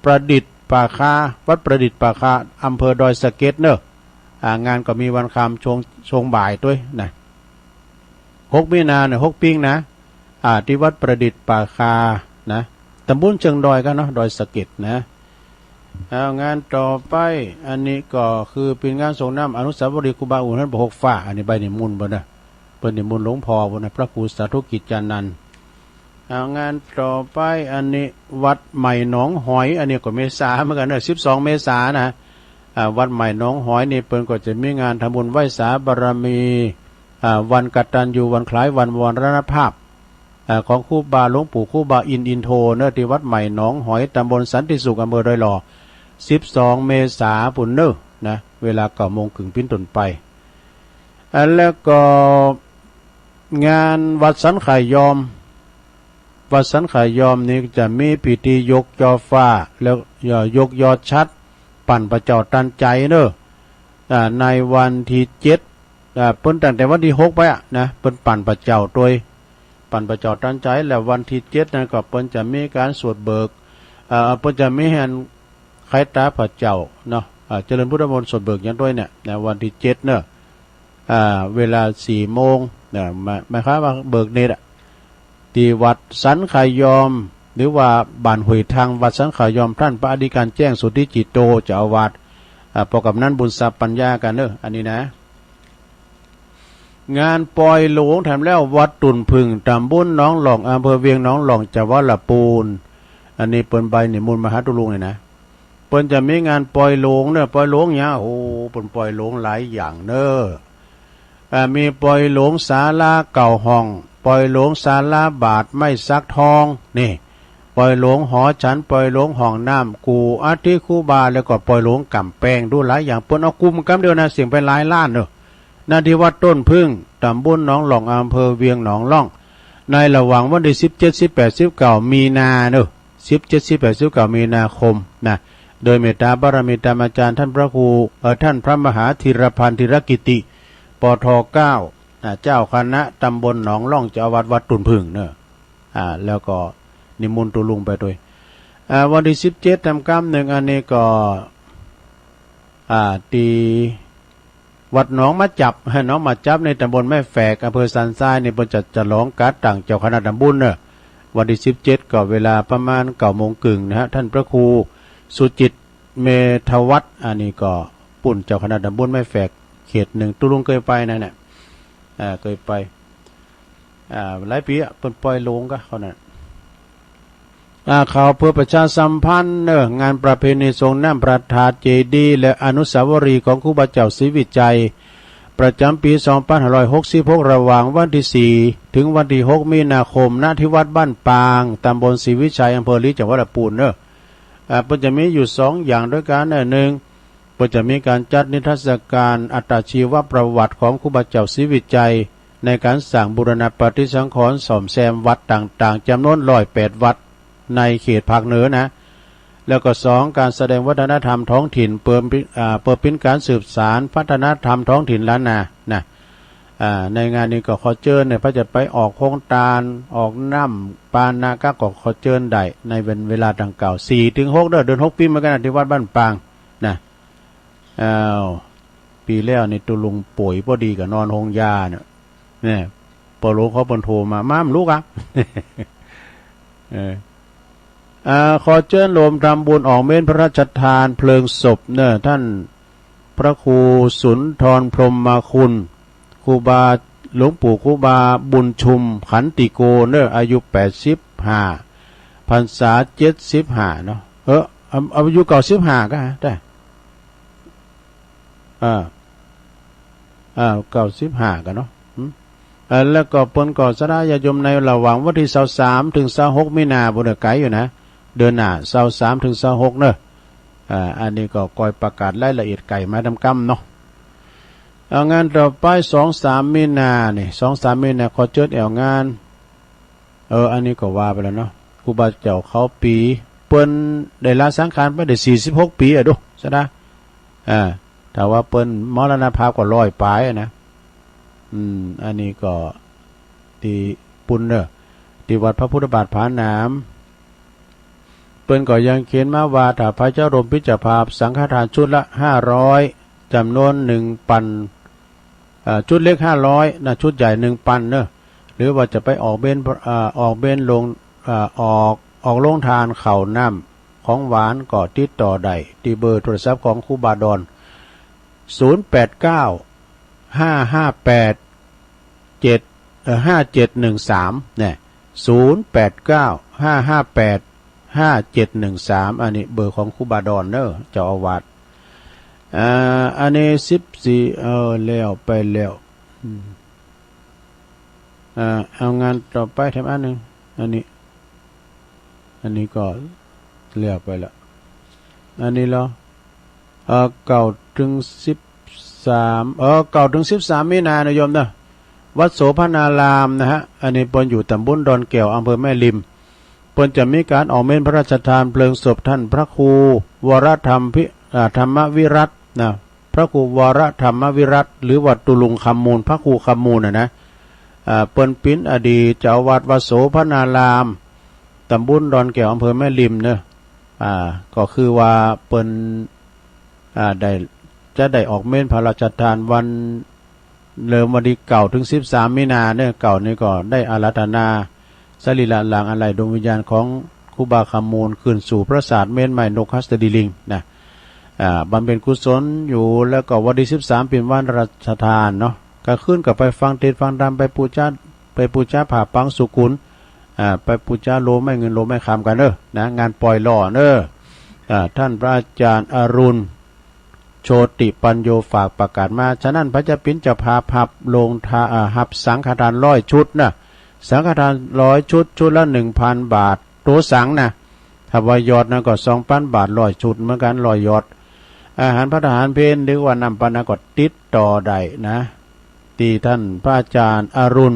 ประดิษฐ์ป่าคา วัดประดิษฐ์ป่าคา อำเภอดอยสะเก็ดเน้อ อ่า งานก็มีวันคำช่วง ช่วงบ่ายตวยนะ หกมีนาเนี่ย หกปิงนะ อ่า ตี้วัดประดิษฐ์ป่าคานะ ตำบลเชิงดอยกั๋นเนาะ ดอยสะเก็ดนะ เอา งานต่อไป อันนี้ก็คือเป๋นงานส่งน้ำอนุสาวรีย์ครูบาอุ่นหันบ่าหกฟ้า อันนี้ใบนิมนต์เปิ้นนะ เปิ้นนิมนต์หลวงพ่อเปิ้นนะ พระครูสาธุกิจจานันท์ เอา งานต่อไป อันนี้วัดใหม่หนองหอย อันนี้ก็เมษาเหมือนกั๋นเน้อ สิบสองเมษานะ อ่า วัดใหม่หนองหอยนี่เปิ้นก็จะมีงานทำบุญไหว้สาบารมี อ่า วันกตัญญู วันคล้ายวันมรณภาพ อ่า ของครูบาหลวงปู่ครูบาอินทร์ อินโทเน้อ ตี้วัดใหม่หนองหอย ตำบลสันติสุข อำเภอดอยหล่อ สิบสองเมษาปู้นเน้อนะ เวลาเก้าโมงเกิ่งเป๋นต้นไป อ่า แล้วก็งานวัดสันข่ายยอม วัดสันข่ายยอมนี่จะมีพิธียกจอฟ้า แล้วยกยอฉัตร ปั่นพระเจ้าตันไจเน้อ อ่า ในวันตี้เจ็ด อ่า เปิ้นตั้งแต่วันตี้หกไปอะนะ เปิ้นปั่นพระเจ้าตวย ปั่นพระเจ้าตันไจ แล้ววันตี้เจ็ดนั้นก็เปิ้นจะมีก๋านสวดเบิก อ่า เปิ้นจะมีอันไขตาพระเจ้าเนาะ อ่า เจริญพุทธมนต์สวดเบิกหยังตวยเนี่ย ในวันตี้เจ็ดเน้อ อ่า เวลาสี่โมงนะ หมาย หมายความว่าเบิกเนตรอะ ตี้วัดสันข่ายยอม หรือว่าบ้านห้วยทัง วัดสันข่ายยอม ต้านพระอธิการแจ้ง สุทธิจิตโต เจ้าอาวาส อ่า ปอกำนันบุญทรัพย์ปัญญากั๋นเน้อ อันนี้นะ งานปอยหลวงแถมแล้ว วัดตุ่นผึ้ง ตำบลหนองหล่อง อำเภอเวียงหนองหล่อง จังหวัดละปูน อันนี้เปิ้นใบนิมนต์มาหาตุ๊ลุงเนี่ยนะ เปิ้นจะมีงานปอยหลวงเน้อ ปอยหลวงเนี่ย โอ้ เปิ้นปอยหลวงหลายอย่างเน้อ อ่า มีปอยหลวงศาลาเก้าห้อง ปอยหลวงศาลาบาทไม้สักทอง นี่ ปอยหลวงหอฉัน ปอยหลวงห้องน้ำ กู่อัฐิครูบา แล้วก็ปอยหลวงก๋ำแปง ดูหลายอย่าง เปิ้นเอากุมกำเดียวนะ เสี้ยไปหลายล้านเน้อ ณ ตี้วัดตุ่นผึ้ง ตำบลหนองหล่อง อำเภอเวียงหนองหล่อง ในระหว่างวันตี้สิบเจ็ด สิบแปด สิบเก้า มีนาเน้อ สิบเจ็ด สิบแปด สิบเก้า มีนาคมนะ โดยเมตตาบารมีธรรมอาจารย์ท่านพระครู เอ่อ ท่านพระมหาธีรพันธ์ ธีรกิติ ป.ท. เก้า นะ เจ้าคณะตำบลหนองหล่อง เจ้าอาวาสวัดตุ่นผึ้งเน้อ อ่า แล้วก็นิมนต์ตุ๊ลุงไปตวย อ่า วันตี้สิบเจ็ด ตำกำนึ่ง อันนี้ก็ อ่า ตี้วัดหนองหมาจับ หนองหมาจับ ในตำบลแม่แฝก อำเภอสันทรายนี่ เปิ้นจะฉลองก๋านตั้งเจ้าคณะตำบลเน้อ วันตี้สิบเจ็ด ก็เวลาประมาณเก้าโมงเกิ่งนะฮะ ท่านพระครูสุจิต เมธวัฒน์ อันนี้ก็ปู้นเจ้าคณะตำบลแม่แฝก เขตหนึ่ง ตุ๊ลุงเกยไปนั่นแหละ อ่า เกยไป อ่า หลายปี๋อะ เปิ้นปอยหลวงก็เขานั่น อ่า ข่าวเพื่อประชาสัมพันธ์เน้อ งานประเพณีส่งน้ำพระธาตุเจดีย์และอนุสาวรีย์ของครูบาเจ้าศรีวิชัย ประจ๋ำปี๋ สองพันห้าร้อยหกสิบหก ระหว่างวันตี้สี่ ถึงวันตี้หก มีนาคม ณ ตี้วัดบ้านปาง ตำบลศรีวิชัย อำเภอลี จังหวัดละปูนเน้อ อ่า เปิ้นจะมีอยู่สองอย่างตวยกั๋นเน้อ นึ่ง เปิ้นจะมีก๋านจัดนิทรรศการอัตชีวประวัติของครูบาเจ้าศรีวิชัย ในก๋านสร้างบูรณะปฏิสังขรณ์ซ่อมแซมวัดต่างๆ จ๋ำนวนร้อยแปดวัดในเขตภาคเหนือนะ แล้วก็สอง ก๋านแสดงวัฒนธรรมท้องถิ่น เปิ้น อ่า เปิ้นเป๋นก๋านสืบสานวัฒนธรรมท้องถิ่นล้านนานะ อ่า ในงานนี้ก็ขอเจิญเนี่ย ใผจะไปออกโฮงตาน ออกน้ำปานะก็ขอเจิญได้ ในเวลาดังกล่าว สี่ถึงหก เด้อ เดือนหกปี๋เหมือนกั๋นนะ ตี้วัดบ้านปางนะ อ้าว ปี๋แล้วนี่ตุ๊ลุงป่วยปอดีก็นอนโฮงยาเนี่ย เนี่ย ปอยหลวงเขาเปิ้นโทรมา มาบ่ลูกอะ เออ อ่า ขอเจิญโยมทำบุญออกเมรุพระราชทานเพลิงศพเน้อ ท่านพระครูสุนทรพรหมคุณ ครูบา หลวงปู่ครูบาบุญชุมขันติโกเน้อ อายุแปดสิบห้า พรรษาเจ็ดสิบห้าเนาะ เออ เอา เอาอยู่เก้าสิบห้าก็ได้ อ่า อ่า เก้าสิบห้ากันเนาะ อืม อ่า แล้วก็เปิ้นก็ศรัทธาญาติโยมในระหว่างวันตี้ซาวสามเถิงซาวหกมีนา บ่ได้ไก๋อยู่นะ เดือนหน้า ซาวสามเถิงซาวหกเนาะ อ่า อันนี้ก็คอยประกาศรายละเอียดไก๋มาต๋ามกำเนาะ เอางานต่อไป สองสามมีนานี่ สองสามมีนา ขอเจิญแอ่วงาน เออ อันนี้ก็ว่าไปแล้วเนาะ ครูบาเจ้าเขาปี๋ เปิ้นได้ละสังขารไปได้สี่สิบหกปี๋อะดู ศรัทธา อ่า ถ้าว่าเปิ้นมรณภาพก็ร้อยป๋ายอะนะ อืม อันนี้ก็ตี้ปุ้นเนาะ ตี้วัดพระพุทธบาทผาหนาม เปิ้นก็ยังเขียนมาว่า ถ้าพระเจ้าโรมปิจภาพ สังฆทานชุดละห้าร้อย จ๋ำนวนหนึ่งปัน เอ่อ ชุดเล็กห้าร้อยนะ ชุดใหญ่หนึ่งปันเนาะ หรือว่าจะไปออกเบญ เอ่อ ออกเบญลง เอ่อ ออก ออกโฮงทานข้าวน้ำของหวานก็ติดต่อได้ตี้เบอร์โทรศัพท์ของครูบาดอน ศูนย์แปดเก้า ห้าห้าแปด เจ็ด เอ่อ ห้าเจ็ดหนึ่งสาม เนี่ย ศูนย์แปดเก้า ห้าห้าแปด ห้าเจ็ดหนึ่งสาม อันนี้เบอร์ของครูบาดอนเนาะ เจ้าอาวาส อ่า อันนี้สิบสี่ เออ แล้วไปแล้ว อืม อ่า เอางานต่อไปแถมอันหนึ่ง อันนี้ อันนี้ก็แล้วไปละ อันนี้เหรอ เอ่อ เก้าเถิงสิบสาม เออ เก้าเถิงสิบสามมีนาเนาะโยมเนาะ วัดโสภณารามนะฮะ อันนี้เปิ้นอยู่ต๋ำบลดอนแก้ว อำเภอแม่ริม เปิ้นจะมีก๋านออกเมรุพระราชทานเพลิงศพท่านพระครูวรธรรมพิ อ่า ธรรมวิรัตน์นะ พระครูวรธรรมวิรัตน์ หรือว่าตุลุงคำมูล พระครูคำมูลน่ะนะ อ่า เปิ้นเป๋นอดีตเจ้าอาวาสวัดโสภณาราม ต๋ำบลดอนแก้ว อำเภอแม่ริมเนาะ อ่า ก็คือว่าเปิ้น อ่า ได้ จะได้ออกเมรุพระราชทานวัน เริ่มวันตี้เก้าเถิงสิบสามมีนาเนาะ เก้านี่ก็ได้อาราธนาสรีระร่างอันไร้ดวงวิญญาณของครูบาคำมูล ขึ้นสู่ปราสาทเมรุใหม่นกหัสดีลิงนะ อ่า บำเพ็ญกุศลอยู่ แล้วก็วันตี้สิบสามเป๋นวันราชทานเนาะ ก๋างคืนก็ไปฟังเทศน์ฟังธรรม ไปปู๋จา ไปปู๋จาผ้าปางสุกุล อ่า ไปปู๋จาโลไม้เงินโลไม้คำกั๋นเนาะ นะ งานปล่อยหล่อเนาะ อ่า ท่านพระอาจารย์อรุณ โชติปัญโญฝากประกาศมา ฉะนั้นไผจะเป๋นเจ้าภาพฮับโฮงทา อ่า ฮับสังฆทานร้อยชุดนะ สังฆทานร้อยชุด ชุดละหนึ่งพันบาท ตั๋วสังนะ ถ้าว่าหยอดนั้นก็สองพันบาท ร้อยชุดเหมือนกั๋น ร้อยหยอด อาหารภัตตาหารเพล หรือว่าน้ำปันนะ ก็ติดต่อได้นะ ตี้ท่านพระอาจารย์อรุณ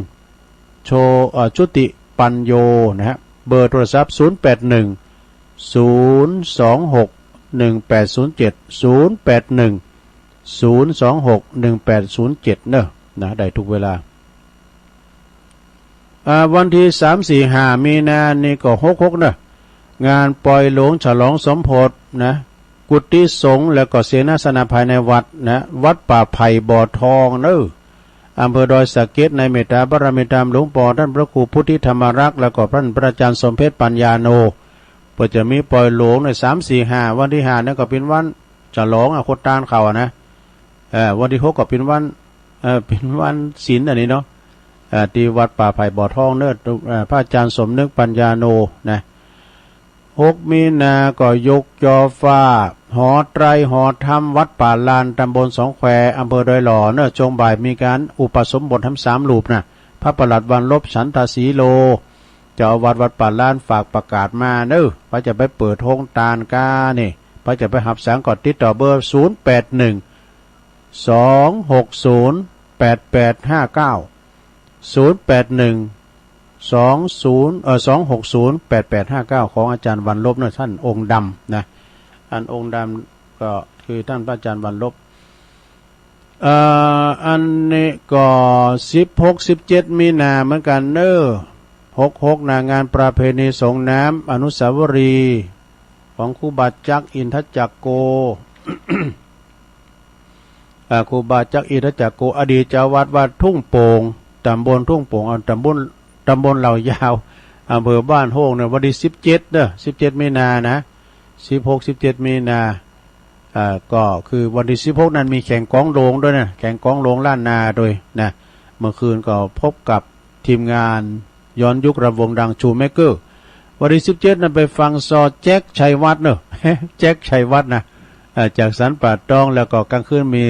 โช เอ่อ ชุติปัญโญนะฮะ เบอร์โทรศัพท์ ศูนย์แปดหนึ่ง ศูนย์สองหก หนึ่งแปดศูนย์เจ็ด ศูนย์แปดหนึ่ง ศูนย์สองหก หนึ่งแปดศูนย์เจ็ด เนาะ นะ ได้ทุกเวลา อ่า วันตี้สาม สี่ ห้า มีนานี่ก็ หกหก เนาะ งานปล่อยโฮงฉลองสมโภชนะ กุฏิสงฆ์และก็เสนาสนะภายในวัดนะ วัดป่าไผ่บ่อทองเนาะ อำเภอดอยสะเก็ด ในเมตตาบารมีธรรมหลวงป้อต้านพระครูพุทธิธรรมรักษ์ และก็ต้านพระอาจารย์สมเพชรปัญญาโณ เปิ้นจะมีปล่อยโฮงในสาม สี่ ห้า วันตี้ห้านี่ก็เป๋นวันฉลองอะ คนตายเขาอะนะ เอ่อ วันตี้หกก็เป๋นวัน เอ่อ เป๋นวันศีลอันนี้เนาะ เอ่อ ตี้วัดป่าไผ่บ่อทองเนาะ เอ่อ พระอาจารย์สมนึกปัญญาโณนะ หก มีนาก็ยกจอฟ้า หอไตรหอธรรมวัดป่าลาน ตำบลสองแคว อำเภอดอยหล่อเนาะ ช่วงบ่ายมีก๋านอุปสมบทแถมสามรูปนะ พระประหลัดวรรณรบ ฉันทศรีโล เจ้าอาวาสวัดป่าลานฝากประกาศมาเนาะ ไผจะไปเปิดโฮงตานก้านี่ ไผจะไปฮับสังก็ติดต่อเบอร์ ศูนย์แปดหนึ่ง สองหกศูนย์ แปดแปดห้าเก้า ศูนย์แปดหนึ่ง สองศูนย์ เอ่อ สองหกศูนย์ แปดแปดห้าเก้า ของอาจารย์วรรณรบเนาะ ท่านองค์ดำนะ อันองค์ดำก็คือท่านพระอาจารย์วรรณรบ เอ่อ อันนี้ก็ สิบหก สิบเจ็ด มีนาเหมือนกั๋นเนาะ หกหก นะ งานประเพณีส่งน้ำอนุสาวรีย์ของครูบาจักอินทจักโก อ่า ครูบาจักอินทจักโก อดีตเจ้าวัดวัดทุ่งโป่ง ตำบลทุ่งโป่ง อ่า ตำบล ตำบลเหล่ายาว อำเภอบ้านโฮงเนี่ย วันตี้สิบเจ็ดเนาะ สิบเจ็ด มีนานะ สิบหก สิบเจ็ด มีนา อ่า ก็คือวันตี้สิบหกนั้นมีแข่งกลองโหลงด้วยนะ แข่งกลองโหลงล้านนาด้วยนะ เมื่อคืนก็พบกับทีมงานย้อนยุครำวงดังชูเมเกอร์ วันตี้สิบเจ็ดนั้นไปฟังซอแจ็คชัยวัฒน์เนอะ แจ็คชัยวัฒน์นะ เอ่อ จากสันป่าตอง แล้วก็กลางคืนมี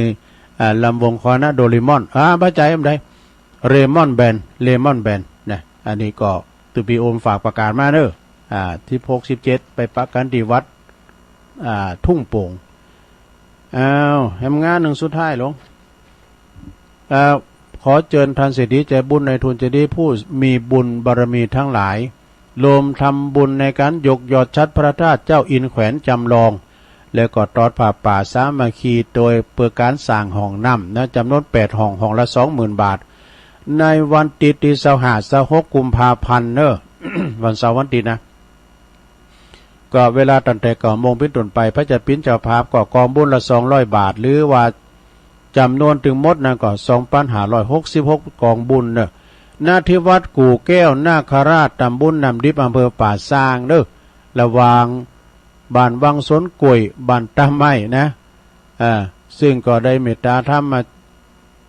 อ่า ลำวงคณะโดเรมอน อ่า บ่ใจ้ บ่ใจ้ เรมอนแบนด์ เรมอนแบนด์นะ อันนี้ก็ตุ๊ปี๋โอมฝากประกาศมาเนอะ อ่า สิบหก สิบเจ็ด ไปปะกั๋นตี้วัด อ่า ทุ่งโป่ง อ้าว แหมงานนึ่งสุดท้ายหลวง เอ่อ ขอเจิญท่านเศรษฐีใจ๋บุญ นายทุนใจ๋ดี ผู้มีบุญบารมีตังหลาย รวมทำบุญในก๋านยกยอดฉัตรพระธาตุเจ้าอินแขวนจำลอง แล้วก็ตอดผ้าป่าสามัคคี โดยเปื้อก๋านสร้างห้องน้ำนะ จ๋ำนวนแปดห้อง ห้องละสองหมื่นบาท ในวันอาทิตย์ตี้ซาวห้า ซาวหก กุมภาพันธ์เนอะ วันเสาร์วันอาทิตย์นะ ก็เวลาตั้งแต่เก้าโมงเป๋นต้นไป พระจัดเป๋นเจ้าภาพก็กองบุญละสองร้อยบาท หรือว่าจ๋ำนวนตึงหมดนั้นก็สองปันห้าร้อยหกสิบหกกองบุญเนอะ ณ ที่วัดกู่แก้วนาคราช ตำบลน้ำดิบ อำเภอป่าซางเนอะ ระหว่างบ้านวังสวนกล้วย บ้านตาไม้นะ อ่า ซึ่งก็ได้เมตตาธรรมมา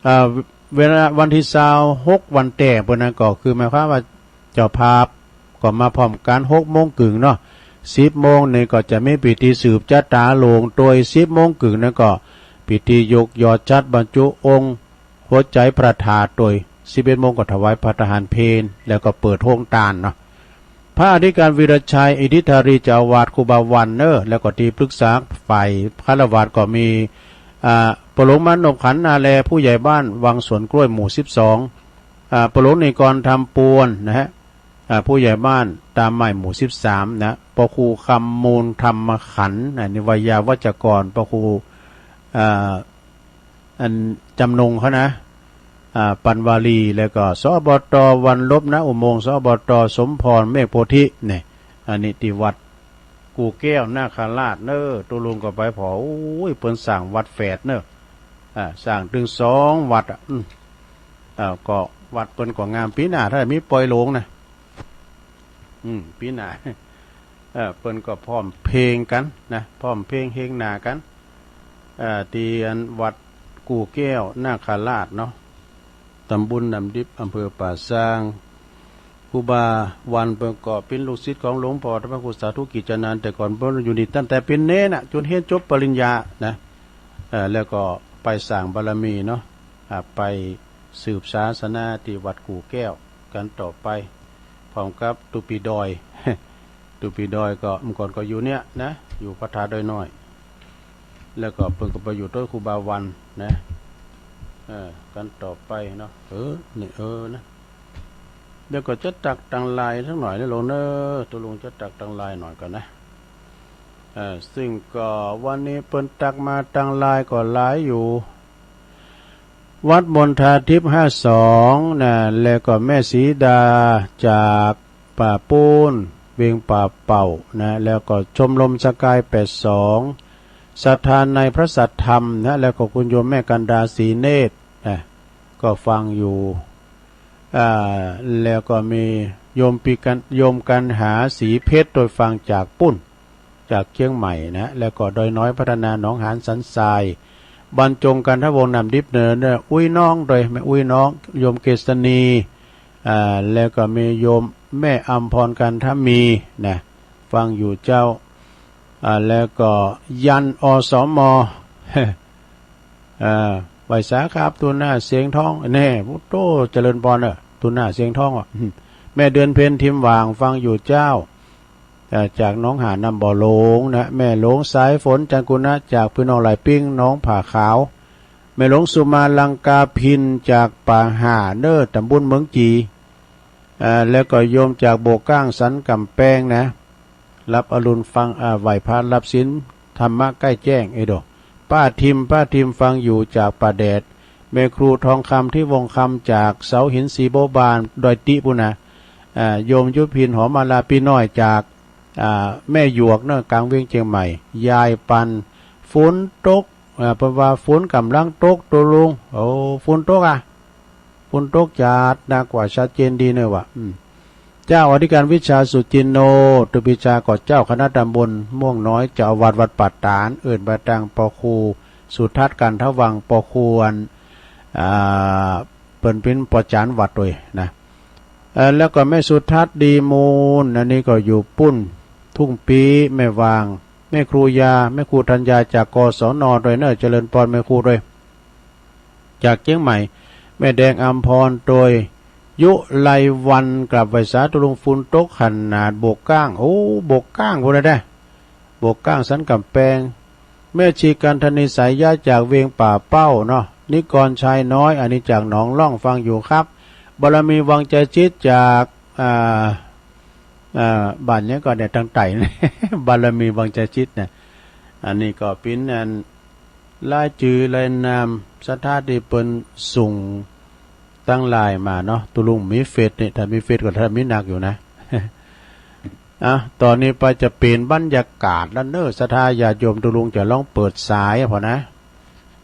อ่า เวลาวันตี้ซาวหก วันแต๊เปิ้นนั้นก็คือหมายความว่าเจ้าภาพก็มาพร้อมกั๋นหกโมงเกิ่งเนาะ สิบโมงนี่ก็จะมีพิธีสืบจะต๋าหลวง โดยสิบโมงเกิ่งนั้นก็พิธียกยอดฉัตรบรรจุองค์หัวใจ๋พระธาตุ โดยสิบเอ็ดโมงก็ถวายพระทหารเพล แล้วก็เปิดโฮงตานเนาะ พระอธิการวีรชัย อิทธิธารี เจ้าอาวาส ครูบาวันเนอะ แล้วก็ตี้ปรึกษาฝ่ายฆราวาสก็มี อ่า ป้อหลวงมานพขันธ์นาแล ผู้ใหญ่บ้านวังสวนกล้วยหมู่สิบสอง อ่า ป้อหลวงนิกรธรรมปวนนะฮะ อ่า ผู้ใหญ่บ้านตาไม้หมู่สิบสามนะ ป้อครูคำมูลธรรมขันธ์นะ นิวายาวัจกร ป้อครู อ่า อันจ๋ำนงเขานะ อ่า ปันวาลี แล้วก็ สบต วันลบ ณ อุโมงค์ สบต สมพร เมฆโพธิ เนี่ย อันนี้ตี้วัดกู่แก้วนาคราชเนอะ ตุ๊ลุงก็ไปผ่อ โอ้ย เปิ้นสร้างวัดแฝดเนอะ อ่า สร้างตึงสองวัดอะ อืม อ่า ก็วัดเปิ้นก็งาม ปี๋หน้าถ้ามีปอยหลวงนะ อืม ปี๋หน้า เอ่อ เปิ้นก็พร้อมเพลกั๋นนะ พร้อมเพลเฮงหน้ากั๋น เอ่อ ตี้อันวัดกู่แก้วนาคราชเนาะ ตำบลน้ำดิบ อำเภอป่าซาง ครูบาวันเปิ้นก็เป๋นลูกศิษย์ของหลวงป้อพระครูสาธุกิจจานันท์ แต่ก่อนเปิ้นอยู่นี่ตั้งแต่เป๋นเณรน่ะ จ๋นเฮียนจบปริญญานะ เอ่อ แล้วก็ไปสร้างบารมีเนาะ อ่า ไปสืบศาสนาตี้วัดกู่แก้วกั๋นต่อไป พร้อมกับตุ๊ปี๋ดอย ตุ๊ปี๋ดอยก็เมื่อก่อนก็อยู่เนี่ยนะ อยู่พระธาตุดอยน้อย แล้วก็เปิ้นก็ไปอยู่ตวยครูบาวันนะ เออ กั๋นต่อไปเนาะ เออ นี่ เออ นะ เดี๋ยวก็จะตักตังลายสักหน่อยนะหลวงเนอะ ตุ๊ลุงจะตักตังลายหน่อยก่อนนะ เออ ซึ่งก็วันนี้เปิ้นตักมาตังลายก็หลายอยู่ วัดมณฑาทิพย์ ห้าสอง นะ แล้วก็แม่สีดาจากป่าปูน เวียงป่าเป่า นะ แล้วก็ชมรมสกาย แปดสอง ศรัทธาในพระสัทธรรม นะ แล้วก็คุณโยมแม่กันดา ศรีเนตร นะ ก็ฟังอยู่ อ่า แล้วก็มีโยมปีกัน โยมกันหา ศรีเพชร โดยฟังจากปูน จากเจียงใหม่นะ แล้วก็ดอยน้อยพัฒนา หนองหานสันทราย บรรจงกันทวงศ์ น้ำดิบเนินเนี่ย อุ้ยน้อง โดยแม่อุ้ยน้อง โยมเกษณี อ่า แล้วก็มีโยมแม่อำพร กันทมี นะ ฟังอยู่เจ้า อ่า แล้วก็ยัน อสม อ่า ไหว้สาครับ ตุ๊หน้าเสียงทอง แน่ โอ้โธ่ เจริญปอนเนอะ ตุ๊หน้าเสียงทองอ่ะ แม่เดือนเพ็ญ ทิมหว่าง ฟังอยู่เจ้า เอ่อ จากหนองหานน้ำบ่อหลงนะ แม่หลวงสายฝน จันทร์กุณะ จากพี่น้องหลายปิ้ง หนองผาขาว แม่หลวงสุมาลังกาพิน จากป่าห่าเนอ ตำบลเมืองจี เอ่อ แล้วก็โยมจากโบก้าง สันก๋ำแปงนะ รับอรุณฟัง อ่า ไหว้พระรับศีล ธรรมะใก้แจ้ง เอโด ป้าทิม ป้าทิมฟังอยู่จากป่าแดด แม่ครูทองคำ ทิวงศ์คำ จากเสาหินสีโบบาน ดอยติปูนนะ อ่า โยมยุพิน หอมมาลา ปี้น้อย จาก อ่า แม่หยวกเนอะ ก๋างเวียงเจียงใหม่ ยายปัน ฝนตก อ่า เปิ้นว่าฝนก่ำลังตก ตุ๊ลุง โอ้ ฝนตกอ่ะ ฝนตกจัดนะ กว่าชัดเจนดีเนอะวะ อืม เจ้าอธิการวิชา สุจินโน ตุปิชา ก็เจ้าคณะตำบลม่วงน้อย เจ้าอาวาสวัดป่าตาด เอิ้นไปตางป้อครูสุทัศน์ กันทวังค์ ป้อครูอัน อ่า เปิ้นเป๋นป้อจ๋ารย์วัดตวยนะ เอ่อ แล้วก็แม่สุทัศน์ ดีมูล อันนี้ก็อยู่ปุ้น ทุ่งปี้ แม่วาง แม่ครูยา แม่ครูธัญญา จาก กศน ตวยเน่อ เจริญปอน แม่ครูตวย จากเจียงใหม่ แม่แดงอำพรตวย ยุไลวัน กราบไหว้สาธุลุง ฝนตกขนาด โบกก้าง โอ้ โบกก้างพู้นนะเด้อ โบกก้างสันก๋ำแปง แม่ชีกันธนี สายยะ จากเวียงป่าเป้าเนาะ นิกรชัยน้อย อันนี้จากหนองล่อง ฟังอยู่ครับ บารมีวังไจจิต จาก อ่า อ่า บ้านหยังก่อเนี่ย ตังใต้ บารมีวังไจจิตเนี่ย อันนี้ก็เป๋นอัน รายจื้อรายนาม ศรัทธาตี้เปิ้นส่งตังไลน์มาเนาะ ตุลุงมีเฟซนี่ ถ้ามีเฟซก็ ถ้ามีนักอยู่นะ อ่ะ ต๋อนนี้ไปจะเป๋นบรรยากาศแล้วเน่อ ศรัทธาญาติโยม ตุลุงจะลองเปิดสายอะพอนะ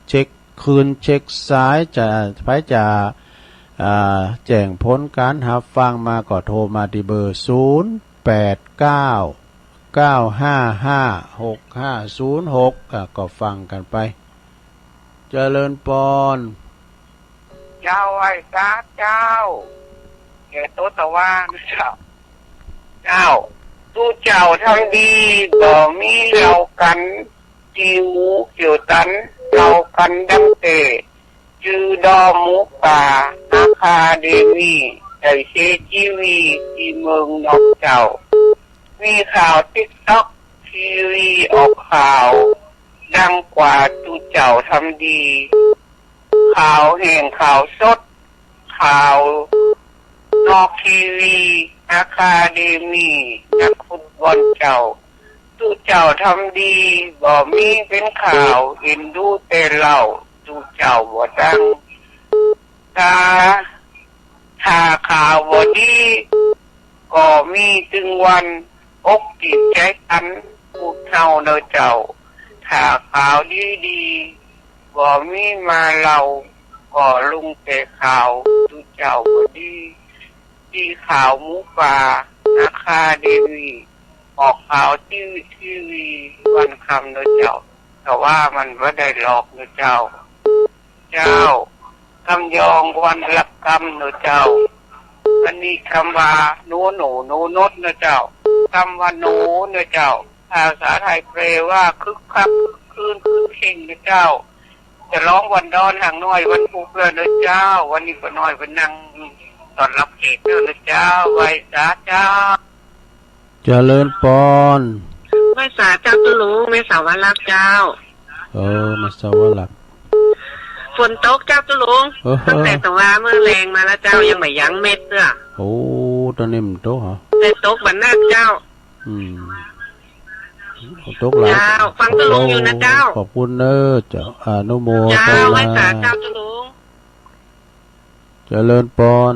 เช็คคลื่น เช็คสาย จะ ใผจะ อ่า แจ้งผลก๋านฮับฟังมาก็โทรมาตี้เบอร์ ศูนย์แปดเก้า เก้าห้าห้า หกห้าศูนย์หก อ่ะ ก็ฟังกั๋นไป เจริญปอน เจ้า ไหว้สาเจ้า แก่โตตะวันเจ้า เจ้า ตุ๊เจ้าทำดี บ่มีเหล่ากั๋น ตี้หมู่เกี่ยวตัน เหล่ากั๋นดังแต่ จื้อดอหมูป่า อาคาเดมี ได้เสียจีวี ตี้เมืองนอกเจ้า มีข่าวติ๊กต็อก ทีวีออกข่าว ดังกว่าตุ๊เจ้าทำดี ข่าวแห้งข่าวสด ข่าวนอกทีวี อาคาเดมี นักฟุตบอลเจ้า ตุ๊เจ้าทำดี บ่มีเป๋นข่าว เอ็นดูแต่เล่า ตุ๊เจ้าบ่ดัง ถ้า ถ้าข่าวบ่ดี ก็มีตึงวัน อกติดใจ๋ตัน พูดเฮาเน่อเจ้า ถ้าข่าวดีๆ บ่มีมาเล่า ก็ลงแต่ข่าว ตุ๊เจ้าบ่ดี ตี้ข่าวหมูป่า อาคาเดมี ออกข่าวตี้ทีวี วันค่ำเน่อเจ้า แต่ว่ามันบ่ได้หลอกเน่อเจ้า เจ้า กำยองวันละกำเน่อเจ้า อันนี้กำว่าโนโหน่ โนนดเน่อเจ้า กำว่าโหน่เน่อเจ้า ภาษาไทยแปลว่าคึกคัก ครื้น ครื้นเค้งเน่อเจ้า จะร้องวันดอนหางน้อยวันพุธเน่อเจ้า วันนี้ป้าน้อยไปนั่งต้อนรับแขกเน่อเจ้า ไหว้สาเจ้า เจริญปอน ไหว้สาเจ้าตุ๊ลุง แม่สาวรักษ์เจ้า เออ แม่สาวรักษ์ ฝนตกเจ้าตุ๊ลุง เออ ตั้งแต่ตะวาเมื่อแลงมาแล้วเจ้า ยังบ่ยั้งเม็ดเตื้อ โอ้ ต๋อนนี้มันตกเหรอ แต่ตกบ่หนักเจ้า อืม ตกหลาย เจ้า ฟังตุ๊ลุงอยู่นะเจ้า ขอบคุณเน่อเจ้า อนุโมทนา เจ้า ไหว้สาเจ้าตุ๊ลุง เจริญปอน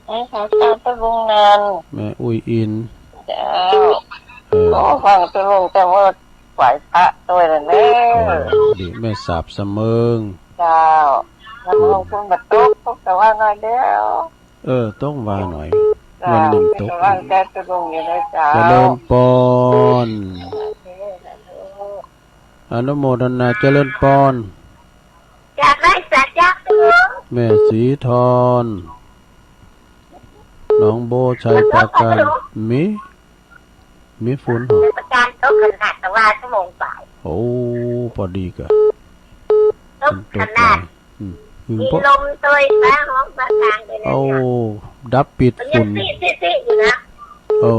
ไหว้สาเจ้าตุ๊ลุงนัน แม่อุ้ยอิน เจ้า เออ โอ้ ฟังตุ๊ลุงแต่ว่าไหว้พระตวยแล้วเน่อ เออ ดี แม่สาบเสมิง เจ้า น้ำลงทุนบ่ตก ตกตะวาหน้อยเดียว เออ ตกวาหน้อย เจ้า วันหนึ่งตก กำลังใจตุ๊ลุงอยู่เน่อเจ้า เจริญปอน อนุโมทนา เจริญปอน กราบไหว้สาเจ้าตุ๊ลุง แม่ศรีทร หนองโบ ชัยปราการ มี มีฝนเหรอ ประการตกขนาดตะวาชั่วโมงบ่าย โอ้ ปอดีกะ ตกขนาด อืม มีลมตวยฟ้าฮ้องฟ้าคางไปเลย โอ้ ดับปิดฝุ่น มันยังซี้ๆๆอยู่นะ โอ้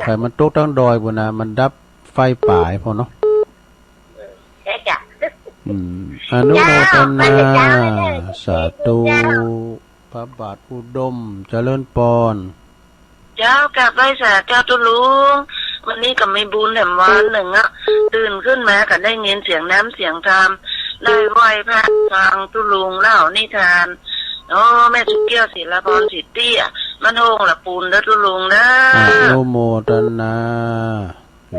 ใค่มันตกตังดอยปู้นนะ มันดับไฟป่าให้พ่องเนาะ ใช่จ้ะ อืม อนุโมทนา เจ้า สาธุ เจ้า พระบาทอุดม เจริญปอน เจ้า กราบไหว้สาเจ้าตุ๊ลุง วันนี้ก็มีบุญแถมวันหนึ่งอะ ตื่นขึ้นมาก็ได้ยินเสียงน้ำเสียงธรรม ได้ไหว้พระฟังตุ๊ลุงเล่านิทาน โอ้ แม่สุเกี้ยว ศิลาพร สิทธิอะ มันโฮงละปูนเด้อตุ๊ลุงเด้อ อนุโมทนา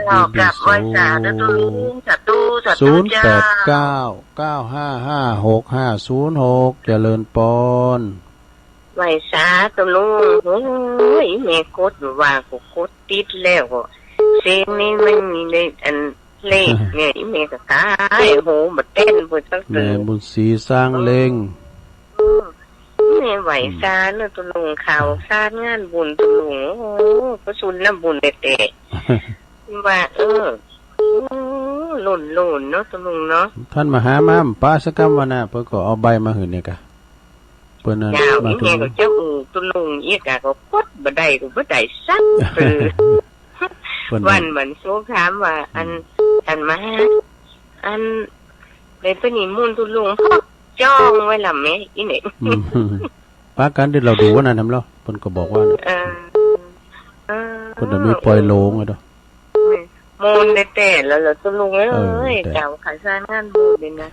เจ้า กราบไหว้สาเจ้าตุ๊ลุง สาธุ สาธุ ศูนย์แปดเก้า เก้าห้าห้า หกห้าศูนย์หก เจริญปอน ไหว้สาตุ๊ลุง โอ้ย แม่กดบ่ว่ากูกดติดแล้ว เส้นนี้มันมีในอันเลขเนี่ย แม่ก็ตาย โห บ่เต้นบ่สัก แม่บุญศรี สร้างเล็ง อืม แม่ ไหว้ อืม สาเนาะตุ๊ลุง ข่าวสารงานบุญตุ๊ลุง โอ้ พระสุนนะบุญแต๊ๆ ว่า เออ โอ้ ล้นๆ เนาะตุ๊ลุงเนาะ ต้านมาหามา ปะสักกำว่าน่ะ เปิ้นก็เอาใบมาหื้อเนี่ยกะ เปิ้นน่ะ เจ้า มา อีแม่ก็จะอู้ตุ๊ลุง อีกะก็กดบ่ได้ ก็บ่ได้สักเตื้อ เปิ้น วันมันสู้ถามว่า อัน อืม ต้านมาหา อัน เลยไปนิมนต์ตุ๊ลุง พวกจ้องไว้ละแม่ อีเนี่ย อืม ปะกั๋นเดี๋ยวเฮาดูว่านั่นนำเนาะ เปิ้นก็บอกว่า เออ เออ เปิ้นจะมีปล่อยโลงไว้เนาะ มนต์แต๊ๆ แล้วตุ๊ลุงเอ้ย เออ แต๊ เจ้า ข่าวสารงานบุญนี่นะ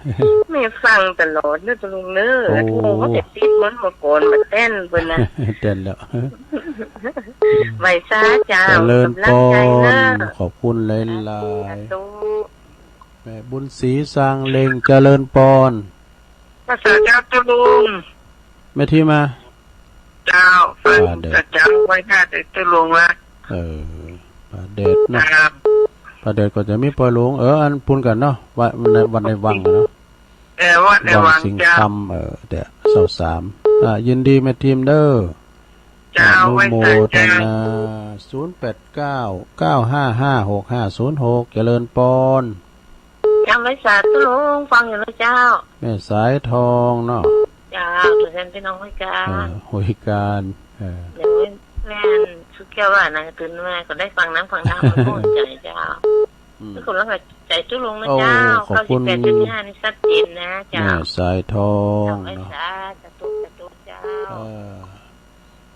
แม่ฟังตลอดเนาะตุ๊ลุงเนาะ โอ้ โอ้ เขาจะติดมนต์มาก่อนมาแต๊นเปิ้นนะ แต๊นแล้ว ไหว้สาเจ้า เจริญปอน กำลังใจนะ ขอบคุณหลายๆ สาธุ แม่บุญศรีสร้างเล็ง เจริญปอน ไหว้สาเจ้าตุ๊ลุง แม่ทิมมา เจ้า ป่าแดด เจ้า ไหว้สาเจ้าตุ๊ลุงละ เออ ป่าแดดเนาะ ครับ ป่าแดดก็จะมีปล่อยโลง เออ อันปูนกั๋นเนาะ วัน วันใน วันในวังเนาะ เออ วันในวัง วังสิงห์ เจ้า คำ เออ เดี๋ยวเสาร์สาม อ่ะ ยินดีแม่ทิมเด้อ เจ้า อนุโมทนา ไหว้สาเจ้า ศูนย์แปดเก้า เก้าห้าห้า หกห้าศูนย์หก เจริญปอน เจ้า ไหว้สาตุ๊ลุง ฟังอยู่นะเจ้า แม่สายทองเนาะ เจ้า ตัวแทนพี่น้องห้วยกา เออ ห้วยกา เออ เดี๋ยวแม่นสุดแก้วว่านะ ตื่นมาก็ได้ฟังน้ำฟังธรรม มันก็ใจเจ้า อืม ทุกคนแล้วก็ใจตุ๊ลุงนะเจ้า โอ้ ขอบคุณ เก้าสิบแปดจุดห้า นี่ชัดเจนนะเจ้า แม่สายทอง เจ้า ไหว้ เนาะ สา สาธุ สาธุเจ้า เออ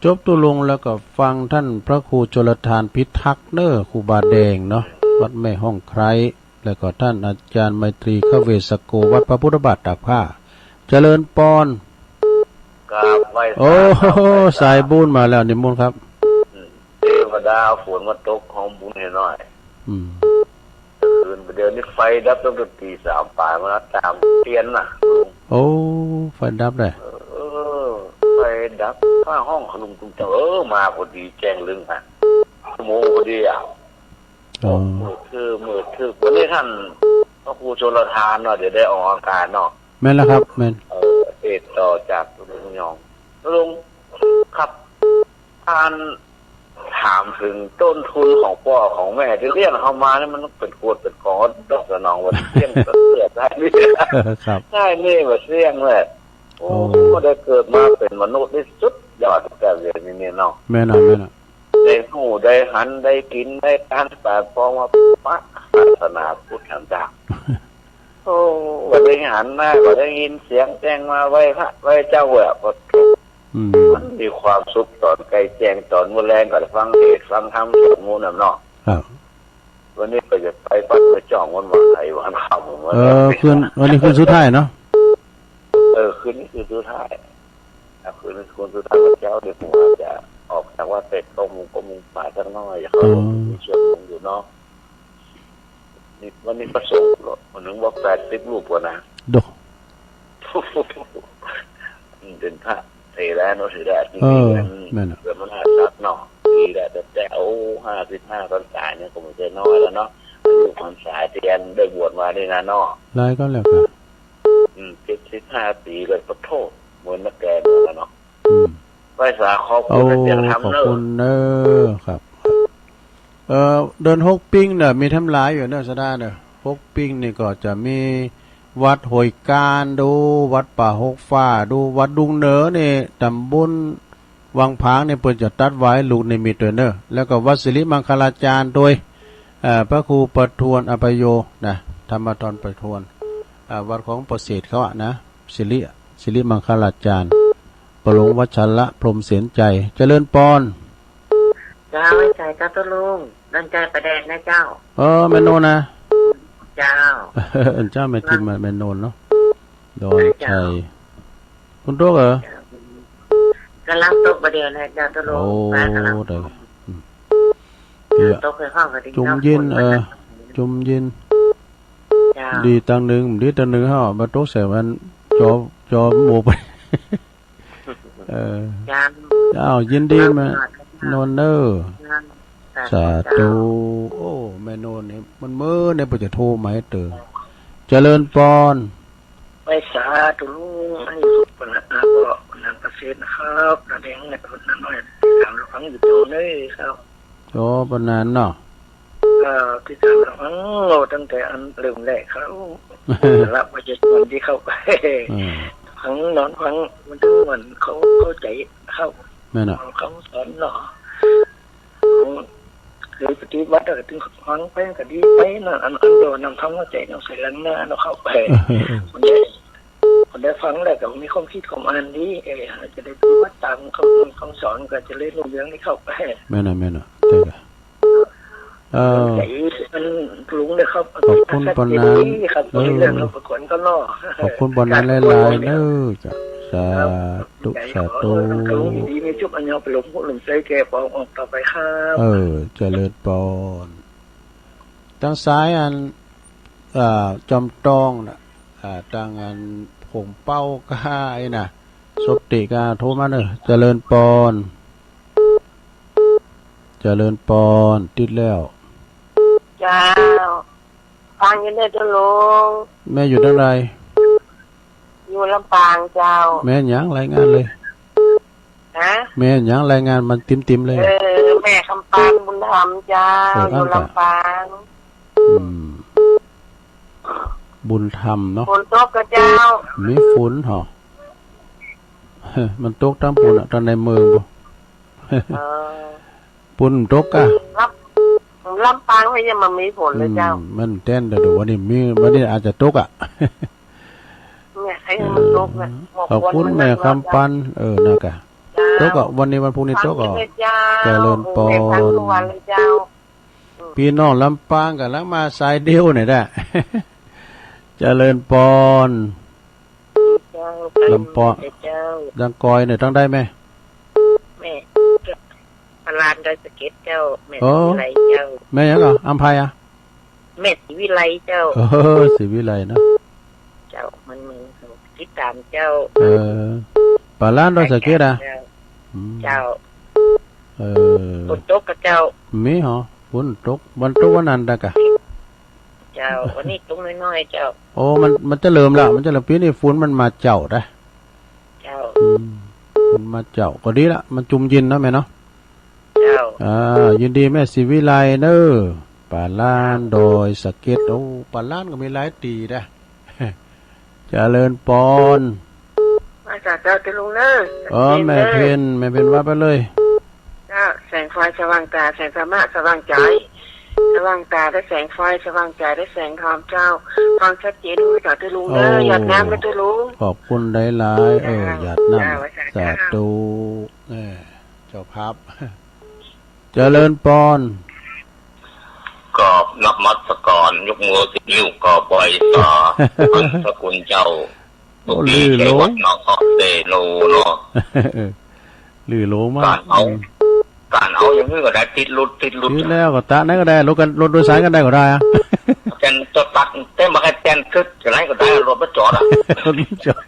จบตุ๊ลุงแล้วก็ฟังต้านพระครูชลทานพิทักษ์เน้อ ครูบาแดงเนาะ วัดแม่ฮ่องไคร้ แล้วก็ต้านอาจารย์ไมตรี ขเวสโก วัดพระพุทธบาทตากผ้า เจริญปอน กราบไหว้สา โอ้โห กราบไหว้สา สายบุญมาแล้ว นิมนต์ครับ อืม เทวดา ฝนมาตก หอมบุญหื้อหน่อย อืม คืนไปเดี๋ยวนี้ไฟดับตั้งแต่ตีสามป๋ายมาแล้ว ต๋ามเตียนน่ะ โอ้ ไฟดับเลย เออ ไฟดับ ฟ้าห้องคะลุงตุ้มเจ้า เออ มาพอดีแจ้งลึงฮะ ชั่วโมงพอดีอ่ะ อ๋อ มืดตึ๊บ มืดตึ๊บ วันนี้ต้านพระครูชลทานเนาะ เดี๋ยวได้ออกอาการเนาะ แม่นแล้วครับ แม่น เออ เทศน์ต่อจากตุ๊ลุงยอง ตุ๊ลุงครับ ต้านถามเถิงต้นทุนของป้อของแม่ตี้เลี้ยงเฮามานี่มันเป๋นโกดเป๋นก๋อง ตอบสนองวันเลี้ยงเตื้อได้นี่ ครับ ได้นี่บ่เสี้ยงเลย โอ้ โอ้ ได้เกิดมาเป๋นมนุษย์นี่สุดยอดแต่เดี๋ยวนี้เนาะ แม่นอ่ะ แม่นอ่ะ ได้ฮู้ ได้หัน ได้กิ๋น ได้ตาน แป๋พอมาปะศาสนาพุทธหันจ้า โอ้ บ่ได้หันหน้า บ่ได้ยินเสียงแจ้งมาไหว้พระไหว้เจ้าอะ บ่ อืม มันมีความสุขต๋อนใก้แจ้ง ต๋อนมื้อแลงก็ได้ฟังเทศน์ฟังธรรมสวดมนต์น่ะเนาะ ครับ วันนี้ก็จะไปปัดไปจ้องวันวันไหนวันค่ำวัน เออ คืน วันนี้คืนสุดท้ายเนาะ เออ คืนนี้คืนสุดท้าย อ่ะ คืนนี้คืนสุดท้าย เมื่อเจ๊าเดี๋ยวผมอาจจะออกจากวัดไปเก้าโมง เก้าโมงป๋ายสักหน่อย จะเข้า อ๋อ สวดมนต์อยู่เนาะ นี่วันนี้พระสงฆ์เหรอ วันหนึ่งบอกแปดสิบรูปกว่านะ โด เป๋นพระเถระเนาะ เถระตี้ เออ มีกัน แม่นน่ะ เกิดมาห้าสิบเนาะ ดีแล้ว แต่ แต่ โอ้ ห้าสิบห้าพรรษานี่ก็บ่ใจ้น้อยแล้วเนาะ อายุพรรษาตี้อันได้บวชมานี่นะเนาะ หลายก็แล้วกัน อืม เจ็ดสิบห้าปี๋เลย ขอโทษ เหมือนนักแกนแล้วเนาะ อืม ไหว้สาขอบคุณ โอ้ เตียงธรรมเนอะ ขอบคุณเนอะ ครับ เอ่อ เดือนหกปิงเนี่ย มีแถมหลายอยู่เนอะ สดาเนอะ หกปิงนี่ก็จะมีวัดห้วยกาญดู วัดป่าหกฟ้าดู วัดดุงเหนือนี่ ต๋ำบลวังผางนี่ เปิ้นจะตัดวายลูกนิมิตด้วยเนอะ แล้วก็วัดสิริมังคลาจารย์โดย เอ่อ พระครูประทวนอภัยโยนะ ธรรมทรประทวน อ่า วัดของประเสริฐเขาอะนะ สิริ สิริมังคลาจารย์ ปะหลวงวัชระพรหมเสนชัย เจริญปอน เจ้า ไหว้สาเจ้าตุ๊ลุง ดอนชัยป่าแดดนะเจ้า เออ แม่นนท์นะ เจ้า เจ้าแม่ทิมมา แม่นนท์เนาะ ดอนชัย เจ้า คุณตุ๊กเหรอ ก๋ำลังตกบ่าเดี่ยวนะเจ้าตุ๊ลุง โอ้ ฟ้าก๋ำลัง ได้ อืม เดี๋ยว ตกในห้องก็ดี จุ่มเย็น เนาะ เออ จุ่มเย็น เจ้า ดีตังหนึ่ง ดีตังหนึ่ง เฮามาตกใส่มัน จอ จอหมู่ไป เออ ยัง อ้าว ยินดีแม่นนท์เนอะ ยัง สาธุ โอ้ แม่นนท์นี่ มันเมื่อในปัจจุบันโทรมาให้เต๋อ เจริญปอน ไหว้สาตุ๊ลุง ให้สุขปะนะ แล้วก็นังเกษตรนะครับ บปนานเนาะ เอ่อ ติดต๋ามฟังตั้งแต่อันเริ่มแรกเข้า ละว่าจะชวนตี้เข้าไป อืม ฟังนอนฟังมันตึงเหมือนเข้า เข้าใจ๋เข้า แม่นอะ เข้าสอนเนาะ คือปฏิบัติก็ตึงฟังไปก็ดีไปนะ อัน อันเดียวนำทำเข้าใจ๋นำใส่หลังหน้าเนาะเข้าไป เออ คนได้ คนได้ฟังแล้วก็มีความคิดความอ่านดี เออ จะได้ปฏิบัติต๋ามคำ คำสอนก็จะได้ฮู้เรื่องนี้เข้าไป แม่นอะ แม่นอะ ใจ้ค่ะ เออ ใจ๋มันปรุงเลยครับ ขอบคุณปอนันต์ ครับ เออ เรื่องของประกวดก็รอ ขอบคุณปอนันต์หลายๆ เนอะ จ้ะ สาธุ สาธุ ดีมีชุบอันยาวไปหลวงพ่อหลวงใจแก่ปองออกต่อไปครับ เออ เจริญปอน ตังสายอัน เอ่อ จอมตองน่ะ อ่า ตังอันผงเป้าก้าไอ้น่ะ สบติกาโทรมาเนอะ เจริญปอน เจริญปอน ติดแล้ว เจ้า ฟังอยู่เนี่ยเจ้าลุง แม่อยู่ตังใด อยู่ลำปางเจ้า แม่หยังรายงานเลย ฮะ แม่หยังรายงานมันติ่มๆ เลย เออ แม่คำปานบุญธรรมเจ้า เออ อยู่ลำปาง อืม บุญธรรมเนาะ ฝนตกก่อเจ้า มีฝนเหรอ มันตกตางปู้นอะ ตางในเมืองบ่ เออ ปู้นตกก่ะ ลำ ลำปางก็ยังบ่มีฝนเลยเจ้า อืม มันแต๊นเดี๋ยววันนี้มี วันนี้อาจจะตกอะ เนี่ย ให้มันตกนะ เออ ขอบคุณแม่คำปาน เออ นะกะ เจ้า ตกอะ วันนี้วันพรุ่งนี้ตกอะ ฟังอยู่เจ้า เจริญปอน แม่ฟังทุกวันเลยเจ้า อืม ปี้น้องลำปางก่ำลังมาสายเดียวเนี่ยแหละ เจริญปอน เจ้า ลำปาง เจ้า ดังกอยเนี่ย ตังใดแม่ แม่ ปาลานดอยสะเก็ดเจ้า แม่ โอ้ ศรีวิไลเจ้า แม่หยังก่อ อำไพอะ แม่ศรีวิไลเจ้า เออ ศรีวิไลเนาะ เจ้า มัน มันติดต๋ามเจ้า เออ ปาลานดอยสะเก็ดอะ เจ้า อืม เจ้า เออ ฝนตกก่อเจ้า มีเหรอ ฝนตก วันตกวันนั้นดะกะ เจ้า วันนี้ตกน้อยๆ เจ้า โอ้ มัน มันจะเริ่มละ มันจะเริ่ม ปี๋นี้ฝนมันมาเจ้าดะ เจ้า อืม ฝนมาเจ้า ก็ดีละ มันจุ่มเย็นเนาะแม่เนาะ เจ้า อ่า ยินดีแม่ศรีวิไลเนอะ ปาลานดอยสะเก็ด โอ้ ปาลานก็มีหลายตี้ดะ เจริญปอน มาจากเจ้าเจ้าลุงเนอะ เออ แม่เพ็ญ แม่เพ็ญว่าไปเลย เจ้า แสงไฟสว่างต๋า แสงธรรมะสว่างใจ๋ สว่างต๋าด้วยแสงไฟ สว่างใจ๋ด้วยแสงธรรมเจ้า ฟังชัดเจนด้วยเจ้าเจ้าลุงเนอะ โอ้ หยาดน้ำนะเจ้าลุง ขอบคุณหลายๆ เออ เจ้า หยาดน้ำ เจ้า สาธุ เออ เจ้าภาพ เจริญปอน กราบนมัสการ ยกมือสิบนิ้ว กราบไหว้สา ขอบพระคุณเจ้า โอ้ ลูกพี่ ลือหลง ชัยวัฒน์ นาคเสโนเนาะ เออ ลือหลงมาก ก๋านเอา อืม ก๋านเอาอย่างนี้ก็ได้ ติดลุด ติดลุด ติดแล้วก็ตะไหนก็ได้ รถกั๋น รถโดยสารกั๋นได้ก็ได้อะ แตนตัวตัก แตนบ่ให้แตนกึ๊ด จะไหนก็ได้ รถบ่จอดอะ รถบ่จอด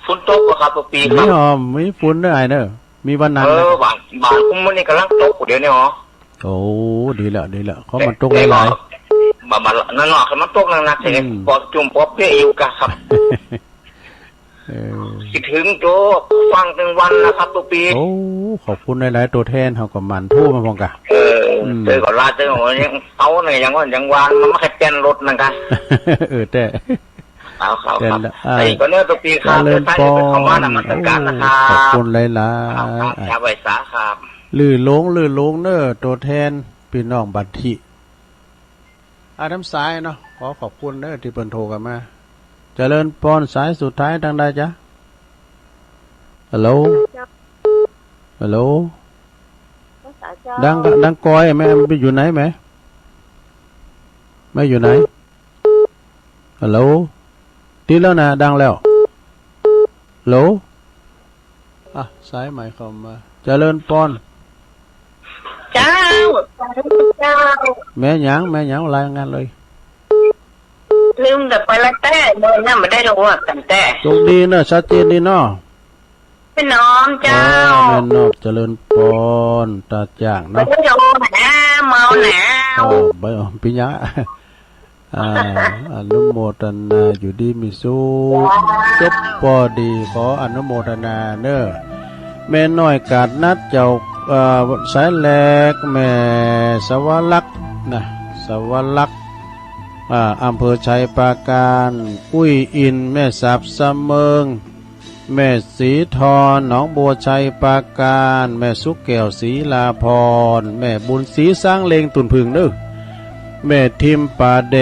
ฝนตกบ่ครับ ป้อปี้ครับ มีหอม มีฝนเด้ออ้ายเด้อ มีวันนั้น เออ นะ บ้าน บ้านผมมื้อนี้ก่ำลังตกอยู่เดี๋ยวนี้อ๋อ โอ้ ดีแล้ว ดีแล้ว ขอมันตกหลายๆ บ่า บ่า นั่นเนาะ ขอมันตกหนักๆ อืม ปอจุ่มปอเปี้ยอยู่กะครับ เออ สิเถิงโจ้ ฟังตึงวันนะครับ ป้อปี้ โอ้ ขอบคุณหลายๆ ตั๋วแทนเฮาก็หมั่นโทรมาพ่องกะ เออ อืม เจอก็ลา เจอก็ยังเอาเนี่ย ยังว่า ยังวางมันไม่ค่อยแจ้นรถนั่นกะ เออ แต่ เอาครับ แจ้นละ ครับ อ้าย ไอ้ก็เนี่ย ป้อปี้ครับ เจริญปอน เดินทางไปเข้ามานมัสการนะครับ โอ้ ขอบคุณหลายๆ ครับ ครับ อ้าย ครับ ไหว้สาครับ ลือหลง ลือหลงเนอะ ตั๋วแทนปี้น้องบันทิ อ่า นำสายเนาะ ขอขอบคุณเด้อตี้เปิ้นโทรกั๋นมา เจริญปอน สายสุดท้ายตังใดจ๊ะ ฮัลโหล ฮัลโหล ดัง ดังกอย แม่ไปอยู่ไหนแม่ แม่อยู่ไหน ฮัลโหล ติดแล้วนะ ดังแล้ว ฮัลโหล อ่ะ สายใหม่เข้ามา เจริญปอน เจ้า เจ้า แม่หยัง แม่หยัง รายงานเลย ลืมแต่ไปละแต๊ เมื่อนั้นบ่ได้รู้ว่ากั๋นแต๊ โชคดีเนอะ ชัดเจนดีเนาะ แม่นอมเจ้า อ๋อ แม่นอม เจริญปอน ตาจ่างเนาะ บ่ได้รู้นะ เมาหนาว เออ บ่ ปิ้นหยัง อ่า อนุโมทนา อยู่ดีมีสุข เจ้า จบปอดี ขออนุโมทนาเนอะ แม่น้อยกาดนัดเจ้า เอ่อ สายแหลก แม่สวรักษ์นะ สวรักษ์ อ่า อำเภอชัยปราการ กุ้ยอินทร์ แม่สาบสะเมิง แม่ศรีทอน หนองบัวชัยปราการ แม่สุขแก้ว ศรีลาภรณ์ แม่บุญศรี สร้างเลง ตุ่นผึ่งเนอะ แม่ทิม ป่าแด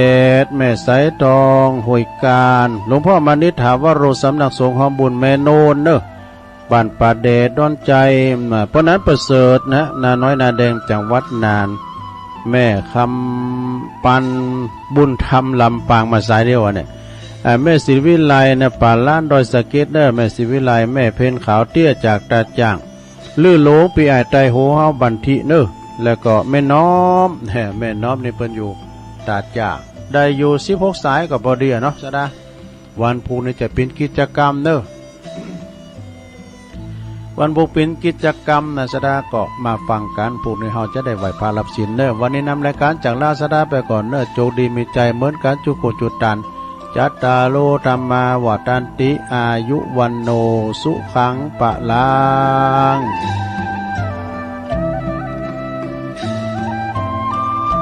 ด แม่สายทอง ห้วยกาญ หลวงพ่อมานิษฐาวโร สำนักสงฆ์หอมบุญ แม่โนนเนอะ บ้านป่าแดด ดอนไจ อ่า ป้อนันประเสริฐนะ นาน้อยนาแดง จังหวัดน่าน แม่คำปัน บุญธรรม ลำปาง มาสายเดียวอะเนี่ย อ่า แม่ศรีวิไลนะ ป่าล้าน ดอยสะเก็ดเนอะ แม่ศรีวิไล แม่เพ็ญขาวเตี้ย จากตาดจ้าง ลือหลวง ปี้อ้ายไตรโห เฮาบันทิเนอะ แล้วก็แม่น้อม แหม แม่น้อมนี่เปิ้นอยู่ตาดจ้าง ได้อยู่สิบหกสายก็ปอดีอะเนาะ สะดา วันพูกนี้จะเป๋นกิจกรรมเนอะ วันพูกเป๋นกิจกรรมนะ สะดา ก็มาฟังกั๋น พูกนี้เฮาจะได้ไหว้พระรับศีลเนอะ วันนี้นำรายก๋านจากลาสะดาไปก่อนเนอะ โจคดีมีชัยเหมือนกั๋น จุ๊กกู้จุ๊กตาน จัตตาโร ธัมมา วัฑฒันติ อายุ วัณโณ สุขัง พะลัง